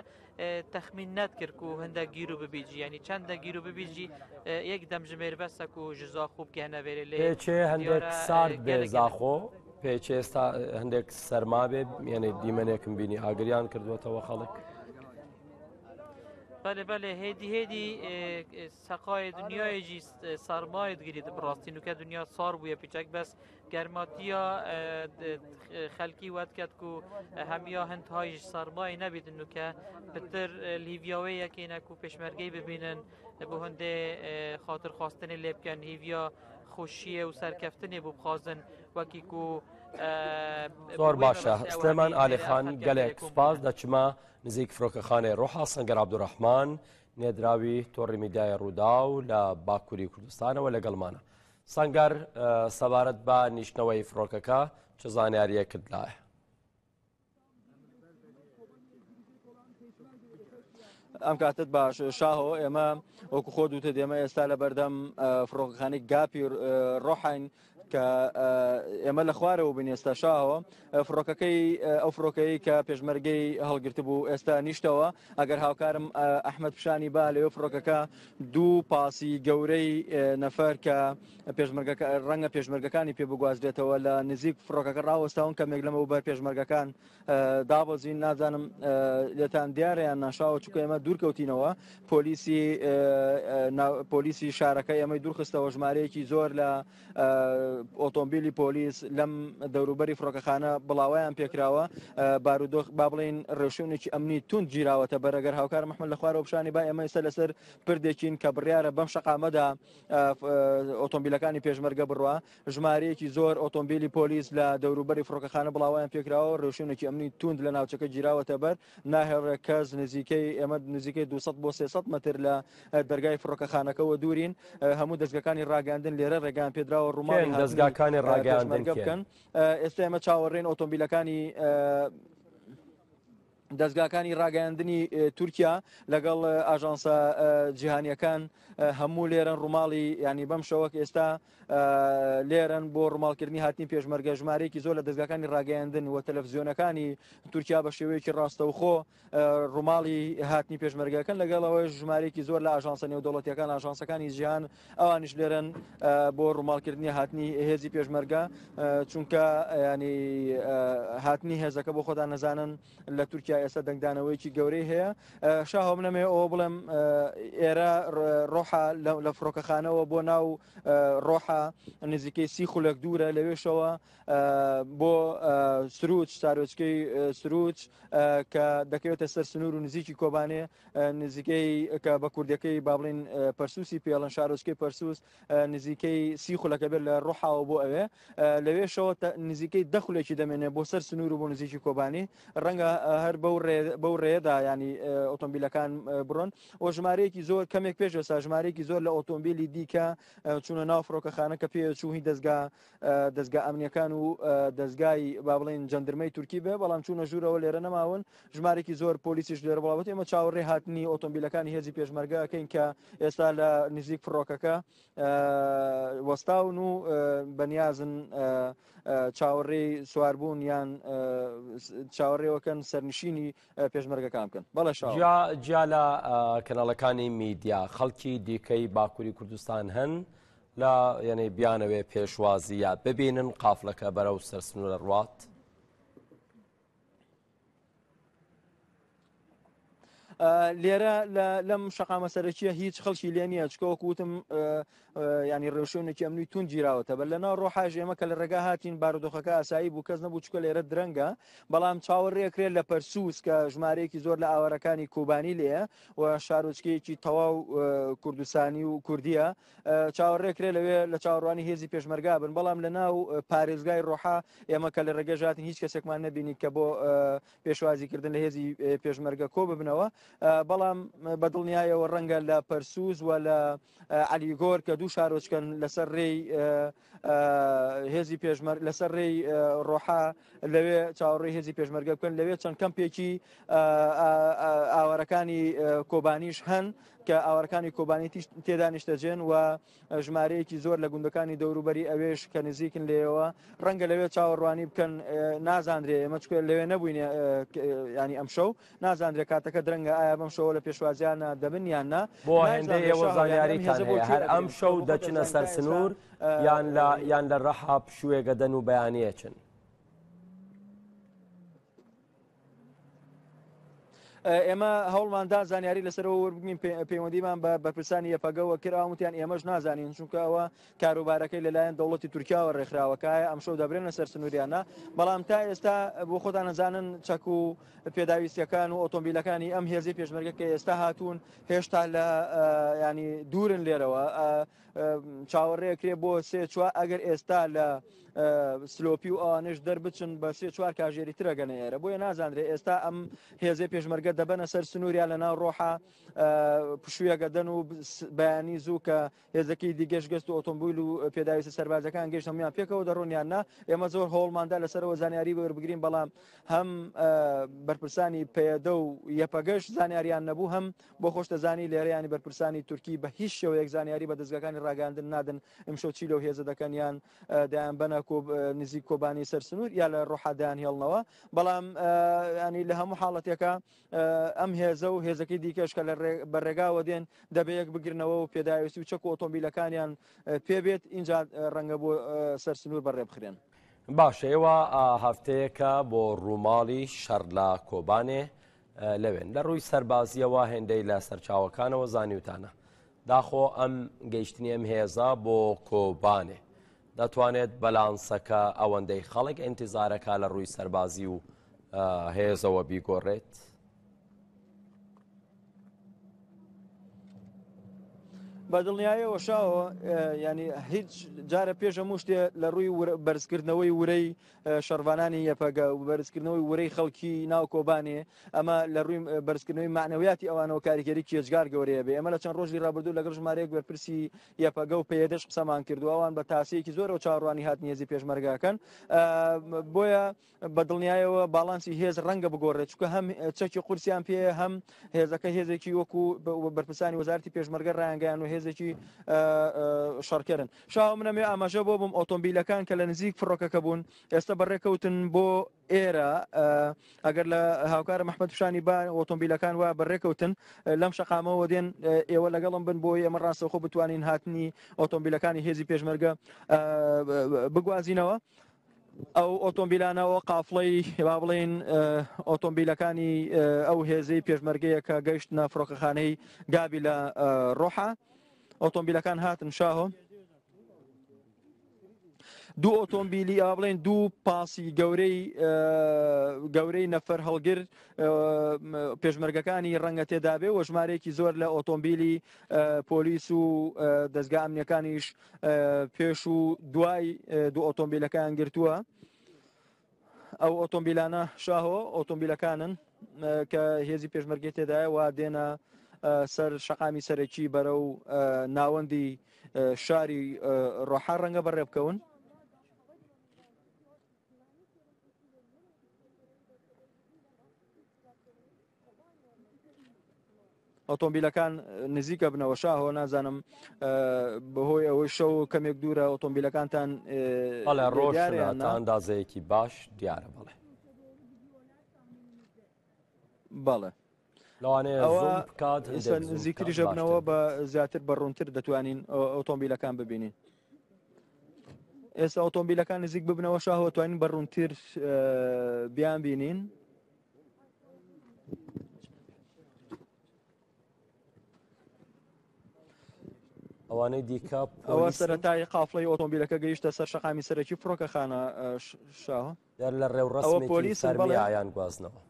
تەخمین نەتکرد کو هەندە گیر و ببیجی یعنی چەندە گیر و ببیجی یەک دەمژمێر بەسە کو ji زاخۆ بگەنە ڤێرێ لێ پێچێ هەندێک سارد بێ زاخۆ پێچێ ئێستا هەندێک سەرما بێ یعنی دیمەنێکم بینی ئاگریان کردووەتەوە خەڵک. بەێ بەێ هێدی هێدی سەقای دنیایەکی سەرمایت گریت بڕاستی نوکە دنیا سار بووە پیچک بەس گەرماتیا خەلکی وەت کەت و هەمیا هەند هایش سەرمای نەبیتن نوکە پتر لیڤیاوێ یەکێنە و پێشمەرگەی ببینن بۆ هەندێ خاطر خواستنی لێ بکەن هیویا خۆشیە و سەرکەفتنێ بۆ بخوازن وەکی کو زۆر باشە سلێمان ئالیخان گەلێک سوپاس دەچمە نزیک فرۆکەخانەی ڕۆحا سەنگەر عەبدولڕەحمان نێدراوی تۆڕی میدیای ڕووداو لە باکووری کوردستانەوە لەگەڵمانە سەنگەر سەبارەت بە نیشتنەوەی فڕۆکەکە چ زانیاریەکت لایە؟ ئەم کاتت باش شاهۆ ئێمە وەکو خۆ دوتە دێمە ئێستا لە بەردەم فڕۆکەخانەی گاپی ڕۆحین کە ئێمە لە خوارەوە بین ئێستا شاهۆ فڕۆکەکەی ئەو فڕۆکەی کە پێشمەرگەی هەڵگرتبوو ئێستا نیشتەوە ئەگەر هاوکارم ئەحمد پیشانی با لەوێ فڕۆکەکە دوو پاسی گەورەی نەفەر کە پێشمەرگەکە ڕەنگە پێشمەرگەکانی پێ بگوازرێتەوە لە نزیک فڕۆکەکە ڕاوەستاون کەمێک لەمە بەر پێشمەرگەکان دابەزین نازانم لێتان دیارە یان ناشاوە چونکە ئێمە دوورکەوتینەوە پۆلیسی پۆلیسی شارەکە ئێمەی دوورخستەوە ژمارەیەکی زۆر لە ئۆتۆمبیلی پۆلیس لەم دەوروبەری فڕۆکەخانە بڵاویان پێکراوە بارودۆخ با بڵین ڕێوشوێنێکی ئەمنی توند گیراوەتە بەرەگەر هاوکار محمد لە خوارەوە پیشانی با ئێمە ئێستا لەسەر پردێکین کە بڕیارە بەم شەقامەدا ئۆتۆمبیلەکانی پێشمەرگە بڕوا ژمارەیەکی زۆر ئۆتۆمبیلی پۆلیس لە دەوروبەری فڕۆکەخانە بڵاوەیان پێکراوە، ڕێوشوێنێکی ئەمنی توند لە ناوچەکە گیراوەتە بەر، ناهێڵرێت کەس نزیکەی ئێمە نزیکەی 200 بۆ 300 مەتر لە دەرگای فڕۆکەخانەکەوە دوورین، هەموو دەزگاکانی ڕاگەیاندن لێرە ڕێگەیان پێدراوە ڕووماڵی کێن هاتنی دەزگاکانی ڕاگەیاندن پێشمەرگە کێن؟ بکەن. ئێستا ئێمە چاوەڕێین ئۆتۆمبیلەکانی. دەزگاکانی ڕاگەیاندنی تورکیا لەگەڵ ئاژانسە جیهانیەکان هەموو لێرەن ڕووماڵی ینی بەم شەوەک ئێستا لێرەن بۆ ڕووماڵکردنی هاتنی پێشمەرگە ژمارەیەکی زۆر لە دەزگاکانی ڕاگەیاندن و تەلەفزیۆنەکانی تورکیا بە شێوەیەکی ڕاستەوخۆ ڕووماڵی هاتنی پێشمەرگەکەن لەگەڵ ئەوەش ژمارەیەکی زۆر لە ئاژانسە نێودەوڵەتیەکان ئاژانسەکانی جیهان ئەوانیش لێرەن بۆ ڕووماڵکردنی هاتنی هێزی پێشمەرگە چونکە ینی هاتنی هێزەکە بۆ خۆتان نەزانن لە تورکیا ئێستا دەنگدانەوەیەکی گەورەی هەیە شاهۆ بنەمێ ئەوە بڵێم ئێرە ڕۆحا لە فڕۆکەخانەوە بۆ ناو ڕۆحا نزیکەی سی خولەک دوورە لەوێشەوە بۆ سروچ شارۆچکەی سروچ کە دەکەوێتە سەر سنوور و نزیکی کۆبانێ نزیکەی کە بە کوردەکەی با بڵین پەرسوسی پێڵن شارۆچکەی پەرسوس نزیکەی سی خولەکە بێت لە ڕۆحاوە بۆ ئەوێ لەوێشەوە نزیکەی دە خولێکی دەمێنێ بۆ سەر سنوور و بۆ نزیکی کۆبانی ڕەنگە هەر بەو ڕێدا ینی ئۆتۆمبیلەکان بڕۆن و ژمارەیەکی زۆر کەمێک پێش ئێستا ژمارەیەکی زۆر لە ئۆتۆمبیلی دیکە چوونە ناو فڕۆکەخانە کە پێچووی دەستگا دەزگا ئەمنیەکان و دەزگای با بڵێین جەندرمەی تورکی بێ بەڵام چوونە ژوورەوە لێرە نەماون ژمارێکی زۆر پۆلیسیش لێرە بڵاوەت ئێمە چاوەڕێ هاتنی ئۆتۆمبیلەکانی هێزی پێشمەرگە ئەکەین کە ئێستا لە نزیک فڕۆکەکە وەستاون و بەنیازن چاوەڕێی سواربوون یان چاوەڕێوەکەن سەرنشینی پێشمەرگەکان بکەن بەڵێ شاوە. جیا لە کەناڵەکانی میدیا خەڵکی دیکەی باکووری کوردستان هەن لە یەنەی بیانەوێ پێشوازی یا ببینن قافلەکە بەرەو سەر سنوورە ڕوات؟ لێرە لەم شەقامە سەرەکیە هیچ خەڵکی لێ نییە چکە وەکو وتم ینی ڕێوشوێنێکی ئەمنی تون گیراوەتە بەر لە ناو ڕۆحاژ ئێمە کە لە ڕێگا هاتین بارودۆخەکە ئاسایی بوو کەس نەبوو چکە لێرە درەنگە بەڵام چاوەڕێکرێت لە پەرسوس کە ژمارەیەکی زۆر لە ئاوارەکانی کوبانی لێیە و شارۆچکەیەکی تەواو کوردستانی و کوردیە چاوەڕێکرێ لەوێ لە چاوەڕوانی هێزی پێشمەرگا بن، بەڵام لە ناو پارێزگای ڕۆحا ئێمە کە لە ڕێگەش هاتین هیچ کەسێکمان نەبینی کە بۆ پێشوازیکردن لە هێزی پێشمەرگە کۆ ببنەوە، بەڵام بە دڵنیایەوە ڕەنگە لە پەرسوس و لە عەلیگۆر کە دوو شارۆچکەن لەسەر ڕێی هێزی پێشمەر لەسەر ڕێی ڕۆحا لەوێ چاوەڕێی هێزی پێشمەرگە بکەن لەوێ چەند کەمپێکی ئاوارەکانی کۆبانیش هەن کە ئاوارەکانی کۆبانی تێدا نیشتەجێن و ژمارەیەکی زۆر لە گوندەکانی دەوروبەری ئەوێش کە نزیکن لێیەوە ڕەنگە لەوێ چاوەڕوانی بکەن نازانرێ ئێمە چکە لەوێ نەبووین ینی ئەمشەو نازانرێ کاتەکە درەنگە ئایا بەم شەوە لە پێشوازیانە دەبن یان نا بۆ هێندەی ئێوە زانیاریتان هەیە هەر ئەم شەو دەچنە سەر سنوور یان لە یان لە ڕەحا پشووێگە دەن و بەیانیەچن؟ ئێمە هەوڵماندا زانیاری لەسەرەوە وەربگرین پەیوەندیمان بە بەرپرسانی یەپەگەوە کرد ئەوان وتیان ئێمەش نازانین چونکە ئەوە کاروبارەکەی لەلایەن دەوڵەتی تورکیاوە ڕێکخراوەکایە ئەمشەو دەبرێنە سەر سنووریانە بەڵام تا ئێستا بۆ خۆتان نەزانن چەک و پێداویستیەکان و ئۆتۆمبیلەکانی ئەم هێزی پێشمەرگە کە ئێستا هاتوون هێشتا لە ینی دوورن لێرەوە چاوەڕێکرێ بۆ سێ چوار ئەگەر ئێستا لە سلۆپی و ئەوانش دەربچن بە سێ چوار کاژێری ترەگەنە ئێرە بۆیە نازانرێ ئێستا ئەم هێزەی پێشمەرگە دەبەنە سەر سنووریا لە ناو ڕۆحا پشوویەکە دەن و بەیانی زوو کە هێزەکەی دیگەش گەست و ئۆتۆمبیل و پێداویستە سەربازەکان گەشت هەمویان پێکەوە دەڕۆن یان نا ئێمە زۆر هەوڵماندا لەسەرەوە زانیاری وەربگرین بەڵام هەم بەرپرسانی پەیەدە و یەپەگەش زانیاریان نەبوو هەم بۆ خۆش دەزانی لێرە یانی بەرپرسانی تورکی بە هیچ شێوەیەک زانیاری بە دەزگاکانی ڕاگەیاندن نادەن ئمشەو چی لەو هێزە دەکەن یان دەیان بەنە نزیک کۆبانی سەر سنوور یا لە ڕۆحا دەیان هێڵنەوە بەڵام ینی لە هەموو حاڵەتێکە ئەم هێزە و هێزەکەی دیکەش کە لە بە ڕێگاوە دێن دەبێ یەک بگرنەوە و پێداویستی و چەک و ئۆتۆمبیلەکانیان پێبێت ئینجا ڕەنگە بۆ سەر سنوور بەڕێ بخرێن. باشە ئێوە هەفتەیەکە بۆ ڕووماڵی شەڕ لە کۆبانێ لەوێن. لە ڕووی سەربازییەوە هێندەی لە سەرچاوەکانەوە زانیوتانە داخۆ ئەم گەیشتنی ئەم هێزە بۆ کۆبانێ دەتوانێت بەلانسەکە ئەوەندەی خەڵک ئینتیزارەکە لە ڕووی سەربازی و هێزەوە بیگۆڕێت؟ بە دڵنیایەوە شاوە ینی هیچ جارە پێش هەموو شتێ لە ڕووی بەرزکردنەوەی ورەی شەڕڤانانی یەپەگە و بەرزکردنەوەی ورەی خەڵکی ناو کۆبانێ ئەمە لە ڕووی بەرزکردنەوەی معنەویاتی ئەوانەوە کاریگەری کێجگار گەورەیە بێ ئێمە لە چەند ڕۆژی ڕابردوو لەگەڵ ژمارەیەک بەرپرسی یەپەگە و پەیەدەش قسەمان کردو ئەوان بە تاسەیەکی زۆرەوە چاوەڕوانی هاتنی هێزی پێشمەرگەکەن بۆیە بە دڵنیایەوە باڵانسی هێز ڕەنگە بگۆڕێت چونکە هەم چەکی قورسیان پێ هەم هێزەکە هێزێکی وەکو بەرپرسانی وەزارتی پێشمەرگە ڕایانگەیان و هێزێکی شەڕکەرن شاو منەمێ ئاماژە بۆ بم ئۆتۆمبیلەکان کە لە نزیک فڕۆکەکە بوون ئێستا بەڕێکەوتن بۆ ئێرە ئەگەر لە هاوکارە مححمد پیشانی با ئۆتۆمبیلەکان وا بەڕێکەوتن لەم شەقامەوە دێن ئێوە لەگەڵم بن بۆ ئێمە ڕاستەوخۆ بتوانین هاتنی ئۆتۆمبیلەکانی هێزی پێشمەرگە بگوازینەوە. ئەو ئۆتۆمبیلانەوە قافڵەی با بڵێین ئۆتۆمبیلەکانی ئەو هێزەی پێشمەرگەیە کە گەیشتنە فڕۆکەخانەی گابی لە ڕۆحا ئۆتۆمبیلەکان هاتن شاهۆ دوو ئۆتۆمبیلی ئا بڵێن دوو پاسی گەورەی گەورەی نەفەر هەڵگر پێشمەرگەکانی ڕەنگە تێدابێ و ژمارەیەکی زۆر لە ئۆتۆمبیلی پۆلیس و دەستگا ئەمنیەکانیش پێش و دوای دوو ئۆتۆمبیلەکەیان گرتووە ئەو ئۆتۆمبیلانە شاهۆ ئۆتۆمبیلەکانن کە هێزی پێشمەرگەی تێدایە و دێنە سەر شەقامی سەرەکی بەرە و ناوەندی شاری ڕۆحا ڕەنگە بەڕێ بکەون. ئۆتۆمبیلەکان نزیکە بنەوە شاهۆ نازانم بەهۆی ئەوەی شەو کەمێک دوورە ئۆتۆمبیلەکانتان بەڵێ ڕۆژ تا ئەندازەیەکی باش دیارە بەڵێ بەڵێ لەوانەیە ئەوە بکات نزیکتریشە بنەوە بە زیاتر بە ڕوونتر دەتوانین ئۆتۆمبیلەکان ببینین ئێستا ئۆتۆمبیلەکان نزیک ببنەوە شاهۆ توانین بە ڕوونتر بیان بینین. ئەوانەی دیکە ئەوە سەرەتای قافڵەی ئۆتۆمبیلەکە گەیشتە سەر شەقامی سەرەکی فڕۆکەخانە شاهۆ دەر لە ڕێوڕەسمێکی پۆلیسن بەڵێ. فەرمیایان گوازنەوە.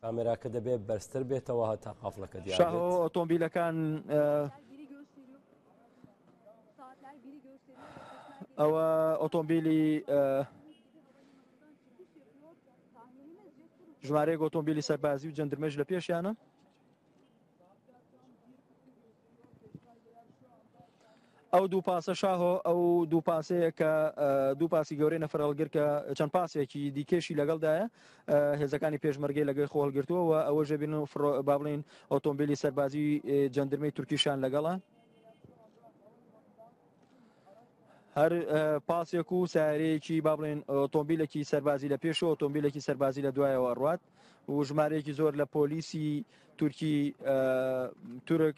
کامێراکە دەبێت بەرزتر بێتەوە هەتا قافڵەکە دیار شاهۆ بێت. ئۆتۆمبیلەکان ئەوە ئۆتۆمبیلی ژمارەیەک ئۆتۆمبیلی سەربازی و جەندرمەش لە پێشیانە. ئەو دوو پاسە شاهۆ ئەو دوو پاسەیە کە دوو پاسی گەورەی نەفەرهەڵگر کە چەند پاسێکی دیکەشی لەگەڵدایە هێزەکانی پێشمەرگەی لەگەی خۆ هەڵگرتووە و ئەوە ژەبین و با بڵین ئۆتۆمبیلی سەربازی جەندرمەی تورکیشان لەگەڵە. هەر پاسێک و سیارەیەکی با بڵێن ئۆتۆمبیلێکی سەربازی لە پێش و ئۆتۆمبیلێکی سەربازی لە دوایەوە ئەڕوات و ژمارەیەکی زۆر لە پۆلیسی تورکی تورک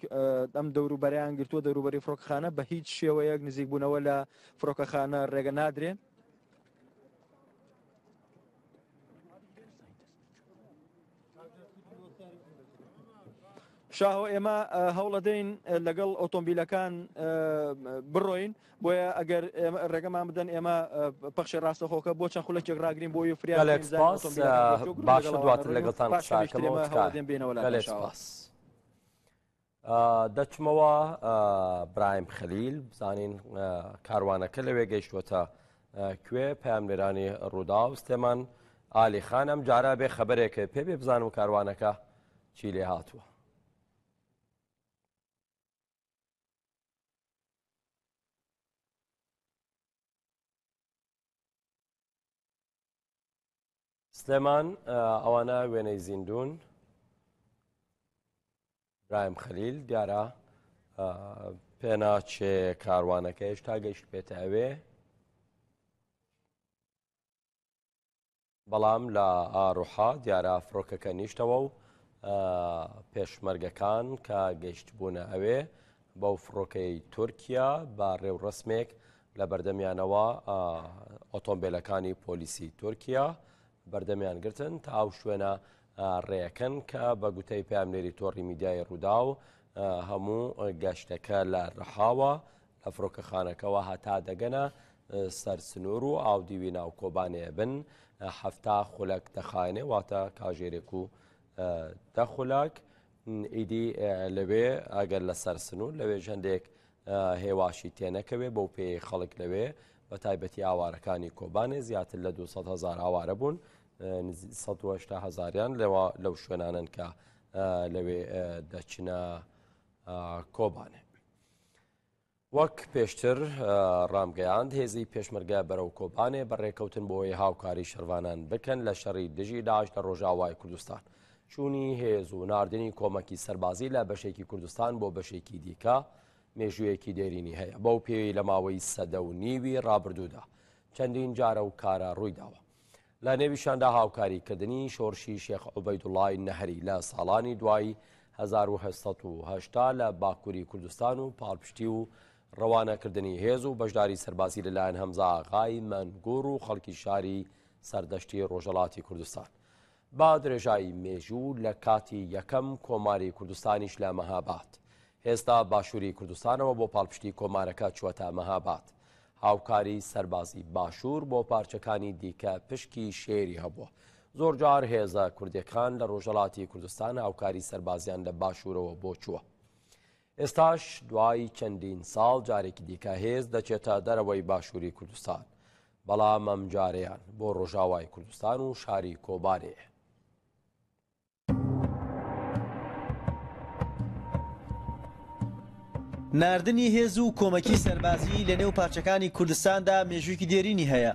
ئەم دەوروبەریان گرتووە دەوروبەری فڕۆکەخانە بە هیچ شێوەیەک نزیکبوونەوە لە فڕۆکەخانە ڕێگە نادرێ. شاهۆ ئێمە هەوڵەدەین لەگەڵ ئۆتۆمبیلەکان بڕۆین بۆیە ئەگەر ڕێگەمان بدەن ئێمە پەخشی ڕاستەخۆکە بۆ چەند خولەکێک ڕاگرین بۆ فریا باشە دواتر لەگەڵتان قساکەمەوە سپاس. دەچمەوە برایم خەلیل بزانین کاروانەکە لەوێ گەیشتوەتە کوێ پەیامنێرانی ڕووداو سلێمان ئالی خان ئەم جارە بێ خەبەرێکە پێ بێ بزانم کاروانەکە چی لێ هاتووە. سلێمان ئەوانە وێنەی زیندوون برایم خەلیل دیارە پێناچێ کاروانەکە هێشتا گەیشت بێتە ئەوێ بەڵام لە ئاروحا دیارە فڕۆکەکە نیشتەوە و پێشمەرگەکان کە گەیشتبوونە ئەوێ بەو فڕۆکەی تورکیا بە ڕێوڕەسمێک لە بەردەمیانەوە ئۆتۆمبیلەکانی پۆلیسی تورکیا بەردەمیان گرتن تا ئەو شوێنە ڕێەکەن کە بە گوتەی پامنێری تۆڕی میدیای ڕووداو. هەموو گەشتەکە لە ڕحاوە لە فڕۆکەخانەکەوە هەتا دەگەنە سەر سنوور و ئاودیوی ناو کۆبانێ بن 70 خولەک دەخایەنێ واتە کاژێرێک و دە خولەک ئیدی لەوێ ئەگەر لەسەر سنوور لەوێ هەندێک هێواشی تێنەکەوێ بەو پێی خەڵک لەوێ بە تایبەتی ئاوارەکانی کۆبانێ زیاتر لە 200 هزار ئاوارە بوون 180 هزاریان لەوە لەو شوێنانن کە لەوێ دەچنە کۆبانێ. وەک پێشتر ڕامگەیاند هێزی پێشمەرگە بەرەو کۆبانێ بەڕێکەوتن بۆ ئەوەی هاوکاری شەرڤانان بکەن لە شەڕی دژی داعش لە ڕۆژاوای کوردستان. چوونی هێز و ناردنی کۆمەکی سەربازی لە بەشێکی کوردستان بۆ بەشێکی دیکە مێژوویەکی دێرینی هەیە بەو پێی لە ماوەی سەدە و نیوی ڕابردوودا چەندین جارە و کارە ڕوویداوە. لە نێویشاندا هاوکاری کردنی شۆرشی شێخ عوبەیدوڵای نەهری لە ساڵانی دوای 1880 لە باکووری کوردستان و پاڵپشتی و ڕەوانەکردنی هێز و بەشداری سەربازی لەلایەن هەمزە ئاغای مەنگوڕ و خەڵکی شاری سەردەشتی ڕۆژهەڵاتی کوردستان بە درێژایی مێژوو لە کاتی یەکەم کۆماری کوردستانیش لە مەهاباد هێستا باشووری کوردستانەوە بۆ پاڵپشتی کۆمارەکە چووەتە مەهاباد هاوکاری سەربازی باشوور بۆ پارچەکانی دیکە پشکی شێری هەبووە. زۆرجار هێزە کوردیەکان لە ڕۆژهەڵاتی کوردستان هاوکاری سەربازیان لە باشوورەوە بۆ چووە. ئێستاش دوای چەندین ساڵ جارێکی دیکە هێز دەچێتە دەرەوەی باشووری کوردستان، بەڵام ئەمجارەیان بۆ ڕۆژاوای کوردستان و شاری کۆبانێ. ناردنی هێز و کۆمەکی سەربازی لە نێو پارچەکانی کوردستاندا مێژوویەکی دێرینی هەیە.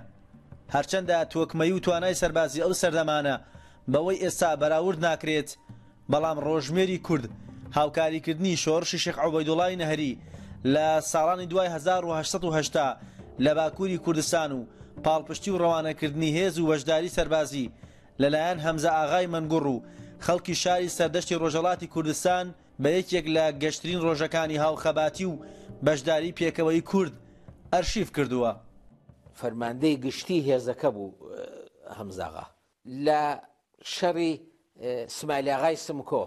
هەرچەندە تۆکمەیی و توانای سەربازی ئەو سەردەمانە بەوەی ئێستا بەراورد ناکرێت، بەڵام ڕۆژمێری کورد هاوکاریکردنی شۆڕشی شێخ عوبەیدوڵای نەهری لە ساڵانی دوای 1880 لە باکووری کوردستان و پاڵپشتی و ڕەوانەکردنی هێز و بەشداری سەربازی لەلایەن هەمزە ئاغای مەنگوڕ و خەڵکی شاری سەردەشتی ڕۆژهەڵاتی کوردستان بە یەکێک لە گەشترین ڕۆژەکانی هاوخەباتی و بەشداریی پێکەوەیی کورد ئەرشیف کردووە. فەرماندەی گشتی هێزەکە بوو هەمزاغا. لە شەڕی سمایلاغای سمکۆ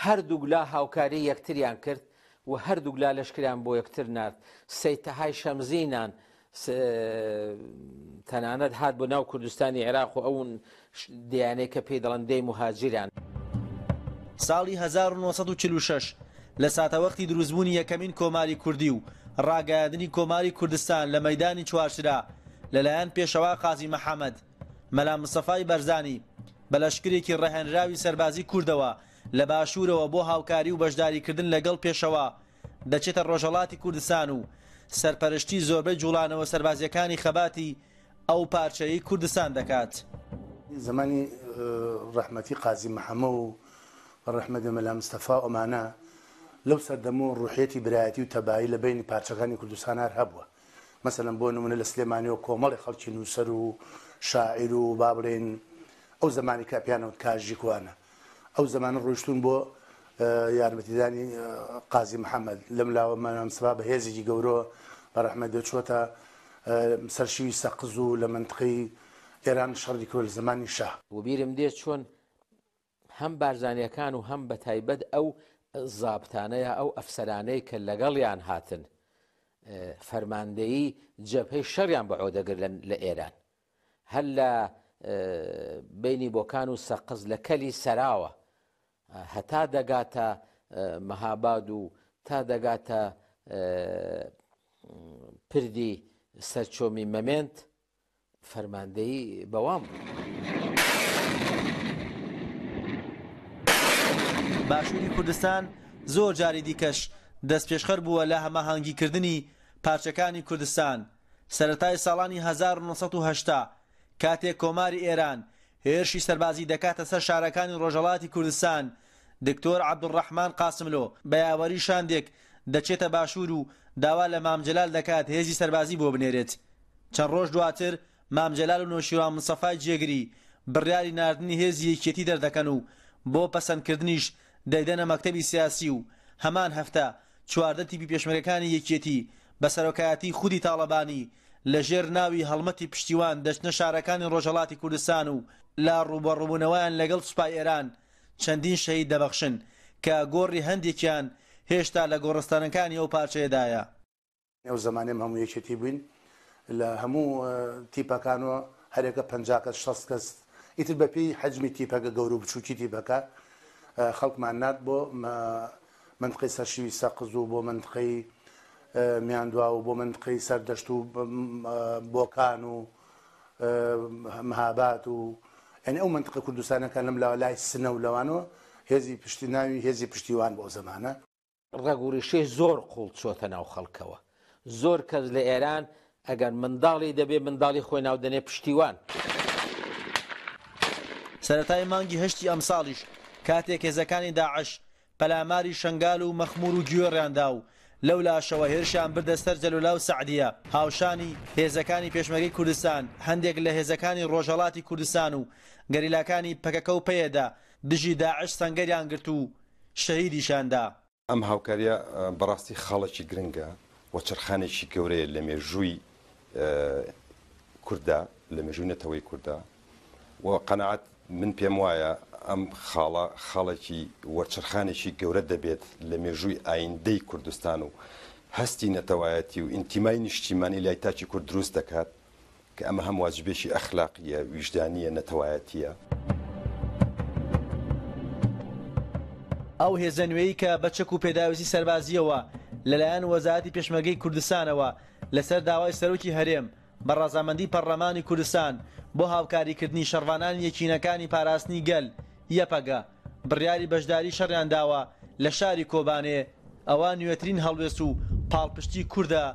هەردووک لا هاوکاری یەکتریان کرد و هەردووک لا لەشکریان بۆ یەکتر نارد. سەید تەهای شەمزینان تەنانەت هات بۆ ناو کوردستانی عێراق و ئەو دێیانەی کە پێی دەڵێن دێی موهاجیران. ساڵی 1946 لە ساتەوەختی دروستبوونی یەکەمین کۆماری کوردی و ڕاگەیاندنی کۆماری کوردستان لە مەیدانی چوارچرا لەلایەن پێشەوا قازی محەمەد، مەلا مستەفای بەرزانی بە لەشکرێکی ڕهێنراوی سەربازی کوردەوە لە باشوورەوە بۆ هاوکاری و بەشداریکردن لەگەڵ پێشەوا دەچێتە ڕۆژهەڵاتی کوردستان و سەرپەرشتی زۆربەی جوڵانەوە سەربازییەکانی خەباتی ئەو پارچەیەی کوردستان دەکات. زەمانی ڕەحمەتی قازی محەمە و ڕەحمەتی مەلا مستەفا و ئەمانە لەو سەردەمە ڕوحیەتی برایەتی و تەبایی لە بەینی پارچەکانی کوردستان هەر هەبووە. مەسەلەن بۆ نمونە لە سلێمانیەوە کۆمەڵی خەڵکی نووسەر و شاعیر و با بڵێین ئەو زەمانی کە پێیان وت کاژیکوانە ئەو زەمانە ڕۆیشتوون بۆ یارمەتیدانی قازی محەممەد لەم لاوە مەلا مستەفا بە هێزێکی گەورەوە بە ڕەحمەت دێ چووەتە سەرشیوی سەقز و لە مەنتقەی ئێران شەڕی کردووە لە زەمانی شا. وبیرم دێ چۆن هەم بارزانیەکان و هەم بەتایبەت ئەو زابتانە یا ئەو ئەفسەرانەی کە لەگەڵیان هاتن فەرماندەیی جەبهەی شەڕیان بە عۆدەگر لە ئێران هەر لە بینی بۆکان و سەقز لە کەلی سەراوە هەتا دەگاتە مەهاباد و تا دەگاتە پردی سەرچۆمی مەمێنت فەرماندەیی بەوان بوو. باشووری کوردستان زۆر جاری دیکەش دەستپێشخەر بووە لە هەماهەنگیکردنی پارچەکانی کوردستان، سەرەتای ساڵانی 1980 کاتێک کۆماری ئێران هێرشی سەربازی دەکاتە سەر شارەکانی ڕۆژهەڵاتی کوردستان، دکتۆر عەبدولڕەحمان قاسملۆ بە یاوەری شاندێک دەچێتە باشوور و داوا لە مام جەلال دەکات هێزی سەربازی بۆ بنێرێت. چەند ڕۆژ دواتر مام جەلال و نەوشیروان مستەفای جێگری بڕیاری ناردنی هێزی یەکێتی دەردەکەن و بۆ پەسەندکردنیش دەیدەنە مەکتەبی سیاسی و هەمان هەفتە 14 تیپی پێشمەرگەکانی یەکێتی بە سەرۆکایەتی خودی تاڵەبانی لە ژێر ناوی هەڵمەتی پشتیوان دەچنە شارەکانی ڕۆژهەڵاتی کوردستان و لە ڕووبەڕووبوونەوەیان لەگەڵ سوپای ئێران چەندین شەهید دەبەخشن. کە گۆڕی هەندێکیان هێشتا لە گۆڕستانەکانی ئەو پارچەیەدایە. ئەو زەمانەم هەموو یەکێتی بووین لە هەموو تیپەکانەوە هەرێکە 50 کەس 60 کەس ئیتر بەپێی حەجمی تیپەکە گەورە و بچووکی تیپەکە خەڵکمان نارد بۆ منطقەی سەرشیوی سەقز و بۆ منطقەی میاندوا و بۆ منطقەی سەردەشت و بۆکان و مهابات و یعنی ئەو منطقە کوردستانەکان لەم لاوە لای سنە و لەوانەوە هێزی پشتی ناوی هێزی پشتیوان بۆ زەمانە. ڕەگ و ڕیشەی زۆر قوڵ چۆتە ناو خەڵکەوە. زۆر کەس لە ئێران ئەگەر منداڵی دەبێ منداڵی خۆی ناو دەنێ پشتیوان. سەرەتای مانگی هەشتی ئەمساڵیش کاتێک هێزەکانی داعش پەلاماری شەنگال و مەخمور و گوێڕیان دا و لەولاشەوە هێرشیان بردە سەر جەلولا و سەعدیە، هاوشانی هێزەکانی پێشمەرگەی کوردستان، هەندێک لە هێزەکانی ڕۆژهەڵاتی کوردستان و گەریلاکانی پەکەکە و پەیەدە دژی داعش سەنگەریان گرت و شەهیدیشیان دا. ئەم هاوکارییە بەڕاستی خاڵێکی گرنگە و چرخانێکی گەورەیە لە مێژووی کورددا، لە مێژووی نەتەوەی کورددا و قەناعەت من پێم وایە ئەم خاڵە خاڵێکی وەرچەرخانێکی گەورە دەبێت لە مێژووی ئایندەی کوردستان و هەستی نەتەوایەتی و ئینتیمای نیشتیمانی لای تاکی کورد دروست دەکات. کە ئەمە هەم واجبێکی ئەخلاقییە، ویژدانییە، نەتەوایەتییە. ئەو هێزە نوێی کە بە چەک و پێداویستی سەربازییەوە لەلایەن وەزارەتی پێشمەرگەی کوردستانەوە لەسەر داوای سەرۆکی هەرێم بە ڕەزامەندی پەڕلەمانی کوردستان بۆ هاوکاریکردنی شەڕڤانانی یەکینەکانی پاراستنی گەل، یەپەگە، بڕیاری بەشداری شەڕیان داوە لە شاری کۆبانێ، ئەوە نوێترین هەڵوێست و پاڵپشتی کوردە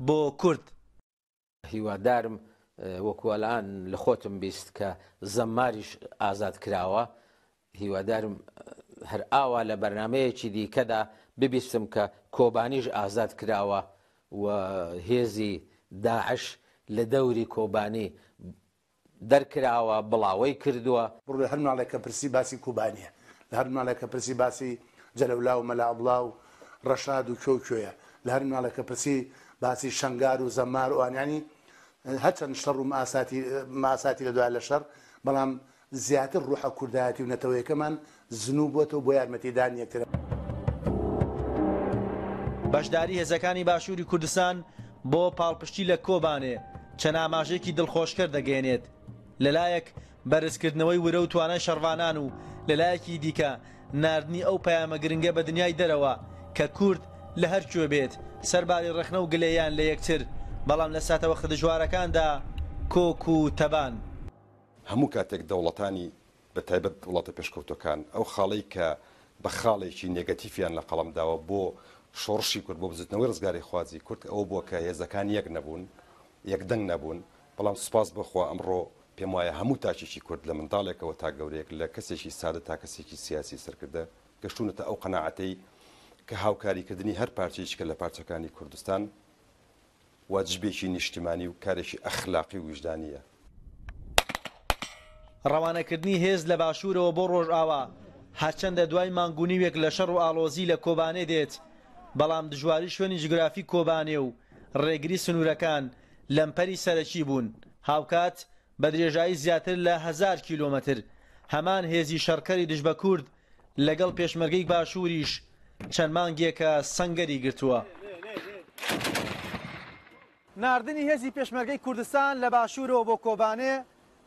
بۆ کورد. هیوادارم وەکو ئەلان لە خۆتم بیست کە زەمماریش ئازاد کراوە هیوادارم هەر ئاوا لە بەرنمەیەکی دیکەدا ببیستم کە کۆبانیش ئازاد کراوە و هێزی داعش لە دەوری کۆبانی دەرکراوە، بڵاوەی کردووە. بڕۆ لە هەر مناڵێک کە پرسی باسی کوبانیە، لە هەر مناڵێک کە پرسی باسی جەلەولا و مەلا عەبدوڵا و ڕەشاد و کوێ و کوێیە، لە هەر مناڵێک کە پرسی باسی شەنگار و زەمار و ئەوان یانی هەرچەند شەڕ و مئاساتی مئاساتی لە دوای لە شەڕ بەڵام زیاتر ڕوحە کوردایەتی و نەتەوەیەکەمان زنوو بۆتەوە بۆ یارمەتیدانی یەکتر. بەشداری هێزەکانی باشووری کوردستان بۆ پاڵپشتی لە کۆبانێ چەند ئاماژەیەکی دڵخۆشکەر دەگەیەنێت، لەلایەک بەرزکردنەوەی ورە و توانای شەڕڤانان و لەلایەکی دیکە ناردنی ئەو پەیامە گرنگە بە دنیای دەرەوە کە کورد لە هەر کوێ بێت سەرباری ڕەخنە و گلەییان لە یەکتر بەڵام لە ساتەوەختە دژوارەکاندا کۆک و تەبان. هەموو کاتێک دەوڵەتانی بە تایبەت وڵاتە پێشکەوتووەکان ئەو خاڵەی کە بە خاڵێکی نێگەتیفیان لە قەڵەم داوە بۆ شۆڕشی کورد، بۆ بزوتنەوەی ڕزگاریخوازی کورد ئەوە بووە کە هێزەکان یەک نەبوون، یەکدەنگ نەبوون، بەڵام سوپاس بۆ خوا ئەمڕۆ پێم وایە هەموو تاکێکی کورد لە منداڵێکەوە تا گەورەیەک، لە کەسێکی سادە تا کەسێکی سیاسی سەرکردە گەشتوونەتە ئەو قەناعەتەی کە هاوکاریکردنی هەر پارچەیەکە لە پارچەکانی کوردستان واجبێکی نیشتیمانی و کارێکی ئەخلاقی و ویژدانییە. ڕەوانەکردنی هێز لە باشوورەوە بۆ ڕۆژئاوا، هەرچەندە دوای مانگ و نیوێک لە شەڕ و ئاڵۆزی لە کۆبانێ دێت، بەڵام دژواری شوێنی جوگرافی کۆبانێ و ڕێگری سنوورەکان لەمپەری سەرەکی بوون، هاوکات بە درێژایی زیاتر لە هەزار کیلۆمەتر هەمان هێزی شەڕکەری دژ بە کورد لەگەڵ پێشمەرگەی باشووریش چەند مانگێکە سەنگەری گرتووە. ناردنی هێزی پێشمەرگەی کوردستان لە باشوورەوە بۆ کۆبانێ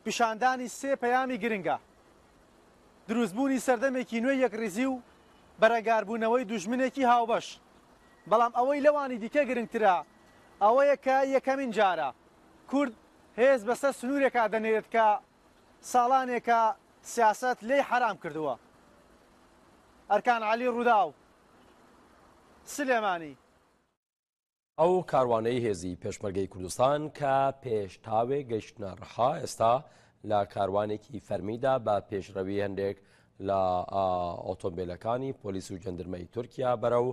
پیشاندانی سێ پەیامی گرنگە، دروستبوونی سەردەمێکی نوێی یەکڕیزی و بەرەنگاربوونەوەی دوژمنێکی هاوبەش، بەڵام ئەوەی لەوانی دیکە گرنگترە ئەوەیە کە یەکەمین جارە کورد هێز بەسەر سنوورێکا دەنێرێت کە ساڵانێکە سیاسەت لێی حەرام کردووە. ئەرکان عەلی رووداو، سلێمانی. ئەو کاروانەی هێزی پێشمەرگەی کوردستان کە پێش تاوێک گەیشتنە ڕحا ئێستا لە کاروانێکی فەرمیدا بە پێشڕەوی هەندێک لە ئۆتۆمبیلەکانی پۆلیس و جەندرمەی تورکیا بەرەو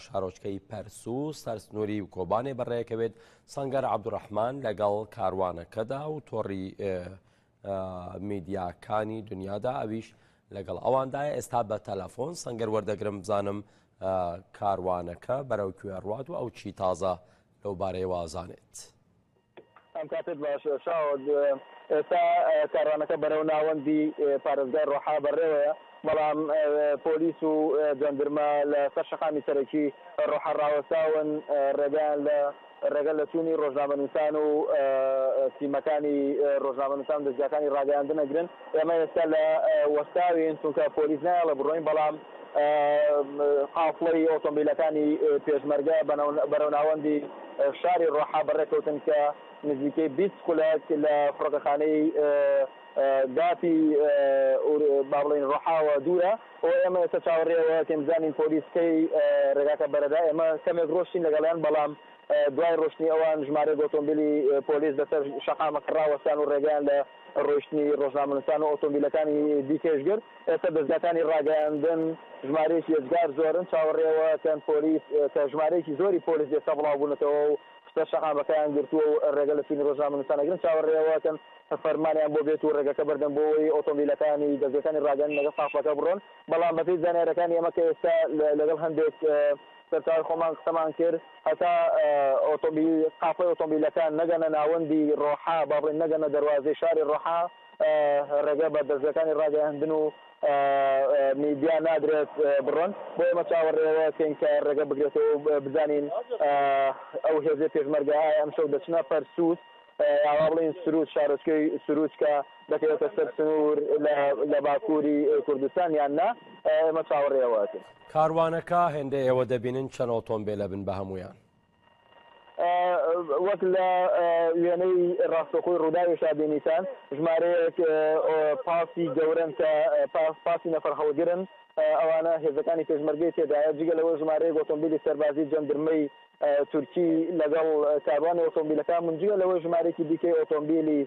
شارۆچکەی پەرسو سەر سنووری و کۆبانێ بەڕێکەوێت سەنگەر عەبدوڕەحمان لەگەڵ کاروانەکەدا و تۆڕی میدیاکانی دنیادا ئەویش لەگەڵ ئەواندایە ئێستا بە تەلەفۆن سەنگەر وەردەگرم بزانم کاروانەکە بەرەو کوێ ڕوات و ئەو چی تازە لەو بارەیەوە ئازانێت. ئەم کاتەت باش شاوە ئێستا کاروانەکە بەرەو ناوەندی پارێزگای ڕۆحا بەڕێوەیە. بەڵام پۆلیس و جەندرمە لە سەر شەقامی سەرەکی ڕۆحا ڕاوەستاون ڕێگایان لە ڕێگە لە چوونی ڕۆژنامەنووسان و تیمەکانی ڕۆژنامەنووسان و دەزگاکانی ڕاگەیاندن ئەگرن. ئێمە ئێستا لە وەستاوین چونکە پۆلیس نایەڵێ بڕۆین، بەڵام قافڵەی ئۆتۆمبیلەکانی پێشمەرگە بەرەو ناوەندی شاری ڕۆحا بەڕێکەوتن کە نزیکەی 20 خولەک لە فڕۆکەخانەی گاپی با بڵێین ڕۆحاوە دوورە و ئێمە ئێستا چاوەڕێی ئەوەکەین بزانین پۆلیس کەی ڕێگاکە بەرەدا. ئێمە کەمێک ڕۆشتین لەگەڵیان، بەڵام دوای ڕۆشتنی ئەوان ژمارەیەک ئۆتۆمبیلی پۆلیس لەسەر شەقامەکە ڕاوەستان و ڕێگەیان لە ڕۆیشتنی ڕۆژنامەنووسان و ئۆتۆمبیلەکانی دیکەش گرت. ئێستا دەزگاکانی ڕاگەیاندن ژمارەیەکی ئێجگار زۆرن، چاوەڕێی ئەوەکەن پۆلیس کە ژمارەیەکی زۆری پۆلیس ئێستا بڵاوبوونەتەوە و سەر شەقامەکەیان گرتووە و ڕێگە لە چوونی ڕۆژنامەنووسان ئەگرن، چاوەڕێی ئەوەکەن فەرمانیان بۆ بێت و ڕێگەکە بەردەن بۆ ئەوەی ئۆتۆمبیلەکانی دەزگەکانی ڕاگەیاندن لەگەڵ قافڵەکە بڕۆن، بەڵام بەپێی زانیارییەکانی ئێمە کە ئێستا لەگەڵ هەندێک سەرچاوەی خۆمان قسەمان کرد هەتا ئۆتۆمبیل قافڵەی ئۆتۆمبیلەکان نەگەنە ناوەندی ڕۆحا با بڵێین نەگەنە دەروازەی شاری ڕۆحا ڕێگە بە دەزگەکانی ڕاگەیاندن و میدیا نادرێت بڕۆن، بۆ ئێمە چاوەڕێیەوەکەین کە ڕێگە بگرێتەوە و بزانین ئەو هێزەی پێشمەرگە ئایا ئەمشەو دەچنە پەرسوس یا وا بڵێین سروج، شارۆچکەی سروج کە دەکەوێتە سەر سنوور لە باکووری کوردستان یان نا، ئێمە چاوەڕێیەوەکەین. کاروانەکە هێندە ئێوە دەبینن چەند ئۆتۆمبێلە بن بە هەموویان؟ وەک لە وێنەی ڕاستەوخۆی ڕووداویشدا بینیتان، ژمارەیەک پاسی گەورەن کە پاسی نەفەرهەڵگرن، ئەوانە هێزەکانی پێشمەرگەی تێدایە، جگە لەوە ژمارەیەک ئۆتۆمبیلی سەربازی جەندرمەی تورکی لەگەڵ کاروانی ئۆتۆمبیلەکان بوون، جگە لەوە ژمارەیەکی دیکەی ئۆتۆمبیلی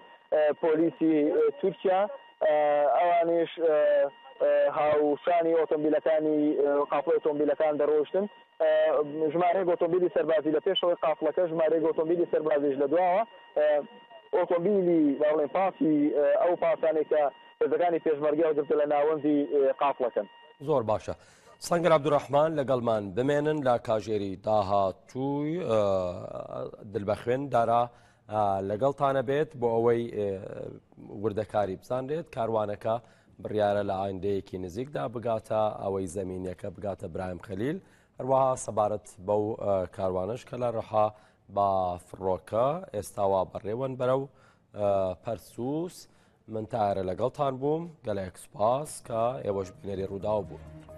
پۆلیسی تورکیا، ئەوانیش هاوشانی ئۆتۆمبیلەکانی قافڵەی ئۆتۆمبیلەکان دەڕۆیشتن. ژمارەیەک ئۆتۆمبیلی سەربازی لە پێشەوەی قافڵەکە، ژمارەیەک ئۆتۆمبیلی سەربازیش لە دواوە، ئۆتۆمبیلی با بڵێین پاسی ئەو پاسانەی کە هێزەکانی پێشمەرگە هەڵگرتووە لە ناوەندی قافڵەکەن. زۆر باشە سەنگەر عەبدولڕەحمان لەگەڵمان بمێنن لە کاژێری داهاتووی دلبەخوێن دارا لەگەڵتانە بێت بۆ ئەوەی وردەکاری بزانرێت کاروانەکە بڕیارە لە ئایندەیەکی نزیکدا بگاتە ئەوەی زەمینیەکە بگاتە برایم خەلیل هەروەها سەبارەت بەو کاروانەش کە لە ڕەها بە فڕۆکە ئێستاوا بەڕێوەن بەرەو پەرسوس من تارە لەگەڵتان بووم گەلێک سوپاس کە ئێوەش بینەری ڕووداو بوون.